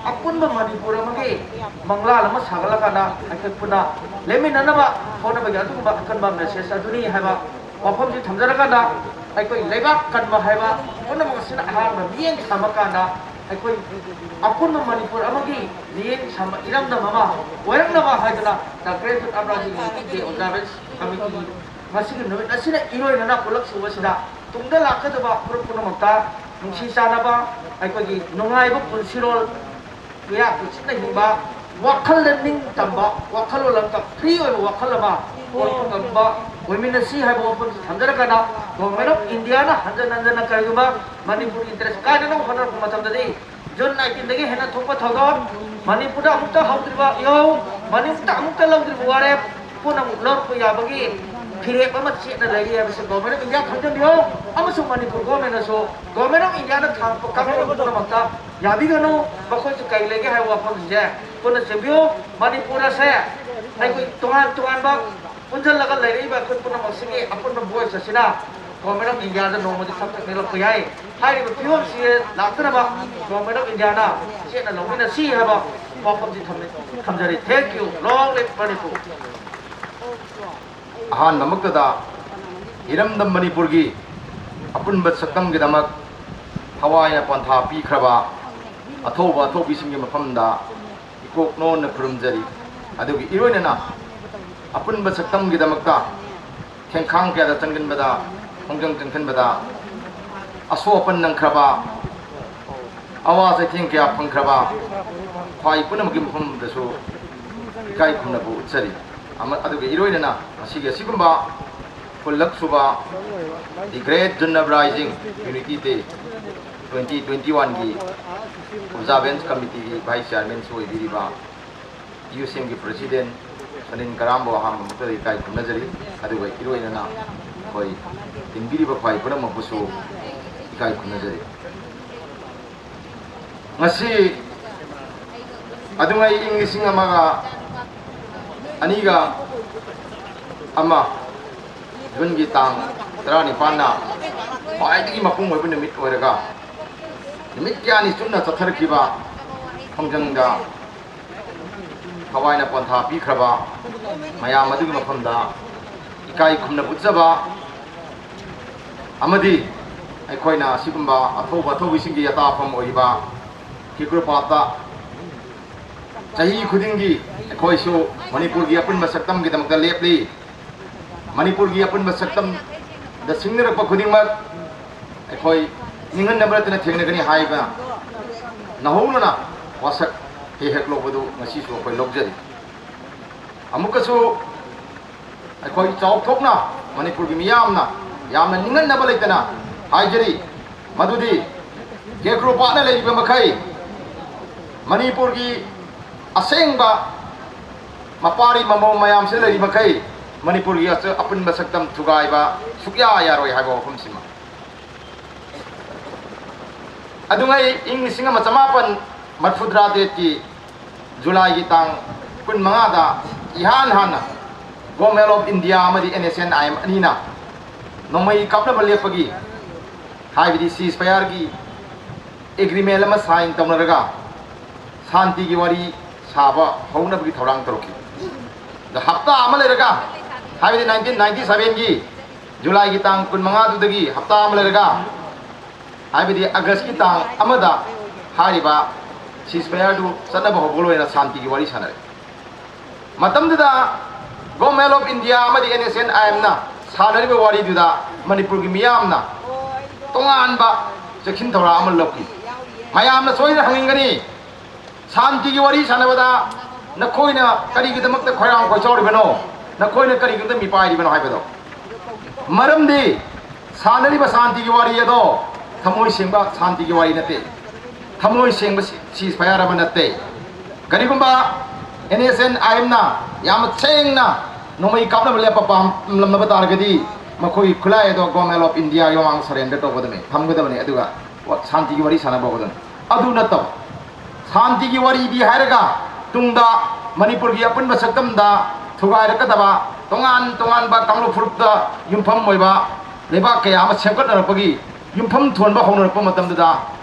ꯑꯄꯨꯟꯕ ꯃꯅꯤꯄꯨꯔ ꯑꯃꯒꯤ ꯃꯪꯂꯥꯟ ꯑꯃ ꯁꯥꯒꯠꯂꯀꯥꯟꯗ ꯑꯩꯈꯣꯏ ꯄꯨꯟꯅ ꯂꯦꯝꯃꯤꯟꯅꯅꯕ ꯍꯣꯠꯅꯕꯒꯤ ꯑꯗꯨꯒꯨꯝꯕ ꯑꯀꯟꯕ message ꯑꯗꯨꯅꯤ ꯍꯥꯏꯕ ꯋꯥꯐꯝꯁꯤ ꯊꯝꯖꯔꯀꯥꯟꯗ ꯑꯩꯈꯣꯏ ꯂꯩꯕꯥꯛ ꯀꯟꯕ ꯍꯥꯏꯕ ꯄꯨꯝꯅꯃꯛ ꯑꯁꯤꯅ ꯑꯍꯥꯟꯕ ꯃꯤꯠꯌꯦꯡ ꯊꯝꯃꯀꯥꯟꯗ ꯑꯩꯈꯣꯏ ꯑꯄꯨꯟꯕ ꯃꯅꯤꯄꯨꯔ ꯑꯃꯒꯤ ꯃꯤꯠꯌꯦꯡ ꯁꯝꯕ ꯏꯔꯝꯗꯝ ꯑꯃ ꯑꯣꯏꯔꯛꯅꯕ ꯍꯥꯏꯗꯨꯅ The Great Youth Uprising Unity Day Observance Committee ꯉꯁꯤꯒꯤ ꯅꯨꯃꯤꯠ ꯑꯁꯤꯅ ꯏꯔꯣꯏꯅꯅ ꯄꯨꯂꯞ ꯁꯨꯕꯁꯤꯗ ꯇꯨꯡꯗ ꯂꯥꯛꯀꯗꯕ ꯐꯨꯔꯨꯞ ꯄꯨꯝꯅꯃꯛꯇ ꯅꯨꯡꯁꯤ ꯆꯥꯟꯅꯕ, ꯑꯩꯈꯣꯏꯒꯤ ꯅꯨꯡꯉꯥꯏꯕ ꯄꯨꯟꯁꯤꯔꯣꯜ, ꯃꯤꯌꯥꯝ ꯄꯨꯟꯁꯤꯟꯅ ꯍꯤꯡꯕ, ꯋꯥꯈꯜꯗ ꯅꯤꯡ ꯇꯝꯕ, ꯋꯥꯈꯜꯂꯣꯟ ꯑꯃꯇ ꯐ꯭ꯔꯤ ꯑꯣꯏꯕ ꯋꯥꯈꯜ ꯑꯃ ꯄꯨꯔꯛꯄ ꯉꯝꯕ ꯑꯣꯏꯃꯤꯟꯅꯁꯤ ꯍꯥꯏꯕ ꯋꯥꯐꯝꯁꯤ ꯊꯝꯖꯔꯀꯥꯟꯗ, ꯒꯣꯚꯔꯟꯃꯦꯟ ꯑꯣꯐ ꯏꯟꯗꯤꯌꯥꯅ ꯍꯟꯖꯟ ꯍꯟꯖꯟꯅ ꯀꯔꯤꯒꯨꯝꯕ ꯃꯅꯤꯄꯨꯔꯒꯤ ꯏꯟꯇꯔꯦꯁ ꯀꯥꯏꯅꯅꯕ ꯍꯣꯠꯅꯔꯛꯄ ꯃꯇꯝꯗꯗꯤ, ꯖꯨꯟ ꯅꯥꯏꯟꯇꯤꯟꯗꯒꯤ ꯍꯦꯟꯅ ꯊꯣꯛꯄ ꯊꯧꯗꯣꯛ, ꯃꯅꯤꯄꯨꯔꯗ ꯑꯃꯨꯛꯇ ꯍꯧꯗ꯭ꯔꯤꯕ ꯏꯍꯧ, ꯃꯅꯤꯄꯨꯔꯗ ꯑꯃꯨꯛꯇ ꯂꯧꯗ꯭ꯔꯤꯕ ꯋꯥꯔꯦꯞ, ꯄꯨꯝꯅꯃꯛ ꯂꯧꯔꯛꯄ ꯌꯥꯕꯒꯤ ꯐꯤꯔꯦꯞ ꯑꯃ ꯆꯦꯠꯅ ꯂꯩꯔꯤ ꯍꯥꯏꯕꯁꯤ ꯒꯣꯚꯔꯟꯃꯦꯟ ꯑꯣꯐ ꯏꯟꯗꯤꯌꯥ ꯈꯪꯖꯟꯕꯤꯌꯨ꯫ ꯑꯃꯁꯨꯡ ꯃꯅꯤꯄꯨꯔ ꯒꯣꯚꯔꯟꯃꯦꯟꯅꯁꯨ ꯒꯣꯚꯔꯟꯃꯦꯟ ꯑꯣꯐ ꯏꯟꯗꯤꯌꯥꯅ ꯊꯥꯔꯛꯄ ꯀꯥꯡꯂꯣꯟ ꯄꯨꯝꯅꯃꯛꯇ ꯌꯥꯕꯤꯒꯅꯨ꯫ ꯃꯈꯣꯏꯁꯨ ꯀꯔꯤ ꯂꯩꯒꯦ ꯍꯥꯏꯕ ꯋꯥꯐꯝꯁꯤꯡꯁꯦ ꯄꯨꯟꯅ ꯆꯦꯟꯕꯤꯌꯨ꯫ ꯃꯅꯤꯄꯨꯔ ꯑꯁꯦ ꯑꯩꯈꯣꯏ ꯇꯣꯉꯥꯟ ꯇꯣꯉꯥꯟꯕ ꯄꯨꯟꯁꯤꯜꯂꯒ ꯂꯩꯔꯛꯏꯕ ꯑꯩꯈꯣꯏ ꯄꯨꯝꯅꯃꯛꯁꯤꯒꯤ ꯑꯄꯨꯟꯕ ꯚꯣꯏꯁ ꯑꯁꯤꯅ ꯒꯣꯚꯔꯟꯃꯦꯟ ꯑꯣꯐ ꯏꯟꯗꯤꯌꯥꯗ ꯅꯣꯡꯃꯗꯤ ꯁꯛ ꯈꯛ ꯅꯦꯛꯂꯛꯄ ꯌꯥꯏ꯫ ꯍꯥꯏꯔꯤꯕ ꯐꯤꯕꯝꯁꯤ ꯂꯥꯛꯇꯅꯕ ꯒꯣꯚꯔꯟꯃꯦꯟ ꯑꯣꯐ ꯏꯟꯗꯤꯌꯥꯅ ꯆꯦꯠꯅ ꯂꯧꯃꯤꯟꯅꯁꯤ ꯍꯥꯏꯕ ꯋꯥꯐꯝꯁꯤ ꯊꯝꯖ-, ꯊꯝꯖꯔꯤ꯫ Thank you. Long live Manipur. ꯑꯍꯥꯟꯕꯃꯛꯇꯗ ꯏꯔꯝꯗꯝ ꯃꯅꯤꯄꯨꯔꯒꯤ ꯑꯄꯨꯟꯕ ꯁꯛꯇꯝꯒꯤꯗꯃꯛ ꯊꯋꯥꯏꯅ ꯄꯣꯟꯊꯥ ꯄꯤꯈ꯭ꯔꯕ ꯑꯊꯧꯕ ꯑꯊꯧꯕꯤꯁꯤꯡꯒꯤ ꯃꯐꯝꯗ ꯏꯀꯣꯛ ꯅꯣꯟꯅ ꯈꯨꯔꯨꯝꯖꯔꯤ꯫ ꯑꯗꯨꯒ ꯏꯔꯣꯏꯅꯅ ꯑꯄꯨꯟꯕ ꯁꯛꯇꯝꯒꯤꯗꯃꯛꯇ ꯊꯦꯡꯈꯥꯡ ꯀꯌꯥꯗ ꯆꯪꯁꯤꯟꯕꯗ, ꯈꯣꯡꯖꯪ ꯆꯪꯁꯤꯟꯕꯗ ꯑꯁꯣꯛ ꯑꯄꯟ ꯅꯪꯈ꯭ꯔꯕ, ꯑꯋꯥ ꯆꯩꯊꯦꯡ ꯀꯌꯥ ꯐꯪꯈ꯭ꯔꯕ ꯈ꯭ꯋꯥꯏ ꯄꯨꯝꯅꯃꯛꯀꯤ ꯃꯐꯝꯗꯁꯨ ꯏꯀꯥꯏ ꯈꯨꯝꯅꯕ ꯎꯠꯆꯔꯤ꯫ ꯑꯃ-, ꯑꯗꯨꯒ ꯏꯔꯣꯏꯅꯅ ꯉꯁꯤꯒꯤ ꯑꯁꯤꯒꯨꯝꯕ ꯈꯨꯜꯂꯛ ꯁꯨꯕ The Great Youth Uprising Unity Day twenty twenty-one ꯒꯤ Observance Committee ꯒꯤ Vice Chairman ꯁꯨ ꯑꯣꯏꯕꯤꯔꯤꯕ ꯌꯨ ꯁꯤ ꯑꯦꯝ ꯒꯤ President ꯁꯅꯤꯟ ꯀꯔꯥꯝꯕꯨ ꯑꯍꯥꯟꯕ ꯃꯛꯇꯗ ꯏꯀꯥꯏ ꯈꯨꯝꯅꯖꯔꯤ꯫ ꯑꯗꯨꯒ ꯏꯔꯣꯏꯅꯅ ꯑꯩꯈꯣꯏ ꯇꯤꯟꯕꯤꯔꯤꯕ ꯈ꯭ꯋꯥꯏ ꯄꯨꯝꯅꯃꯛꯄꯨꯁꯨ ꯏꯀꯥꯏ ꯈꯨꯝꯅꯖꯔꯤ꯫ ꯉꯁꯤ ꯑꯗꯨꯉꯩ ꯏꯪ ꯂꯤꯁꯤꯡ ꯑꯃꯒ ꯑꯅꯤꯒ ꯑꯃ ꯖꯨꯟꯒꯤ ꯇꯥꯡ ꯇꯔꯥꯅꯤꯄꯥꯟꯅ ꯈ꯭ꯋꯥꯏꯗꯒꯤ ꯃꯄꯨꯡ ꯑꯣꯏꯕ ꯅꯨꯃꯤꯠ ꯑꯣꯏꯔꯒ, ꯅꯨꯃꯤꯠ ꯀꯌꯥꯅꯤ ꯆꯨꯞꯅ ꯆꯠꯊꯔꯛꯈꯤꯕ ꯈꯣꯡꯖꯪꯗ ꯊꯋꯥꯏꯅ ꯄꯣꯟꯊꯥ ꯄꯤꯈ꯭ꯔꯕ ꯃꯌꯥꯝ ꯑꯗꯨꯒꯤ ꯃꯐꯝꯗ ꯏꯀꯥꯏ ꯈꯨꯝꯅ ꯎꯠꯆꯕ ꯑꯃꯗꯤ ꯑꯩꯈꯣꯏꯅ ꯑꯁꯤꯒꯨꯝꯕ ꯑꯊꯧꯕ ꯑꯊꯧꯕꯤꯁꯤꯡꯒꯤ ꯌꯥꯇꯥꯐꯝ ꯑꯣꯏꯔꯤꯕ ꯀ꯭ꯔꯤꯄꯥꯇ ꯆꯍꯤ ꯈꯨꯗꯤꯡꯒꯤ ꯑꯩꯈꯣꯏꯁꯨ ꯃꯅꯤꯄꯨꯔꯒꯤ ꯑꯄꯨꯟꯕ ꯁꯛꯇꯝꯒꯤꯗꯃꯛꯇ ꯂꯦꯞꯂꯤ꯫ ꯃꯅꯤꯄꯨꯔꯒꯤ ꯑꯄꯨꯟꯕ ꯁꯛꯇꯝꯗ ꯁꯤꯡꯅꯔꯛꯄ ꯈꯨꯗꯤꯡꯃꯛ ꯑꯩꯈꯣꯏ ꯅꯤꯡꯍꯟꯅꯕ ꯅꯠꯇꯅ ꯊꯦꯡꯅꯒꯅꯤ ꯍꯥꯏꯕ ꯅꯧꯍꯧꯅꯅ ꯋꯥꯁꯛ ꯍꯦꯛ ꯍꯦꯛ ꯂꯧꯕꯗꯨ ꯉꯁꯤꯁꯨ ꯑꯩꯈꯣꯏ ꯂꯧꯖꯔꯤ꯫ ꯑꯃꯨꯛꯀꯁꯨ ꯑꯩꯈꯣꯏ ꯆꯥꯎꯊꯣꯛꯅ ꯃꯅꯤꯄꯨꯔꯒꯤ ꯃꯤꯌꯥꯝꯅ ꯌꯥꯝꯅ ꯅꯤꯡꯍꯟꯅꯕ ꯂꯩꯇꯅ ꯍꯥꯏꯖꯔꯤ ꯃꯗꯨꯗꯤ ꯀꯦꯀ꯭ꯔꯣꯄꯥꯠꯅ ꯂꯩꯔꯤꯕ ꯃꯈꯩ, ꯃꯅꯤꯄꯨꯔꯒꯤ ꯑꯁꯦꯡꯕ ꯃꯄꯥꯔꯤ ꯃꯃꯧ ꯃꯌꯥꯝꯁꯤꯗ ꯂꯩꯔꯤꯕ ꯃꯈꯩ ꯃꯅꯤꯄꯨꯔꯒꯤ ꯑꯆ-, ꯑꯄꯨꯟꯕ ꯁꯛꯇꯝ ꯊꯨꯒꯥꯏꯕ ꯁꯨꯛꯌꯥ ꯌꯥꯔꯣꯏ ꯍꯥꯏꯕ ꯋꯥꯐꯝꯁꯤꯃ꯫ ꯑꯗꯨꯉꯩ ꯏꯪ ꯂꯤꯁꯤꯡ ꯑꯃ ꯆꯃꯥꯄꯟ ꯃꯔꯐꯨꯇꯔꯥ ꯇꯔꯦꯠꯀꯤ ꯖꯨꯂꯥꯏꯒꯤ ꯇꯥꯡ ꯀꯨꯟꯃꯉꯥꯗ ꯏꯍꯥꯟ ꯍꯥꯟꯅ Government of India ꯑꯃꯗꯤ NSCN-IM ꯑꯅꯤꯅ ꯅꯣꯡꯃꯩ ꯀꯥꯞꯅꯕ ꯂꯦꯞꯄꯒꯤ, ꯍꯥꯏꯕꯗꯤ ceasefire-ꯒꯤ agreement ꯑꯃ sign ꯇꯧꯅꯔꯒ ꯁꯥꯟꯇꯤꯒꯤ ꯋꯥꯔꯤ ꯁꯥꯕ ꯍꯧꯅꯕꯒꯤ ꯊꯧꯔꯥꯡ ꯇꯧꯔꯛꯈꯤ꯫ ꯑꯗ ꯍꯞꯇꯥ ꯑꯃ ꯂꯩꯔꯒ, ꯍꯥꯏꯕꯗꯤ nineteen ninety seven-ꯒꯤ ꯖꯨꯂꯥꯏꯒꯤ ꯇꯥꯡ ꯀꯨꯟꯃꯉꯥꯗꯨꯗꯒꯤ ꯍꯞꯇꯥ ꯑꯃ ꯂꯩꯔꯒ, ꯍꯥꯏꯕꯗꯤ ꯑꯥꯒꯁꯀꯤ ꯇꯥꯡ ꯑꯃꯗ ꯍꯥꯏꯔꯤꯕ ceasefire-ꯗꯨ ꯆꯠꯅꯕ ꯍꯧꯕꯒ ꯂꯣꯏꯅꯅ ꯁꯥꯟꯇꯤꯒꯤ ꯋꯥꯔꯤ ꯁꯥꯟꯅꯔꯦ꯫ ꯃꯇꯝꯗꯨꯗ Government of India ꯑꯃꯗꯤ NSCN-IM-ꯅ ꯁꯥꯟꯅꯔꯤꯕ ꯋꯥꯔꯤꯗꯨꯗ ꯃꯅꯤꯄꯨꯔꯒꯤ ꯃꯤꯌꯥꯝꯅ ꯇꯣꯉꯥꯟꯕ ꯆꯦꯛꯁꯤꯟ ꯊꯧꯔꯥꯡ ꯑꯃ ꯂꯧꯈꯤ꯫ ꯃꯌꯥꯝꯅ ꯁꯣꯏꯗꯅ ꯍꯪꯅꯤꯡꯒꯅꯤ, ꯁꯥꯟꯇꯤꯒꯤ ꯋꯥꯔꯤ ꯁꯥꯟꯅꯕꯗ ꯅꯈꯣꯏꯅ ꯀꯔꯤꯒꯤꯗꯃꯛꯇ ꯈꯣꯏꯔꯥꯡ ꯈꯣꯏꯆꯥꯎꯔꯤꯕꯅꯣ? ꯅꯈꯣꯏꯅ ꯀꯔꯤꯒꯤꯗꯃꯛꯇ ꯃꯤꯄꯥꯏꯔꯤꯕꯅꯣ ꯍꯥꯏꯕꯗꯣ꯫ ꯃꯔꯝꯗꯤ ꯁꯥꯟꯅꯔꯤꯕ ꯁꯥꯟꯇꯤꯒꯤ ꯋꯥꯔꯤ ꯑꯗꯣ ꯊꯃꯣꯏ ꯁꯦꯡꯕ ꯁꯥꯟꯇꯤꯒꯤ ꯋꯥꯔꯤ ꯅꯠꯇꯦ꯫ ꯊꯃꯣꯏ ꯁꯦꯡꯕ ceasefire ꯑꯃ ꯅꯠꯇꯦ꯫ ꯀꯔꯤꯒꯨꯝꯕ NSCN-IM-ꯅ ꯌꯥꯝꯅ ꯁꯦꯡꯅ ꯅꯣꯡꯃꯩ ꯀꯥꯞꯅꯕ ꯂꯦꯞꯄ ꯄꯥꯝꯂꯝꯂꯕ ꯇꯥꯔꯒꯗꯤ ꯃꯈꯣꯏꯒꯤ ꯈꯨꯠꯂꯥꯏ ꯑꯗꯣ Government of India-ꯒꯤ ꯃꯃꯥꯡ surrender ꯇꯧꯒꯗꯕꯅꯤ, ꯊꯝꯒꯗꯕꯅꯤ, ꯑꯗꯨꯒ ꯁꯥꯟꯇꯤꯒꯤ ꯋꯥꯔꯤ ꯁꯥꯟꯅꯕ ꯍꯧꯒꯗꯕꯅꯤ꯫ ꯑꯗꯨ ꯅꯠꯇꯕ ꯁꯥꯟꯇꯤꯒꯤ ꯋꯥꯔꯤꯗꯤ ꯍꯥꯏꯔꯒ ꯇꯨꯡꯗ ꯃꯅꯤꯄꯨꯔꯒꯤ ꯑꯄꯨꯟꯕ ꯁꯛꯇꯝꯗ ꯊꯨꯒꯥꯏꯔꯛꯀꯗꯕ ꯇꯣꯉꯥꯟ ꯇꯣꯉꯥꯟꯕ ꯀꯥꯡꯂꯨꯞ ꯐꯨꯔꯨꯞꯇ ꯌꯨꯝꯐꯝ ꯑꯣꯏꯕ ꯂꯩꯕꯥꯛ ꯀꯌꯥ ꯑꯃ ꯁꯦꯝꯒꯠꯅꯔꯛꯄꯒꯤ ꯌꯨꯝꯐꯝ ꯊꯣꯟꯕ ꯍꯧꯅꯔꯛꯄ ꯃꯇꯝꯗꯨꯗ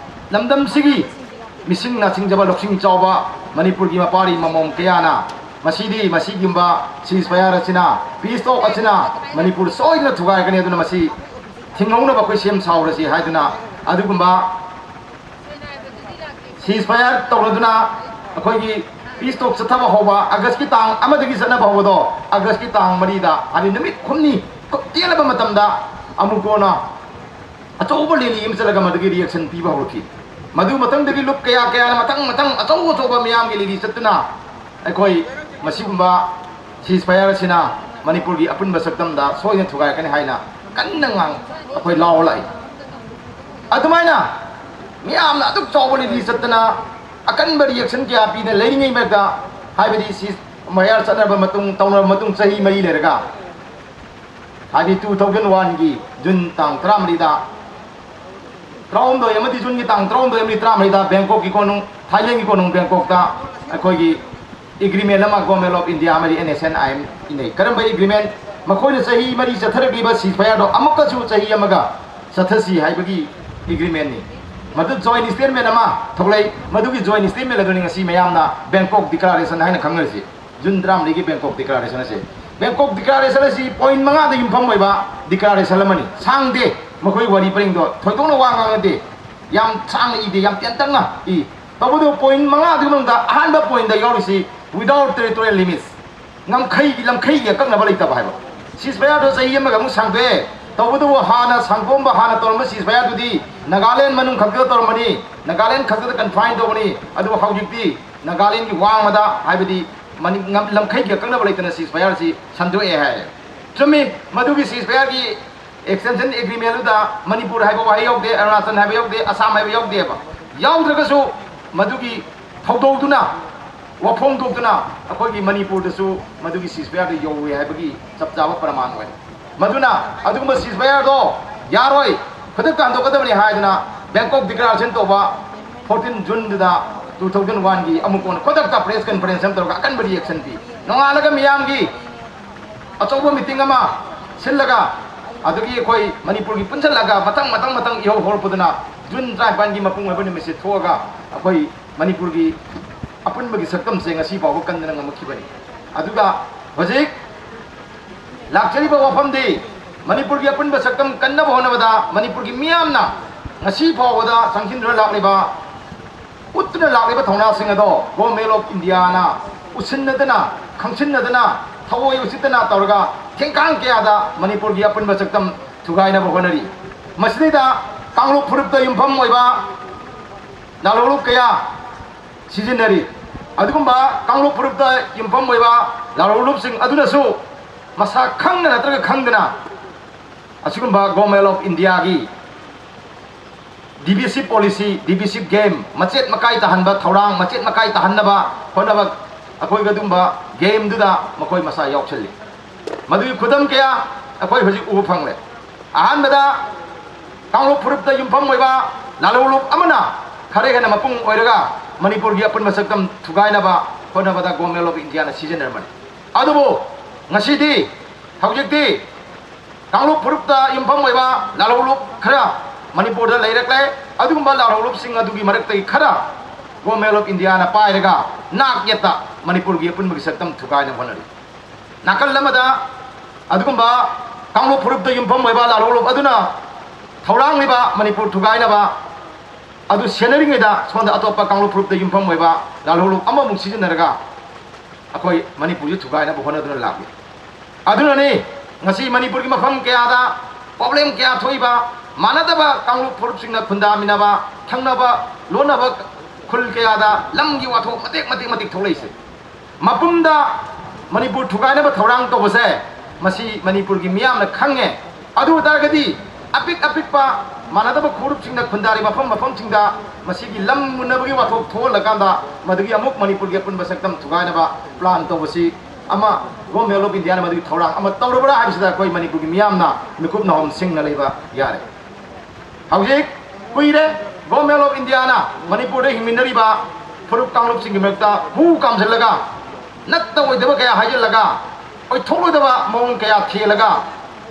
ꯂꯝꯗꯝꯁꯤꯒꯤ ꯃꯤꯁꯤꯡꯅ ꯆꯤꯡꯖꯕ ꯂꯧꯁꯤꯡ ꯆꯥꯎꯕ ꯃꯅꯤꯄꯨꯔꯒꯤ ꯃꯄꯥꯔꯤ ꯃꯃꯣꯝ ꯀꯌꯥꯅ ꯃꯁꯤꯗꯤ ꯃꯁꯤꯒꯨꯝꯕ ceasefire ꯑꯁꯤꯅ, peace talk ꯑꯁꯤꯅ ꯃꯅꯤꯄꯨꯔ ꯁꯣꯏꯗꯅ ꯊꯨꯒꯥꯏꯔꯒꯅꯤ, ꯑꯗꯨꯅ ꯃꯁꯤ ꯊꯤꯡꯍꯧꯅꯕ ꯑꯩꯈꯣꯏ ꯁꯦꯝ ꯁꯥꯍꯧꯔꯁꯤ ꯍꯥꯏꯗꯨꯅ ꯑꯗꯨꯒꯨꯝꯕ ceasefire ꯇꯧꯔꯗꯨꯅ ꯑꯩꯈꯣꯏꯒꯤ peace talk ꯆꯠꯊꯕ ꯍꯧꯕ, ꯑꯥꯒꯁꯀꯤ ꯇꯥꯡ ꯑꯃꯗꯒꯤ ꯆꯠꯅꯕ ꯍꯧꯕꯗꯣ, ꯑꯥꯒꯁꯀꯤ ꯇꯥꯡ ꯃꯔꯤꯗ, ꯍꯥꯏꯗꯤ ꯅꯨꯃꯤꯠ ꯍꯨꯝꯅꯤ ꯈꯨꯠ ꯇꯦꯜꯂꯕ ꯃꯇꯝꯗ ꯑꯃꯨꯛ ꯀꯣꯟꯅ ꯑꯆꯧꯕ rally ꯑꯃ ꯆꯠꯂꯒ ꯃꯗꯨꯒꯤ reaction ꯄꯤꯕ ꯍꯧꯔꯛꯈꯤ꯫ ꯃꯗꯨ ꯃꯊꯪꯗꯒꯤ ꯂꯨꯞ ꯀꯌꯥ ꯀꯌꯥꯅ ꯃꯊꯪ ꯃꯊꯪ ꯑꯆꯧ ꯑꯆꯧꯕ ꯃꯤꯌꯥꯝꯒꯤ rally ꯆꯠꯇꯨꯅ ꯑꯩꯈꯣꯏ ꯃꯁꯤꯒꯨꯝꯕ ceasefire ꯑꯁꯤꯅ ꯃꯅꯤꯄꯨꯔꯒꯤ ꯑꯄꯨꯟꯕ ꯁꯛꯇꯝꯗ ꯁꯣꯏꯗꯅ ꯊꯨꯒꯥꯏꯔꯛꯀꯅꯤ ꯍꯥꯏꯅ ꯀꯟꯅ ꯉꯥꯡ ꯑꯩꯈꯣꯏ ꯂꯥꯎꯔ ꯂꯥꯛꯏ꯫ ꯑꯗꯨꯃꯥꯏꯅ ꯃꯤꯌꯥꯝꯅ ꯑꯗꯨꯛ ꯆꯥꯎꯕ rally ꯆꯠꯇꯅ ꯑꯀꯟꯕ reaction ꯀꯌꯥ ꯄꯤꯗꯅ ꯂꯩꯔꯤꯉꯩ ꯃꯔꯛꯇ, ꯍꯥꯏꯕꯗꯤ ceasefire ꯆꯠꯅꯔꯕ ꯃꯇꯨꯡ, ꯇꯧꯅꯔꯕ ꯃꯇꯨꯡ ꯆꯍꯤ ꯃꯔꯤ ꯂꯩꯔꯒ, ꯍꯥꯏꯗꯤ two thousand one ꯒꯤ ꯖꯨꯟ ꯇꯥꯡ ꯇꯔꯥꯃꯔꯤꯗ, ꯇꯔꯥꯍꯨꯝꯗꯣꯏ ꯑꯃꯗꯤ ꯖꯨꯟꯒꯤ ꯇꯥꯡ ꯇꯔꯥꯍꯨꯝꯗꯣꯏ ꯑꯃꯗꯤ ꯇꯔꯥꯃꯔꯤꯗ ꯕꯦꯡꯀꯣꯛꯀꯤ ꯀꯣꯅꯨꯡ, ꯊꯥꯏꯂꯦꯟꯒꯤ ꯀꯣꯅꯨꯡ ꯕꯦꯡꯀꯣꯛꯇ ꯑꯩꯈꯣꯏꯒꯤ agreement ꯑꯃ Government of India ꯑꯃꯗꯤ NSCN-IM ꯏꯅꯩ꯫ ꯀꯔꯝꯕ agreement? ꯃꯈꯣꯏꯅ ꯆꯍꯤ ꯃꯔꯤ ꯆꯠꯊꯔꯛꯂꯤꯕ ceasefire ꯗꯣ ꯑꯃꯨꯛꯀꯁꯨ ꯆꯍꯤ ꯑꯃꯒ ꯆꯠꯊꯁꯤ ꯍꯥꯏꯕꯒꯤ agreement ꯅꯤ꯫ ꯃꯗꯨ joint statement ꯑꯃ ꯊꯣꯛꯂꯛꯏ꯫ ꯃꯗꯨꯒꯤ joint statement ꯑꯗꯨꯅꯤ ꯉꯁꯤ ꯃꯌꯥꯝꯅ Bangkok Declaration ꯍꯥꯏꯅ ꯈꯪꯅꯔꯤꯁꯤ꯫ ꯖꯨꯟ ꯇꯔꯥꯃꯔꯤꯒꯤ Bangkok Declaration ꯑꯁꯤ, Bangkok Declaration ꯑꯁꯤ point ꯃꯉꯥꯗ ꯌꯨꯝꯐꯝ ꯑꯣꯏꯕ declaration ꯑꯃꯅꯤ꯫ ꯁꯥꯡꯗꯦ, ꯃꯈꯣꯏ ꯋꯥꯔꯤ ꯄꯔꯤꯡꯗꯣ ꯊꯣꯏꯗꯣꯛꯅ ꯋꯥ ꯉꯥꯡꯅꯗꯦ, ꯌꯥꯝ ꯁꯥꯡꯅ ꯏꯗꯦ, ꯌꯥꯝ ꯇꯦꯟꯇꯛꯅ ꯏ꯫ ꯇꯧꯕꯇꯕꯨ point ꯃꯉꯥꯗꯨꯒꯤ ꯃꯅꯨꯡꯗ ꯑꯍꯥꯟꯕ point ꯗ ꯌꯥꯎꯔꯤꯁꯤ without territorial limits, ꯉꯝꯈꯩꯒꯤ, ꯂꯝꯈꯩꯒꯤ ꯑꯀꯛꯅꯕ ꯂꯩꯇꯕ ꯍꯥꯏꯕ꯫ Ceasefire ꯗꯣ ꯆꯍꯤ ꯑꯃꯒ ꯑꯃꯨꯛ ꯁꯥꯡꯗꯣꯛꯑꯦ꯫ ꯇꯧꯕꯇꯕꯨ ꯍꯥꯟꯅ ꯁꯥꯡꯗꯣꯛꯑꯝꯕ, ꯍꯥꯟꯅ ꯇꯧꯔꯝꯕ ceasefire ꯗꯨꯗꯤ ꯅꯥꯒꯥꯂꯦꯟ ꯃꯅꯨꯡ ꯈꯛꯇꯗ ꯇꯧꯔꯝꯕꯅꯤ, ꯅꯥꯒꯥꯂꯦꯟ ꯈꯛꯇꯗ confine ꯇꯧꯕꯅꯤ꯫ ꯑꯗꯨꯕꯨ ꯍꯧꯖꯤꯛꯇꯤ ꯅꯥꯒꯥꯂꯦꯟꯒꯤ ꯋꯥꯡꯃꯗ, ꯍꯥꯏꯕꯗꯤ ꯃꯅꯤ-, ꯉꯝ-, ꯂꯝꯈꯩꯒꯤ ꯑꯀꯛꯅꯕ ꯂꯩꯇꯅ ceasefire ꯁꯤ ꯁꯟꯗꯣꯛꯑꯦ ꯍꯥꯏ꯫ ꯆꯨꯝꯃꯤ, ꯃꯗꯨꯒꯤ ceasefire ꯒꯤ extension agreement ꯗꯨꯗ ꯃꯅꯤꯄꯨꯔ ꯍꯥꯏꯕ ꯋꯥꯍꯩ ꯌꯥꯎꯗꯦ, ꯑꯔꯨꯅꯥꯆꯜ ꯍꯥꯏꯕ ꯌꯥꯎꯗꯦ, ꯑꯁꯥꯝ ꯍꯥꯏꯕ ꯌꯥꯎꯗꯦꯕ꯫ ꯌꯥꯎꯗ꯭ꯔꯒꯁꯨ ꯃꯗꯨꯒꯤ ꯊꯧꯗꯧꯗꯨꯅ, ꯋꯥꯐꯣꯡ ꯊꯣꯛꯇꯨꯅ ꯑꯩꯈꯣꯏꯒꯤ ꯃꯅꯤꯄꯨꯔꯗꯁꯨ ꯃꯗꯨꯒꯤ ceasefire ꯗꯨ ꯌꯧꯔꯨꯏ ꯍꯥꯏꯕꯒꯤ ꯆꯞ ꯆꯥꯕ ꯄ꯭ꯔꯃꯥꯟ ꯑꯣꯏ꯫ ꯃꯗꯨꯅ ꯑꯗꯨꯒꯨꯝꯕ ceasefire ꯗꯣ ꯌꯥꯔꯣꯏ, ꯈꯨꯗꯛꯇ ꯍꯟꯗꯣꯛꯀꯗꯕꯅꯤ ꯍꯥꯏꯗꯅ Bangkok Declaration ꯇꯧꯕ fourteen June ꯗꯨꯗ two thousand one ꯒꯤ ꯑꯃꯨꯛ ꯀꯣꯟꯅ ꯈꯨꯗꯛꯇ press conference ꯑꯃ ꯇꯧꯔꯒ ꯑꯀꯟꯕ reaction ꯄꯤ꯫ ꯅꯣꯡꯉꯥꯜꯂꯒ ꯃꯤꯌꯥꯝꯒꯤ ꯑꯆꯧꯕ meeting ꯑꯃ ꯁꯤꯜꯂꯒ, ꯑꯗꯒꯤ ꯑꯩꯈꯣꯏ ꯃꯅꯤꯄꯨꯔꯒꯤ ꯄꯨꯟꯁꯤꯜꯂꯒ ꯃꯊꯪ, ꯃꯊꯪ, ꯃꯊꯪ ꯏꯍꯧ ꯍꯧꯔꯛꯄꯗꯨꯅ ꯖꯨꯟ ꯇꯔꯥꯅꯤꯄꯥꯟꯒꯤ ꯃꯄꯨꯡ ꯑꯣꯏꯕ ꯅꯨꯃꯤꯠꯁꯦ ꯊꯣꯛꯑꯒ ꯑꯩꯈꯣꯏ ꯃꯅꯤꯄꯨꯔꯒꯤ ꯑꯄꯨꯟꯕꯒꯤ ꯁꯛꯇꯝꯁꯦ ꯉꯁꯤ ꯐꯥꯎꯕ ꯀꯟꯗꯅ ꯉꯝꯃꯛꯈꯤꯕꯅꯤ꯫ ꯑꯗꯨꯒ ꯍꯧꯖꯤꯛ ꯂꯥꯛꯆꯔꯤꯕ ꯋꯥꯐꯝꯗꯤ ꯃꯅꯤꯄꯨꯔꯒꯤ ꯑꯄꯨꯟꯕ ꯁꯛꯇꯝ ꯀꯟꯅꯕ ꯍꯣꯠꯅꯕꯗ ꯃꯅꯤꯄꯨꯔꯒꯤ ꯃꯤꯌꯥꯝꯅ ꯉꯁꯤ ꯐꯥꯎꯕꯗ ꯆꯪꯁꯤꯟꯗꯨꯅ ꯂꯥꯛꯂꯤꯕ ꯎꯠꯇꯨꯅ ꯂꯥꯛꯂꯤꯕ ꯊꯧꯅꯥꯁꯤꯡ ꯑꯗꯣ Government of Indiaꯅ ꯎꯁꯤꯟꯅꯗꯅ, ꯈꯪꯁꯤꯟꯅꯗꯅ, ꯊꯑꯣꯏ ꯎꯁꯤꯠꯇꯅ ꯇꯧꯔꯒ ꯊꯦꯡꯀꯥꯡ ꯀꯌꯥꯗ ꯃꯅꯤꯄꯨꯔꯒꯤ ꯑꯄꯨꯟꯕ ꯁꯛꯇꯝ ꯊꯨꯒꯥꯏꯅꯕ ꯍꯣꯠꯅꯔꯤ꯫ ꯃꯁꯤꯗꯩꯗ ꯀꯥꯡꯂꯨꯞ ꯐꯨꯔꯨꯞꯇ ꯌꯨꯝꯐꯝ ꯑꯣꯏꯕ ꯂꯥꯜꯍꯧꯂꯨꯞ ꯀꯌꯥ ꯁꯤꯖꯤꯟꯅꯔꯤ꯫ ꯑꯗꯨꯒꯨꯝꯕ ꯀꯥꯡꯂꯨꯞ ꯐꯨꯔꯨꯞꯇ ꯌꯨꯝꯐꯝ ꯑꯣꯏꯕ ꯂꯥꯜꯍꯧꯂꯨꯞꯁꯤꯡ ꯑꯗꯨꯅꯁꯨ ꯃꯁꯥ ꯈꯪꯅ ꯅꯠꯇ꯭ꯔꯒ ꯈꯪꯗꯅ ꯑꯁꯤꯒꯨꯝꯕ Government of Indiaꯒꯤ divisive policy, divisive game, ꯃꯆꯦꯠ ꯃꯀꯥꯏ ꯇꯥꯍꯟꯕ ꯊꯧꯔꯥꯡ, ꯃꯆꯦꯠ ꯃꯀꯥꯏ ꯇꯥꯍꯟꯅꯕ ꯍꯣꯠꯅꯕ, ꯑꯩꯈꯣꯏꯒꯤ ꯑꯗꯨꯒꯨꯝꯕ gameꯗꯨꯗ ꯃꯈꯣꯏ ꯃꯁꯥ ꯌꯥꯎꯁꯜꯂꯤ꯫ ꯃꯗꯨꯒꯤ ꯈꯨꯗꯝ ꯀꯌꯥ ꯑꯩꯈꯣꯏ ꯍꯧꯖꯤꯛ ꯎꯕ ꯐꯪꯂꯦ꯫ ꯑꯍꯥꯟꯕꯗ ꯀꯥꯡꯂꯨꯞ ꯐꯨꯔꯨꯞꯇ ꯌꯨꯝꯐꯝ ꯑꯣꯏꯕ ꯂꯥꯜꯍꯧꯂꯨꯞ ꯑꯃꯅ ꯈꯔ ꯍꯦꯟꯅ ꯃꯄꯨꯡ ꯑꯣꯏꯔꯒ ꯃꯅꯤꯄꯨꯔꯒꯤ ꯑꯄꯨꯟꯕ ꯁꯛꯇꯝ ꯊꯨꯒꯥꯏꯅꯕ ꯍꯣꯠꯅꯕꯗ Government of Indiaꯅ ꯁꯤꯖꯤꯟꯅꯔꯝꯕꯅꯤ꯫ ꯑꯗꯨꯕꯨ ꯉꯁꯤꯗꯤ, ꯍꯧꯖꯤꯛꯇꯤ ꯀꯥꯡꯂꯨꯞ ꯐꯨꯔꯨꯞꯇ ꯌꯨꯝꯐꯝ ꯑꯣꯏꯕ ꯂꯥꯜꯍꯧꯂꯨꯞ ꯈꯔ ꯃꯅꯤꯄꯨꯔꯗ ꯂꯩꯔꯛꯂꯦ꯫ ꯑꯗꯨꯒꯨꯝꯕ ꯂꯥꯜꯍꯧꯂꯨꯞꯁꯤꯡ ꯑꯗꯨꯒꯤ ꯃꯔꯛꯇꯒꯤ ꯈꯔ Government of Indiaꯅ ꯄꯥꯏꯔꯒ ꯅꯥꯛ ꯌꯦꯠꯇ ꯃꯅꯤꯄꯨꯔꯒꯤ ꯑꯄꯨꯟꯕꯒꯤ ꯁꯛꯇꯝ ꯊꯨꯒꯥꯏꯅꯕ ꯍꯣꯠꯅꯔꯤ꯫ ꯅꯥꯀꯜ ꯑꯃꯗ ꯑꯗꯨꯒꯨꯝꯕ ꯀꯥꯡꯂꯨꯞ ꯐꯨꯔꯨꯞꯇ ꯌꯨꯝꯐꯝ ꯑꯣꯏꯕ ꯂꯥꯜꯍꯧꯂꯨꯞ ꯑꯗꯨꯅ ꯊꯧꯔꯥꯡꯂꯤꯕ ꯃꯅꯤꯄꯨꯔ ꯊꯨꯒꯥꯏꯅꯕ ꯑꯗꯨ ꯁꯦꯟꯅꯔꯤꯉꯩꯗ ꯁꯣꯝꯗ ꯑꯇꯣꯞꯄ ꯀꯥꯡꯂꯨꯞ ꯐꯨꯔꯨꯞꯇ ꯌꯨꯝꯐꯝ ꯑꯣꯏꯕ ꯂꯥꯜꯍꯧꯂꯨꯞ ꯑꯃꯃꯨꯛ ꯁꯤꯖꯤꯟꯅꯔꯒ ꯑꯩꯈꯣꯏ ꯃꯅꯤꯄꯨꯔꯁꯤ ꯊꯨꯒꯥꯏꯅꯕ ꯍꯣꯠꯅꯗꯨꯅ ꯂꯥꯛꯂꯤ꯫ ꯑꯗꯨꯅꯅꯤ ꯉꯁꯤ ꯃꯅꯤꯄꯨꯔꯒꯤ ꯃꯐꯝ ꯀꯌꯥꯗ problem ꯀꯌꯥ ꯊꯣꯛꯏꯕ, ꯃꯥꯟꯅꯗꯕ ꯀꯥꯡꯂꯨꯞ ꯐꯨꯔꯨꯞꯁꯤꯡꯅ ꯈꯨꯟꯗꯥꯃꯤꯟꯅꯕ, ꯊꯪꯅꯕ ꯂꯣꯟꯅꯕ ꯈꯨꯜ ꯀꯌꯥꯗ ꯂꯝꯒꯤ ꯋꯥꯊꯣꯛ ꯃꯇꯦꯛ ꯃꯇꯦꯛ ꯃꯇꯦꯛ ꯊꯣꯛꯂꯛꯏꯁꯦ꯫ ꯃꯄꯨꯝꯗ ꯃꯅꯤꯄꯨꯔ ꯊꯨꯒꯥꯏꯅꯕ ꯊꯧꯔꯥꯡ ꯇꯧꯕꯁꯦ ꯃꯁꯤ ꯃꯅꯤꯄꯨꯔꯒꯤ ꯃꯤꯌꯥꯝꯅ ꯈꯪꯉꯦ꯫ ꯑꯗꯨ ꯑꯣꯏꯇꯥꯔꯒꯗꯤ ꯑꯄꯤꯛ ꯑꯄꯤꯛꯄ ꯃꯥꯟꯅꯗꯕ ꯐꯨꯔꯨꯞꯁꯤꯡꯅ ꯈꯨꯟꯗꯥꯔꯤ ꯃꯐꯝ ꯃꯐꯝꯁꯤꯡꯗ ꯃꯁꯤꯒꯤ ꯂꯝ ꯃꯨꯟꯅꯕꯒꯤ ꯋꯥꯊꯣꯛ ꯊꯣꯛꯍꯜꯂꯀꯥꯟꯗ ꯃꯗꯨꯒꯤ ꯑꯃꯨꯛ ꯃꯅꯤꯄꯨꯔꯒꯤ ꯑꯄꯨꯟꯕ ꯁꯛꯇꯝ ꯊꯨꯒꯥꯏꯅꯕ plan ꯇꯧꯕꯁꯤ ꯑꯃ Government of Indiaꯅ ꯃꯗꯨꯒꯤ ꯊꯧꯔꯥꯡ ꯑꯃ ꯇꯧꯔꯕ꯭ꯔꯥ ꯍꯥꯏꯕꯁꯤꯗ ꯑꯩꯈꯣꯏ ꯃꯅꯤꯄꯨꯔꯒꯤ ꯃꯤꯌꯥꯝꯅ ꯃꯤꯀꯨꯞ ꯅꯥꯍꯣꯝ ꯁꯤꯡꯅ ꯂꯩꯕ ꯌꯥꯔꯦ꯫ ꯍꯧꯖꯤꯛ ꯀꯨꯏꯔꯦ Government of Indiaꯅ ꯃꯅꯤꯄꯨꯔꯗ ꯍꯤꯡꯃꯤꯟꯅꯔꯤꯕ ꯐꯨꯔꯨꯞ ꯀꯥꯡꯂꯨꯞꯁꯤꯡꯒꯤ ꯃꯔꯛꯇ ꯍꯨ ꯀꯥꯝꯁꯤꯜꯂꯒ, ꯅꯠꯇ ꯑꯣꯏꯗꯕ ꯀꯌꯥ ꯍꯥꯏꯖꯤꯜꯂꯒ, ꯑꯣꯏꯊꯣꯛꯂꯣꯏꯗꯕ ꯃꯑꯣꯡ ꯀꯌꯥ ꯊꯦꯜꯂꯒ,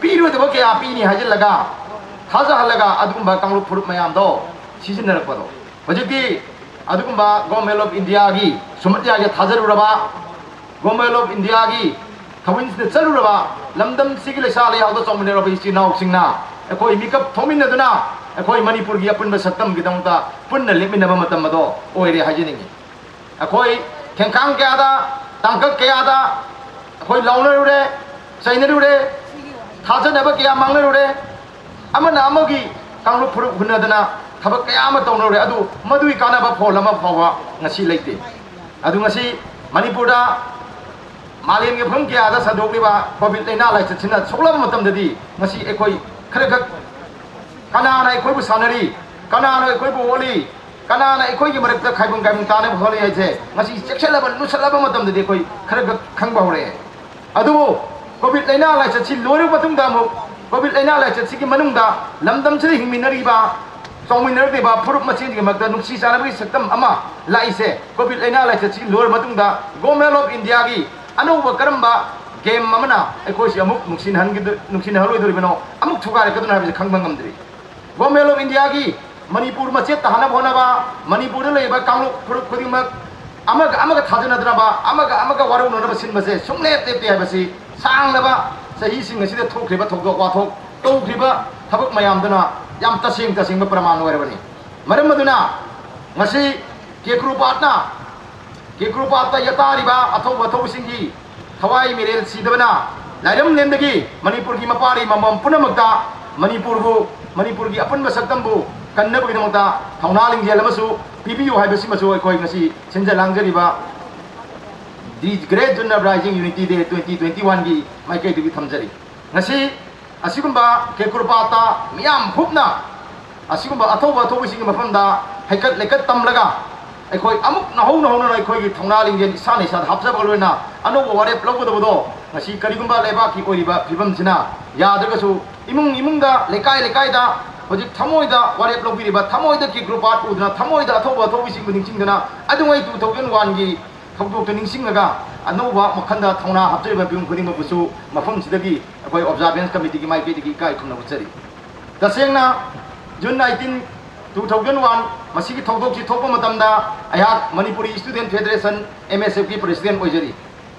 ꯄꯤꯔꯣꯏꯗꯕ ꯀꯌꯥ ꯄꯤꯅꯤ ꯍꯥꯏꯖꯤꯜꯂꯒ, ꯊꯥꯖꯍꯜꯂꯒ ꯑꯗꯨꯒꯨꯝꯕ ꯀꯥꯡꯂꯨꯞ ꯐꯨꯔꯨꯞ ꯃꯌꯥꯝꯗꯣ ꯁꯤꯖꯤꯟꯅꯔꯛꯄꯗꯣ꯫ ꯍꯧꯖꯤꯛꯇꯤ ꯑꯗꯨꯒꯨꯝꯕ Government of Indiaꯒꯤ ꯁꯨꯝꯍꯠ ꯌꯥꯏꯒ ꯊꯥꯖꯔꯨꯔꯕ, Government of Indiaꯒꯤ ꯊꯧꯃꯤꯟꯁꯤꯗ ꯆꯠꯂꯨꯔꯕ ꯂꯝꯗꯝꯁꯤꯒꯤ ꯂꯩꯁꯥ ꯂꯩꯍꯥꯎꯗ ꯆꯥꯎꯃꯤꯟꯅꯔꯕ ꯏꯆꯤꯜ ꯏꯅꯥꯎꯁꯤꯡꯅ ꯑꯩꯈꯣꯏ ꯃꯤꯀꯞ ꯊꯣꯛꯃꯤꯟꯅꯗꯨꯅ ꯑꯩꯈꯣꯏ ꯃꯅꯤꯄꯨꯔꯒꯤ ꯑꯄꯨꯟꯕ ꯁꯛꯇꯝꯒꯤꯗꯃꯛꯇ ꯄꯨꯟꯅ ꯂꯦꯞꯃꯤꯟꯅꯕ ꯃꯇꯝ ꯑꯗꯣ ꯑꯣꯏꯔꯦ ꯍꯥꯏꯖꯅꯤꯡꯉꯤ꯫ ꯑꯩꯈꯣꯏ ꯈꯦꯡꯈꯥꯡ ꯀꯌꯥꯗ, ꯇꯥꯡꯀꯛ ꯀꯌꯥꯗ ꯑꯩꯈꯣꯏ ꯂꯥꯎꯅꯔꯨꯔꯦ, ꯆꯩꯅꯔꯨꯔꯦ, ꯊꯥꯖꯅꯕ ꯀꯌꯥ ꯃꯥꯡꯅꯔꯨꯔꯦ, ꯑꯃꯅ ꯑꯃꯒꯤ ꯀꯥꯡꯂꯨꯞ ꯐꯨꯔꯨꯞ ꯍꯨꯟꯅꯗꯅ ꯊꯕꯛ ꯀꯌꯥ ꯑꯃ ꯇꯧꯅꯔꯨꯔꯦ꯫ ꯑꯗꯨ ꯃꯗꯨꯒꯤ ꯀꯥꯟꯅꯕ ꯐꯣꯜ ꯑꯃ ꯐꯥꯎꯕ ꯉꯁꯤ ꯂꯩꯇꯦ꯫ ꯑꯗꯨ ꯉꯁꯤ ꯃꯅꯤꯄꯨꯔꯗ ꯃꯥꯂꯦꯝꯒꯤ ꯃꯐꯝ ꯀꯌꯥꯗ ꯁꯟꯗꯣꯛꯂꯤꯕ ꯀꯣꯚꯤꯗ ꯂꯥꯏꯅꯥ ꯂꯥꯏꯆꯠꯁꯤꯅ ꯁꯣꯛꯂꯕ ꯃꯇꯝꯗꯗꯤ ꯉꯁꯤ ꯑꯩꯈꯣꯏ ꯈꯔꯈꯛ ꯀꯅꯥꯅ ꯑꯩꯈꯣꯏꯕꯨ ꯁꯥꯟꯅꯔꯤ, ꯀꯅꯥꯅ ꯑꯩꯈꯣꯏꯕꯨ ꯑꯣꯠꯂꯤ, ꯀꯅꯥꯅ ꯑꯩꯈꯣꯏꯒꯤ ꯃꯔꯛꯇ ꯈꯥꯏꯕꯨꯡ ꯀꯥꯏꯕꯨꯡ ꯇꯥꯅꯕ ꯍꯣꯠꯅꯔꯤ ꯍꯥꯏꯁꯦ ꯉꯁꯤ ꯆꯦꯛꯁꯤꯜꯂꯕ ꯂꯨꯁꯜꯂꯕ ꯃꯇꯝꯗꯗꯤ ꯑꯩꯈꯣꯏ ꯈꯔꯈꯛ ꯈꯪꯕ ꯍꯧꯔꯛꯑꯦ꯫ ꯑꯗꯨꯕꯨ ꯀꯣꯚꯤꯗ ꯂꯥꯏꯅꯥ ꯂꯥꯏꯆꯠꯁꯤ ꯂꯣꯏꯔꯕ ꯃꯇꯨꯡꯗ ꯑꯃꯨꯛ ꯀꯣꯚꯤꯗ ꯂꯥꯏꯅꯥ ꯂꯥꯏꯆꯠꯁꯤꯒꯤ ꯃꯅꯨꯡꯗ ꯂꯝꯗꯝꯁꯤꯗ ꯍꯤꯡꯃꯤꯟꯅꯔꯤꯕ ꯆꯥꯎꯃꯤꯟꯅꯔꯛꯂꯤꯕ ꯐꯨꯔꯨꯞ ꯃꯁꯦꯟꯒꯤ ꯃꯔꯛꯇ ꯅꯨꯡꯁꯤ ꯆꯥꯟꯅꯕꯒꯤ ꯁꯛꯇꯝ ꯑꯃ ꯂꯥꯛꯏꯁꯦ ꯀꯣꯚꯤꯗ ꯂꯥꯏꯅꯥ ꯂꯥꯏꯆꯠꯁꯤ ꯂꯣꯏꯔꯕ ꯃꯇꯨꯡꯗ Government of Indiaꯒꯤ ꯑꯅꯧꯕ ꯀꯔꯝꯕ ꯒꯦꯝ ꯑꯃꯅ ꯑꯩꯈꯣꯏꯁꯤ ꯑꯃꯨꯛ ꯅꯨꯡꯁꯤꯅꯍꯟꯒꯗ-, ꯅꯨꯡꯁꯤꯅꯍꯜꯂꯣꯏꯗꯣꯔꯤꯕꯅꯣ, ꯑꯃꯨꯛ ꯊꯨꯒꯥꯏꯔꯛꯀꯗꯣꯏꯅꯣ ꯍꯥꯏꯕꯁꯤ ꯈꯪꯕ ꯉꯝꯗ꯭ꯔꯤ꯫ Government of Indiaꯒꯤ ꯃꯅꯤꯄꯨꯔ ꯃꯆꯦꯠ ꯇꯥꯍꯟꯅꯕ ꯍꯣꯠꯅꯕ, ꯃꯅꯤꯄꯨꯔꯗ ꯂꯩꯔꯤꯕ ꯀꯥꯡꯂꯨꯞ ꯐꯨꯔꯨꯞ ꯈꯨꯗꯤꯡꯃꯛ ꯑꯃꯒ ꯑꯃꯒ ꯊꯥꯖꯅꯗꯅꯕ, ꯑꯃꯒ ꯑꯃꯒ ꯋꯥꯔꯧꯅꯅꯕ ꯁꯤꯟꯕꯁꯦ ꯁꯨꯡꯂꯦꯞ ꯂꯦꯞꯇꯦ ꯍꯥꯏꯕꯁꯤ ꯁꯥꯡꯂꯕ ꯆꯍꯤꯁꯤꯡ ꯑꯁꯤꯗ ꯊꯣꯛꯈ꯭ꯔꯤꯕ ꯊꯧꯗꯣꯛ ꯋꯥꯊꯣꯛ, ꯇꯧꯈ꯭ꯔꯤꯕ ꯊꯕꯛ ꯃꯌꯥꯝꯗꯨꯅ ꯌꯥꯝ ꯇꯁꯦꯡ ꯇꯁꯦꯡꯕ ꯄ꯭ꯔꯃꯥꯟ ꯑꯣꯏꯔꯕꯅꯤ꯫ ꯃꯔꯝ ꯑꯗꯨꯅ ꯉꯁꯤ ꯀꯦꯀ꯭ꯔꯨꯄꯥꯠꯅ, ꯀꯦꯀ꯭ꯔꯨꯄꯥꯠꯇ ꯌꯥꯇꯥꯔꯤꯕ ꯑꯊꯧꯕ ꯑꯊꯧꯕꯁꯤꯡꯒꯤ ꯊꯋꯥꯏ ꯃꯤꯔꯦꯜ ꯁꯤꯗꯕꯅ ꯂꯥꯏꯔꯝꯂꯦꯟꯗꯒꯤ ꯃꯅꯤꯄꯨꯔꯒꯤ ꯃꯄꯥꯔꯤ ꯃꯝꯕꯝ ꯄꯨꯝꯅꯃꯛꯇ ꯃꯅꯤꯄꯨꯔꯕꯨ, ꯃꯅꯤꯄꯨꯔꯒꯤ ꯑꯄꯨꯟꯕ ꯁꯛꯇꯝꯕꯨ ꯀꯟꯅꯕꯒꯤꯗꯃꯛꯇ ꯊꯧꯅꯥ ꯂꯤꯡꯖꯦꯜ ꯑꯃꯁꯨ ꯄꯤꯕꯤꯌꯨ ꯍꯥꯏꯕꯁꯤꯃꯁꯨ ꯑꯩꯈꯣꯏ ꯉꯁꯤ ꯁꯤꯟꯖ ꯂꯥꯡꯖꯔꯤꯕ The Great Jun Uprising Unity Day twenty twenty-oneꯒꯤ ꯃꯥꯏꯀꯩꯗꯒꯤ ꯊꯝꯖꯔꯤ꯫ ꯉꯁꯤ ꯑꯁꯤꯒꯨꯝꯕ ꯀꯦꯀ꯭ꯔꯨꯄꯥꯠꯇ ꯃꯤꯌꯥꯝ ꯍꯨꯞꯅ ꯑꯁꯤꯒꯨꯝꯕ ꯑꯊꯧꯕ ꯑꯊꯧꯕꯁꯤꯡꯒꯤ ꯃꯐꯝꯗ ꯍꯩꯀꯠ ꯂꯩꯀꯠ ꯇꯝꯂꯒ ꯑꯩꯈꯣꯏ ꯑꯃꯨꯛ ꯅꯧꯍꯧ ꯅꯧꯍꯧꯅꯅ ꯑꯩꯈꯣꯏꯒꯤ ꯊꯧꯅꯥ ꯂꯤꯡꯖꯦꯜ ꯏꯁꯥꯅ ꯏꯁꯥꯗ ꯍꯥꯞꯆꯕꯒ ꯂꯣꯏꯅꯅ ꯑꯅꯧꯕ ꯋꯥꯔꯦꯞ ꯂꯧꯒꯗꯕꯗꯣ ꯉꯁꯤ ꯀꯔꯤꯒꯨꯝꯕ ꯂꯩꯕꯥꯛꯀꯤ ꯑꯣꯏꯔꯤꯕ ꯐꯤꯕꯝꯁꯤꯅ ꯌꯥꯗ꯭ꯔꯒꯁꯨ ꯏꯃꯨꯡ ꯏꯃꯨꯡꯗ, ꯂꯩꯀꯥꯏ ꯂꯩꯀꯥꯏꯗ ꯍꯧꯖꯤꯛ ꯊꯃꯣꯏꯗ ꯋꯥꯔꯦꯞ ꯂꯧꯕꯤꯔꯤꯕ, ꯊꯃꯣꯏꯗ ꯀꯦꯀ꯭ꯔꯨꯄꯥꯠ ꯎꯗꯨꯅ, ꯊꯃꯣꯏꯗ ꯑꯊꯧꯕ ꯑꯊꯧꯕꯁꯤꯡꯕꯨ ꯅꯤꯡꯁꯤꯡꯗꯨꯅ ꯑꯗꯨꯉꯩ two thousand oneꯒꯤ ꯊꯧꯗꯣꯛꯇ ꯅꯤꯡꯁꯤꯡꯂꯒ ꯑꯅꯧꯕ ꯃꯈꯜꯗ ꯊꯧꯅꯥ ꯍꯥꯞꯆꯔꯤꯕ ꯃꯤꯄꯨꯝ ꯈꯨꯗꯤꯡꯃꯛꯄꯨꯁꯨ ꯃꯐꯝꯁꯤꯗꯒꯤ ꯑꯩꯈꯣꯏ Observance Committeeꯒꯤ ꯃꯥꯏꯀꯩꯗꯒꯤ ꯏꯀꯥꯏ ꯈꯨꯝꯅꯕ ꯎꯠꯆꯔꯤ꯫ ꯇꯁꯦꯡꯅ June nineteen, two thousand one ꯃꯁꯤꯒꯤ ꯊꯧꯗꯣꯛꯁꯤ ꯊꯣꯛꯄ ꯃꯇꯝꯗ ꯑꯩꯍꯥꯛ Manipuri Student Federation, MSFꯀꯤ president ꯑꯣꯏꯖꯔꯤ꯫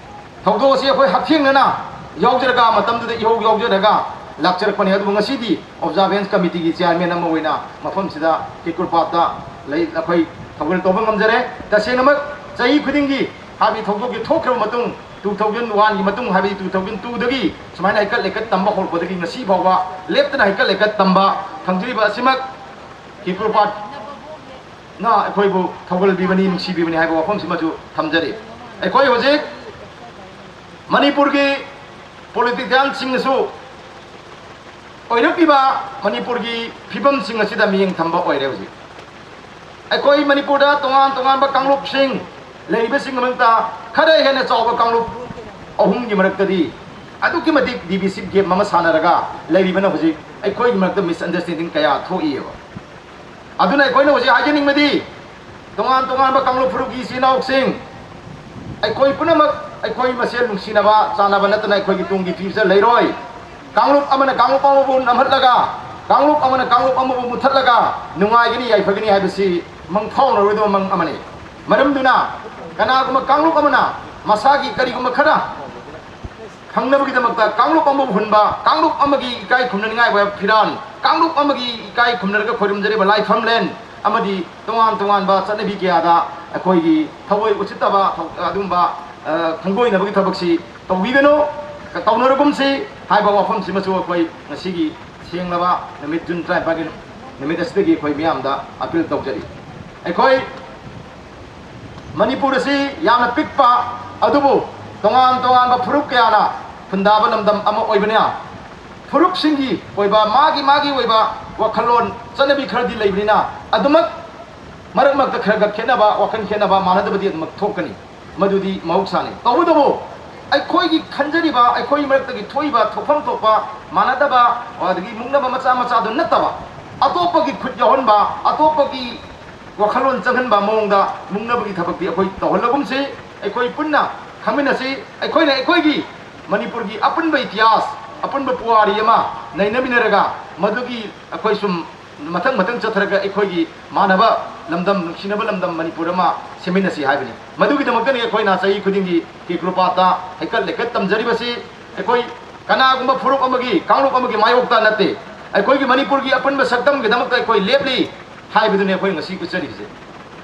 ꯊꯧꯗꯣꯛ ꯑꯁꯤ ꯑꯩꯈꯣꯏ ꯍꯛꯊꯦꯡꯅꯅ ꯌꯥꯎꯖꯔꯒ, ꯃꯇꯝꯗꯨꯗ ꯏꯍꯧ ꯌꯥꯎꯖꯔꯒ, ꯂꯥꯛꯆꯔꯛꯄꯅꯤ꯫ ꯑꯗꯨꯕꯨ ꯉꯁꯤꯗꯤ ꯑꯣꯕꯖꯥꯔꯚꯦꯟꯁ ꯀꯃꯤꯇꯤꯒꯤ ꯆꯤꯌꯥꯔꯃꯦꯟ ꯑꯃ ꯑꯣꯏꯅ ꯃꯐꯝꯁꯤꯗ ꯀꯦꯀꯨꯔꯄꯥꯠꯇ ꯂꯩ, ꯑꯩꯈꯣꯏ ꯊꯧꯒꯜ ꯇꯧꯕ ꯉꯝꯖꯔꯦ꯫ ꯇꯁꯦꯡꯅꯃꯛ ꯆꯍꯤ ꯈꯨꯗꯤꯡꯒꯤ ꯍꯥꯏꯕꯗꯤ ꯊꯧꯗꯣꯛꯀꯤ ꯊꯣꯛꯈ꯭ꯔꯕ ꯃꯇꯨꯡ, two thousand one ꯒꯤ ꯃꯇꯨꯡ ꯍꯥꯏꯕꯗꯤ two thousand two ꯗꯒꯤ ꯁꯨꯃꯥꯏꯅ ꯍꯩꯀꯠ ꯂꯩꯀꯠ ꯇꯝꯕ ꯍꯧꯔꯛꯄꯗꯒꯤ ꯉꯁꯤ ꯐꯥꯎꯕ ꯂꯦꯞꯇꯅ ꯍꯩꯀꯠ ꯂꯩꯀꯠ ꯇꯝꯕ ꯐꯪꯖꯔꯤꯕ ꯑꯁꯤꯃꯛ ꯀꯦꯀꯨꯔꯄꯥꯠꯅ ꯑꯩꯈꯣꯏꯕꯨ ꯊꯧꯒꯜꯕꯤꯕꯅꯤ, ꯅꯨꯡꯁꯤꯕꯤꯕꯅꯤ ꯍꯥꯏꯕ ꯋꯥꯐꯝꯁꯤꯃꯁꯨ ꯊꯝꯖꯔꯤ꯫ ꯑꯩꯈꯣꯏ ꯍꯧꯖꯤꯛ ꯃꯅꯤꯄꯨꯔꯒꯤ ꯄꯣꯂꯤꯇꯤꯁꯤꯌꯥꯟꯁꯤꯡꯅꯁꯨ ꯑꯣꯏꯔꯛꯂꯤꯕ ꯃꯅꯤꯄꯨꯔꯒꯤ ꯐꯤꯕꯝꯁꯤꯡ ꯑꯁꯤꯗ ꯃꯤꯠꯌꯦꯡ ꯊꯝꯕ ꯑꯣꯏꯔꯦ꯫ ꯍꯧꯖꯤꯛ ꯑꯩꯈꯣꯏ ꯃꯅꯤꯄꯨꯔꯗ ꯇꯣꯉꯥꯟ ꯇꯣꯉꯥꯟꯕ ꯀꯥꯡꯂꯨꯞꯁꯤꯡ ꯂꯩꯔꯤꯕꯁꯤꯡꯒꯤ ꯃꯔꯛꯇ ꯈꯔ ꯍꯦꯟꯅ ꯆꯥꯎꯕ ꯀꯥꯡꯂꯨꯞ ꯑꯍꯨꯝꯒꯤ ꯃꯔꯛꯇꯗꯤ ꯑꯗꯨꯛꯀꯤ ꯃꯇꯤꯛ ꯗꯤꯚꯤꯖꯤꯞ ꯒꯦꯝ ꯑꯃ ꯁꯥꯟꯅꯔꯒ ꯂꯩꯔꯤꯕꯅ ꯍꯧꯖꯤꯛ ꯑꯩꯈꯣꯏꯒꯤ ꯃꯔꯛꯇ ꯃꯤꯁꯑꯟꯗꯔꯁꯇꯦꯟꯗꯤꯡ ꯀꯌꯥ ꯊꯣꯛꯏꯑꯕ꯫ ꯑꯗꯨꯅ ꯑꯩꯈꯣꯏꯅ ꯍꯧꯖꯤꯛ ꯍꯥꯏꯖꯅꯤꯡꯕꯗꯤ ꯇꯣꯉꯥꯟ ꯇꯣꯉꯥꯟꯕ ꯀꯥꯡꯂꯨꯞ ꯐꯨꯔꯨꯞꯀꯤ ꯏꯆꯤꯜ ꯏꯅꯥꯎꯁꯤꯡ, ꯑꯩꯈꯣꯏ ꯄꯨꯝꯅꯃꯛ ꯑꯩꯈꯣꯏ ꯃꯁꯦꯜ ꯅꯨꯡꯁꯤꯅꯕ ꯆꯥꯟꯅꯕ ꯅꯠꯇꯅ ꯑꯩꯈꯣꯏꯒꯤ ꯇꯨꯡꯒꯤ future ꯂꯩꯔꯣꯏ꯫ ꯀꯥꯡꯂꯨꯞ ꯑꯃꯅ ꯀꯥꯡꯂꯨꯞ ꯑꯃꯕꯨ ꯅꯝꯍꯠꯂꯒ, ꯀꯥꯡꯂꯨꯞ ꯑꯃꯅ ꯀꯥꯡꯂꯨꯞ ꯑꯃꯕꯨ ꯃꯨꯠꯊꯠꯂꯒ ꯅꯨꯡꯉꯥꯏꯒꯅꯤ ꯌꯥꯏꯐꯒꯅꯤ ꯍꯥꯏꯕꯁꯤ ꯃꯪꯐꯥꯎꯅꯔꯣꯏꯗꯕ ꯃꯪ ꯑꯃꯅꯤ꯫ ꯃꯔꯝꯗꯨꯅ ꯀꯅꯥꯒꯨꯝꯕ ꯀꯥꯡꯂꯨꯞ ꯑꯃꯅ ꯃꯁꯥꯒꯤ ꯀꯔꯤꯒꯨꯝꯕ ꯈꯔ ꯐꯪꯅꯕꯒꯤꯗꯃꯛꯇ ꯀꯥꯡꯂꯨꯞ ꯑꯃꯕꯨ ꯍꯨꯟꯕ, ꯀꯥꯡꯂꯨꯞ ꯑꯃꯒꯤ ꯏꯀꯥꯏ ꯈꯨꯝꯅꯅꯤꯡꯉꯥꯏ ꯑꯣꯏꯕ ꯐꯤꯔꯥꯟ, ꯀꯥꯡꯂꯨꯞ ꯑꯃꯒꯤ ꯏꯀꯥꯏ ꯈꯨꯝꯅꯔꯒ ꯈꯣꯏꯔꯨꯝꯖꯔꯤꯕ ꯂꯥꯏꯐꯝꯂꯦꯟ ꯑꯃꯗꯤ ꯇꯣꯉꯥꯟ ꯇꯣꯉꯥꯟꯕ ꯆꯠꯅꯕꯤ ꯀꯌꯥꯗ ꯑꯩꯈꯣꯏꯒꯤ ꯊꯑꯣꯏ ꯎꯁꯤꯠꯇꯕ ꯊꯧ-, ꯑꯗꯨꯒꯨꯝꯕ, ꯑ, ꯈꯣꯡꯒꯣꯏꯅꯕꯒꯤ ꯊꯕꯛꯁꯤ ꯇꯧꯕꯤꯒꯅꯨ, ꯇꯧꯅꯔꯒꯨꯝꯁꯤ ꯍꯥꯏꯕ ꯋꯥꯐꯝꯁꯤꯃꯁꯨ ꯑꯩꯈꯣꯏ ꯉꯁꯤꯒꯤ ꯁꯦꯡꯂꯕ ꯅꯨꯃꯤꯠ June ꯇꯔꯥꯅꯤꯄꯥꯟꯒꯤ ꯅꯨꯃꯤꯠ ꯑꯁꯤꯗꯒꯤ ꯑꯩꯈꯣꯏ ꯃꯤꯌꯥꯝꯗ appeal ꯇꯧꯖꯔꯤ꯫ ꯑꯩꯈꯣꯏ ꯃꯅꯤꯄꯨꯔ ꯑꯁꯤ ꯌꯥꯝꯅ ꯄꯤꯛꯄ, ꯑꯗꯨꯕꯨ ꯇꯣꯉꯥꯟ ꯇꯣꯉꯥꯟꯕ ꯐꯨꯔꯨꯞ ꯀꯌꯥꯅ ꯈꯨꯟꯗꯥꯕ ꯂꯝꯗꯝ ꯑꯃ ꯑꯣꯏꯕꯅ, ꯐꯨꯔꯨꯞꯁꯤꯡꯒꯤ ꯑꯣꯏꯕ ꯃꯥꯒꯤ ꯃꯥꯒꯤ ꯑꯣꯏꯕ ꯋꯥꯈꯜꯂꯣꯟ ꯆꯠꯅꯕꯤ ꯈꯔꯗꯤ ꯂꯩꯕꯅꯤꯅ, ꯑꯗꯨꯃꯛ ꯃꯔꯛ ꯃꯔꯛꯇ ꯈꯔ ꯈꯔ ꯈꯦꯠꯅꯕ, ꯋꯥꯈꯜ ꯈꯦꯠꯅꯕ, ꯃꯥꯟꯅꯗꯕꯗꯤ ꯑꯗꯨꯃꯛ ꯊꯣꯛꯀꯅꯤ꯫ ꯃꯗꯨꯗꯤ ꯃꯍꯧꯁꯥꯅꯤ꯫ ꯇꯧꯕꯇꯕꯨ ꯑꯩꯈꯣꯏꯒꯤ ꯈꯟꯖꯔꯤꯕ, ꯑꯩꯈꯣꯏ ꯃꯔꯛꯇꯒꯤ ꯊꯣꯛꯏꯕ ꯊꯣꯛꯐꯝ ꯊꯣꯛꯄ ꯃꯥꯟꯅꯗꯕ, ꯑꯗꯒꯤ ꯃꯨꯛꯅꯕ ꯃꯆꯥ ꯃꯆꯥꯗꯨ ꯅꯠꯇꯕ, ꯑꯇꯣꯞꯄꯒꯤ ꯈꯨꯠ ꯌꯥꯎꯍꯟꯕ, ꯑꯇꯣꯞꯄꯒꯤ ꯋꯥꯈꯜꯂꯣꯟ ꯆꯪꯍꯟꯕ ꯃꯑꯣꯡꯗ ꯃꯨꯛꯅꯕꯒꯤ ꯊꯕꯛꯇꯤ ꯑꯩꯈꯣꯏ ꯇꯧꯍꯜꯂꯒꯨꯝꯁꯤ꯫ ꯑꯩꯈꯣꯏ ꯄꯨꯟꯅ ꯈꯪꯃꯤꯟꯅꯁꯤ꯫ ꯑꯩꯈꯣꯏꯅ ꯑꯩꯈꯣꯏꯒꯤ ꯃꯅꯤꯄꯨꯔꯒꯤ ꯑꯄꯨꯟꯕ ꯏꯇꯤꯍꯥꯁ, ꯑꯄꯨꯟꯕ ꯄꯨꯋꯥꯔꯤ ꯑꯃ ꯅꯩꯅꯃꯤꯟꯅꯔꯒ, ꯃꯗꯨꯒꯤ ꯑꯩꯈꯣꯏ ꯁꯨꯝ ꯃꯊꯪ ꯃꯊꯪ ꯆꯠꯊꯔꯒ ꯑꯩꯈꯣꯏꯒꯤ ꯃꯥꯟꯅꯕ ꯂꯝꯗꯝ, ꯅꯨꯡꯁꯤꯅꯕ ꯂꯝꯗꯝ ꯃꯅꯤꯄꯨꯔ ꯑꯃ ꯁꯦꯝꯃꯤꯟꯅꯁꯤ ꯍꯥꯏꯕꯅꯤ꯫ ꯃꯗꯨꯒꯤꯗꯃꯛꯇꯅꯤ ꯑꯩꯈꯣꯏꯅ ꯆꯍꯤ ꯈꯨꯗꯤꯡꯒꯤ ꯀꯦꯀꯨꯔꯄꯥꯠꯇ ꯍꯩꯀꯠ ꯂꯩꯀꯠ ꯇꯝꯖꯔꯤꯕꯁꯤ꯫ ꯑꯩꯈꯣꯏ ꯀꯅꯥꯒꯨꯝꯕ ꯐꯨꯔꯨꯞ ꯑꯃꯒꯤ, ꯀꯥꯡꯂꯨꯞ ꯑꯃꯒꯤ ꯃꯥꯌꯣꯛꯇ ꯅꯠꯇꯦ꯫ ꯑꯩꯈꯣꯏꯒꯤ ꯃꯅꯤꯄꯨꯔꯒꯤ ꯑꯄꯨꯟꯕ ꯁꯛꯇꯝꯒꯤꯗꯃꯛꯇ ꯑꯩꯈꯣꯏ ꯂꯦꯞꯂꯤ ꯍꯥꯏꯕꯗꯨꯅꯤ ꯑꯩꯈꯣꯏ ꯉꯁꯤ ꯎꯠꯆꯔꯤꯕꯁꯦ꯫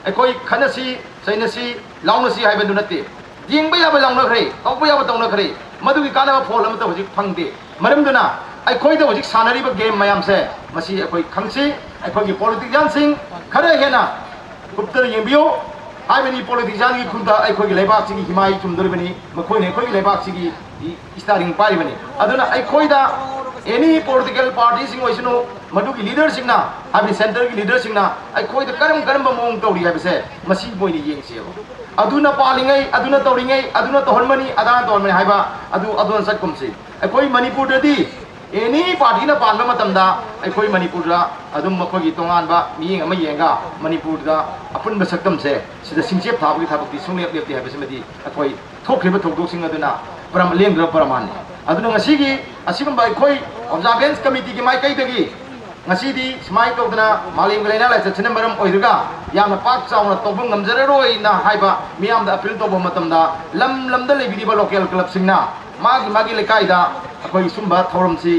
ꯑꯩꯈꯣꯏ ꯈꯠꯅꯁꯤ, ꯆꯩꯅꯁꯤ, ꯂꯥꯎꯅꯁꯤ ꯍꯥꯏꯕꯗꯨ ꯅꯠꯇꯦ꯫ ꯌꯦꯡꯕ ꯌꯥꯕ ꯂꯥꯎꯅꯈ꯭ꯔꯦ, ꯇꯧꯕ ꯌꯥꯕ ꯇꯧꯅꯈ꯭ꯔꯦ꯫ ꯃꯗꯨꯒꯤ ꯀꯥꯟꯅꯕ ꯐꯣꯜ ꯑꯃꯠꯇ ꯍꯧꯖꯤꯛ ꯐꯪꯗꯦ꯫ ꯃꯔꯝꯗꯨꯅ ꯑꯩꯈꯣꯏꯗ ꯍꯧꯖꯤꯛ ꯁꯥꯟꯅꯔꯤꯕ ꯒꯦꯝ ꯃꯌꯥꯝꯁꯦ, ꯃꯁꯤ ꯑꯩꯈꯣꯏ ꯈꯪꯁꯤ, ꯑꯩꯈꯣꯏꯒꯤ ꯄꯣꯂꯤꯇꯤꯁꯤꯌꯥꯟꯁꯤꯡ ꯈꯔ ꯍꯦꯟꯅ ꯀꯨꯞꯇꯅ ꯌꯦꯡꯕꯤꯌꯨ꯫ ꯍꯥꯏꯕꯗꯤ ꯄꯣꯂꯤꯇꯤꯁꯤꯌꯥꯟꯒꯤ ꯈꯨꯠꯇ ꯑꯩꯈꯣꯏꯒꯤ ꯂꯩꯕꯥꯛꯁꯤꯒꯤ ꯍꯤꯃꯥꯏ ꯆꯨꯝꯗꯣꯔꯤꯕꯅꯤ, ꯃꯈꯣꯏꯅ ꯑꯩꯈꯣꯏꯒꯤ ꯂꯩꯕꯥꯛꯁꯤꯒꯤ ꯏꯁꯇꯥꯔꯤꯡ ꯄꯥꯏꯔꯤꯕꯅꯤ꯫ ꯑꯗꯨꯅ ꯑꯩꯈꯣꯏꯗ ꯑꯦꯅꯤ ꯄꯣꯂꯤꯇꯤꯀꯦꯜ ꯄꯥꯔꯇꯤꯁꯤꯡ ꯑꯣꯏꯁꯅꯨ, ꯃꯗꯨꯒꯤ ꯂꯤꯗꯔꯁꯤꯡꯅ, ꯍꯥꯏꯕꯗꯤ ꯁꯦꯟꯇꯔꯒꯤ ꯂꯤꯗꯔꯁꯤꯡꯅ ꯑꯩꯈꯣꯏꯗ ꯀꯔꯝ ꯀꯔꯝꯕ ꯃꯑꯣꯡ ꯇꯧꯔꯤ ꯍꯥꯏꯕꯁꯦ ꯃꯁꯤꯕꯨ ꯑꯣꯏꯅ ꯌꯦꯡꯁꯦꯕ꯫ ꯑꯗꯨꯅ ꯄꯥꯜꯂꯤꯉꯩ, ꯑꯗꯨꯅ ꯇꯧꯔꯤꯉꯩ, ꯑꯗꯨꯅ ꯇꯧꯍꯟꯕꯅꯤ, ꯑꯗꯥꯅ ꯇꯧꯍꯟꯕꯅꯤ ꯍꯥꯏꯕ ꯑꯗꯨ ꯑꯗꯣꯟ ꯆꯠꯀꯨꯝꯁꯤ꯫ ꯑꯩꯈꯣꯏ ꯃꯅꯤꯄꯨꯔꯗꯗꯤ ꯑꯦꯅꯤ ꯄꯥꯔꯇꯤꯅ ꯄꯥꯟꯕ ꯃꯇꯝꯗ ꯑꯩꯈꯣꯏ ꯃꯅꯤꯄꯨꯔꯗ ꯑꯗꯨꯝ ꯃꯈꯣꯏꯒꯤ ꯇꯣꯉꯥꯟꯕ ꯃꯤꯠꯌꯦꯡ ꯑꯃ ꯌꯦꯡꯉꯒ ꯃꯅꯤꯄꯨꯔꯗ ꯑꯄꯨꯟꯕ ꯁꯛꯇꯝꯁꯦ ꯁꯤꯗ ꯁꯤꯡꯆꯦꯞ ꯊꯥꯕꯒꯤ ꯊꯕꯛꯇꯤ ꯁꯨꯡꯂꯦꯞ ꯂꯦꯞꯇꯦ ꯍꯥꯏꯕꯁꯤꯃꯗꯤ ꯑꯩꯈꯣꯏ ꯊꯣꯛꯈ꯭ꯔꯤꯕ ꯊꯧꯗꯣꯛꯁꯤꯡ ꯑꯗꯨꯅ ꯄ꯭ꯔꯃ-, ꯂꯦꯡꯗ꯭ꯔꯕ ꯄ꯭ꯔꯃꯥꯟꯅꯤ꯫ ꯑꯗꯨꯅ ꯉꯁꯤꯒꯤ ꯑꯁꯤꯒꯨꯝꯕ ꯑꯩꯈꯣꯏ ꯑꯣꯕꯖꯥꯔꯚꯦꯟꯁ ꯀꯃꯤꯇꯤꯒꯤ ꯃꯥꯏꯀꯩꯗꯒꯤ ꯉꯁꯤꯗꯤ ꯁꯨꯃꯥꯏꯅ ꯇꯧꯗꯅ ꯃꯥꯂꯦꯝꯒꯤ ꯂꯥꯏꯅꯥ ꯂꯥꯏꯆꯠꯁꯤꯅ ꯃꯔꯝ ꯑꯣꯏꯔꯒ ꯌꯥꯝꯅ ꯄꯥꯛ ꯆꯥꯎꯅ ꯇꯧꯕ ꯉꯝꯖꯔꯔꯣꯏꯅ ꯍꯥꯏꯕ ꯃꯤꯌꯥꯝꯗ ꯑꯄꯤꯜ ꯇꯧꯕ ꯃꯇꯝꯗ ꯂꯝ ꯂꯝꯗ ꯂꯩꯕꯤꯔꯤꯕ ꯂꯣꯀꯦꯜ ꯀ꯭ꯂꯕꯁꯤꯡꯅ ꯃꯥꯒꯤ ꯃꯥꯒꯤ ꯂꯩꯀꯥꯏꯗ ꯑꯩꯈꯣꯏ ꯁꯨꯝꯕ ꯊꯧꯔꯝꯁꯤ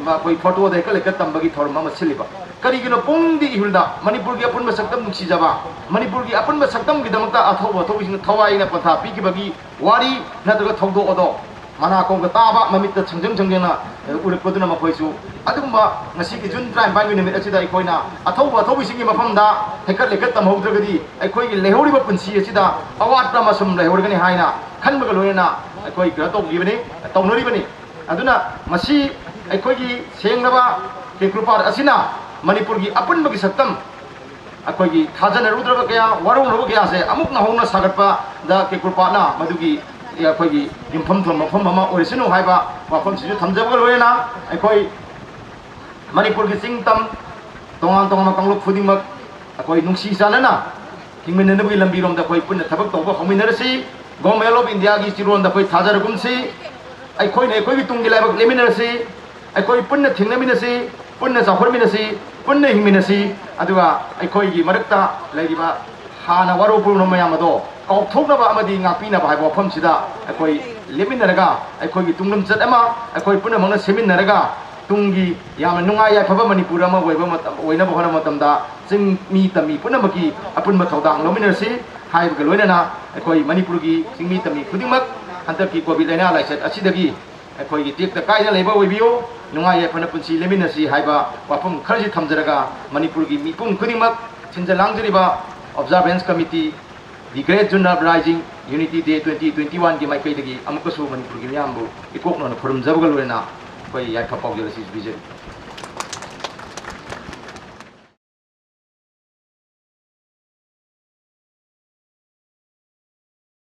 ꯑꯩꯈꯣꯏ ꯐꯣꯇꯣꯗ ꯍꯦꯛꯀꯠ ꯂꯩꯀꯠ ꯇꯝꯕꯒꯤ ꯊꯧꯔꯝ ꯑꯃ ꯁꯤꯜꯂꯤꯕ꯫ ꯀꯔꯤꯒꯤꯅꯣ ꯄꯨꯡꯗꯤ ꯏꯍꯨꯜꯗ ꯃꯅꯤꯄꯨꯔꯒꯤ ꯑꯄꯨꯟꯕ ꯁꯛꯇꯝ ꯅꯨꯡꯁꯤꯖꯕ, ꯃꯅꯤꯄꯨꯔꯒꯤ ꯑꯄꯨꯟꯕ ꯁꯛꯇꯝꯒꯤꯗꯃꯛꯇ ꯑꯊꯧꯕ ꯑꯊꯧꯕꯁꯤꯡꯅ ꯊꯋꯥꯏꯅ ꯄꯟꯊꯥ ꯄꯤꯈꯤꯕꯒꯤ ꯋꯥꯔꯤ ꯅꯠꯇ꯭ꯔꯒ ꯊꯧꯗꯣꯛ ꯑꯗꯣ ꯃꯅꯥꯀꯣꯡꯗ ꯇꯥꯕ, ꯃꯃꯤꯠꯇ ꯁꯪꯖꯪ ꯁꯪꯖꯪꯅ ꯎꯔꯛꯄꯗꯨꯅ ꯃꯈꯣꯏꯁꯨ ꯑꯗꯨꯒꯨꯝꯕ ꯉꯁꯤꯒꯤ ꯖꯨꯟ ꯇꯔꯥꯅꯤꯄꯥꯟꯒꯤ ꯅꯨꯃꯤꯠ ꯑꯁꯤꯗ ꯑꯩꯈꯣꯏꯅ ꯑꯊꯧꯕ ꯑꯊꯧꯕꯁꯤꯡꯒꯤ ꯃꯐꯝꯗ ꯍꯦꯛꯀꯠ ꯂꯩꯀꯠ ꯇꯝꯍꯧꯗ꯭ꯔꯒꯗꯤ ꯑꯩꯈꯣꯏꯒꯤ ꯂꯩꯍꯧꯔꯤꯕ ꯄꯨꯟꯁꯤ ꯑꯁꯤꯗ ꯑꯋꯥꯠꯄ ꯑꯃ ꯁꯨꯝ ꯂꯩꯍꯧꯔꯒꯅꯤ ꯍꯥꯏꯅ ꯈꯟꯕꯒ ꯂꯣꯏꯅꯅ ꯑꯩꯈꯣꯏ ꯀꯩꯅꯣ ꯇꯧꯈꯤꯕꯅꯤ, ꯇꯧꯅꯔꯤꯕꯅꯤ꯫ ꯑꯗꯨꯅ ꯃꯁꯤ ꯑꯩꯈꯣꯏꯒꯤ ꯁꯦꯡꯂꯕ ꯀꯦꯀ꯭ꯔꯨꯄꯥꯠ ꯑꯁꯤꯅ ꯃꯅꯤꯄꯨꯔꯒꯤ ꯑꯄꯨꯟꯕꯒꯤ ꯁꯛꯇꯝ, ꯑꯩꯈꯣꯏꯒꯤ ꯊꯥꯖꯅꯔꯨꯗ꯭ꯔꯕ ꯀꯌꯥ, ꯋꯥꯔꯧꯅꯔꯨꯕ ꯀꯌꯥꯁꯦ ꯑꯃꯨꯛ ꯅꯧꯍꯧꯅ ꯁꯥꯒꯠꯄꯗ ꯀꯦꯀ꯭ꯔꯨꯄꯥꯠꯅ ꯃꯗꯨꯒꯤ ꯑꯩꯈꯣꯏꯒꯤ ꯌꯨꯝꯐꯝ ꯊꯣꯟꯕ ꯃꯐꯝ ꯑꯃ ꯑꯣꯏꯔꯁꯅꯨ ꯍꯥꯏꯕ ꯋꯥꯐꯝꯁꯤꯁꯨ ꯊꯝꯖꯕꯒ ꯂꯣꯏꯅꯅ ꯑꯩꯈꯣꯏ ꯃꯅꯤꯄꯨꯔꯒꯤ ꯆꯤꯡ ꯇꯝ, ꯇꯣꯉꯥꯟ ꯇꯣꯉꯥꯟꯕ ꯀꯥꯡꯂꯨꯞ ꯈꯨꯗꯤꯡꯃꯛ ꯑꯩꯈꯣꯏ ꯅꯨꯡꯁꯤ ꯆꯥꯟꯅꯅ ꯍꯤꯡꯃꯤꯟꯅꯅꯕꯒꯤ ꯂꯝꯕꯤꯔꯣꯝꯗ ꯑꯩꯈꯣꯏ ꯄꯨꯟꯅ ꯊꯕꯛ ꯇꯧꯕ ꯍꯧꯃꯤꯟꯅꯔꯁꯤ꯫ Government of Indiaꯒꯤ ꯆꯤꯔꯣꯟꯗ ꯑꯩꯈꯣꯏ ꯊꯥꯖꯔꯒꯨꯝꯁꯤ꯫ ꯑꯩꯈꯣꯏꯅ ꯑꯩꯈꯣꯏꯒꯤ ꯇꯨꯡꯒꯤ ꯂꯩꯕꯥꯛ ꯂꯦꯞꯃꯤꯟꯅꯔꯁꯤ꯫ ꯑꯩꯈꯣꯏ ꯄꯨꯟꯅ ꯊꯦꯡꯅꯃꯤꯟꯅꯁꯤ, ꯄꯨꯟꯅ ꯆꯥꯎꯈꯠꯃꯤꯟꯅꯁꯤ, ꯄꯨꯟꯅ ꯍꯤꯡꯃꯤꯟꯅꯁꯤ꯫ ꯑꯗꯨꯒ ꯑꯩꯈꯣꯏꯒꯤ ꯃꯔꯛꯇ ꯂꯩꯔꯤꯕ ꯍꯥꯟꯅ ꯋꯥꯔꯧ ꯄꯨꯔꯧꯅꯕ ꯃꯌꯥꯝ ꯑꯗꯣ ꯆꯥꯎꯊꯣꯛꯅꯕ ꯑꯃꯗꯤ ꯉꯥꯛꯄꯤꯅꯕ ꯍꯥꯏꯕ ꯋꯥꯐꯝꯁꯤꯗ ꯑꯩꯈꯣꯏ ꯂꯦꯞꯃꯤꯟꯅꯔꯒ, ꯑꯩꯈꯣꯏꯒꯤ ꯇꯨꯡꯂꯝꯆꯠ ꯑꯃ ꯑꯩꯈꯣꯏ ꯄꯨꯝꯅꯃꯛꯅ ꯁꯦꯝꯃꯤꯟꯅꯔꯒ, ꯇꯨꯡꯒꯤ ꯌꯥꯝꯅ ꯅꯨꯡꯉꯥꯏ ꯌꯥꯏꯐꯕ ꯃꯅꯤꯄꯨꯔ ꯑꯃ ꯑꯣꯏꯕ ꯃꯇꯝ, ꯑꯣꯏꯅꯕ ꯍꯣꯠꯅꯕ ꯃꯇꯝꯗ ꯆꯤꯡꯃꯤ ꯇꯝꯃꯤ ꯄꯨꯝꯅꯃꯛꯀꯤ ꯑꯄꯨꯟꯕ ꯊꯧꯗꯥꯡ ꯂꯧꯃꯤꯟꯅꯔꯁꯤ ꯍꯥꯏꯕꯒ ꯂꯣꯏꯅꯅ, ꯑꯩꯈꯣꯏ ꯃꯅꯤꯄꯨꯔꯒꯤ ꯆꯤꯡꯃꯤ ꯇꯝꯃꯤ ꯈꯨꯗꯤꯡꯃꯛ ꯍꯟꯗꯛꯀꯤ ꯀꯣꯚꯤꯗ ꯂꯥꯏꯅꯥ ꯂꯥꯏꯆꯠ ꯑꯁꯤꯗꯒꯤ ꯑꯩꯈꯣꯏꯒꯤ ꯇꯦꯛꯇ ꯀꯥꯏꯗꯅ ꯂꯩꯕ ꯑꯣꯏꯕꯤꯌꯨ, ꯅꯨꯡꯉꯥꯏ ꯌꯥꯏꯐꯅ ꯄꯨꯟꯁꯤ ꯂꯦꯟꯃꯤꯟꯅꯁꯤ ꯍꯥꯏꯕ ꯋꯥꯐꯝ ꯈꯔꯁꯤ ꯊꯝꯖꯔꯒ, ꯃꯅꯤꯄꯨꯔꯒꯤ ꯃꯤꯄꯨꯝ ꯈꯨꯗꯤꯡꯃꯛ ꯁꯤꯟꯖ ꯂꯥꯡꯖꯔꯤꯕ Observance Committee, The Great Zunnar Uprising, Unity Day twenty twenty-one ꯒꯤ ꯃꯥꯏꯀꯩꯗꯒꯤ ꯑꯃꯨꯛꯀꯁꯨ ꯃꯅꯤꯄꯨꯔꯒꯤ ꯃꯤꯌꯥꯝꯕꯨ ꯏꯀꯣꯛꯅꯅ ꯈꯨꯔꯨꯝꯖꯕꯒ ꯂꯣꯏꯅꯅ ꯑꯩꯈꯣꯏ ꯌꯥꯏꯐ ꯄꯥꯎꯖꯦꯜ ꯑꯁꯤ ꯄꯤꯖꯔꯤ꯫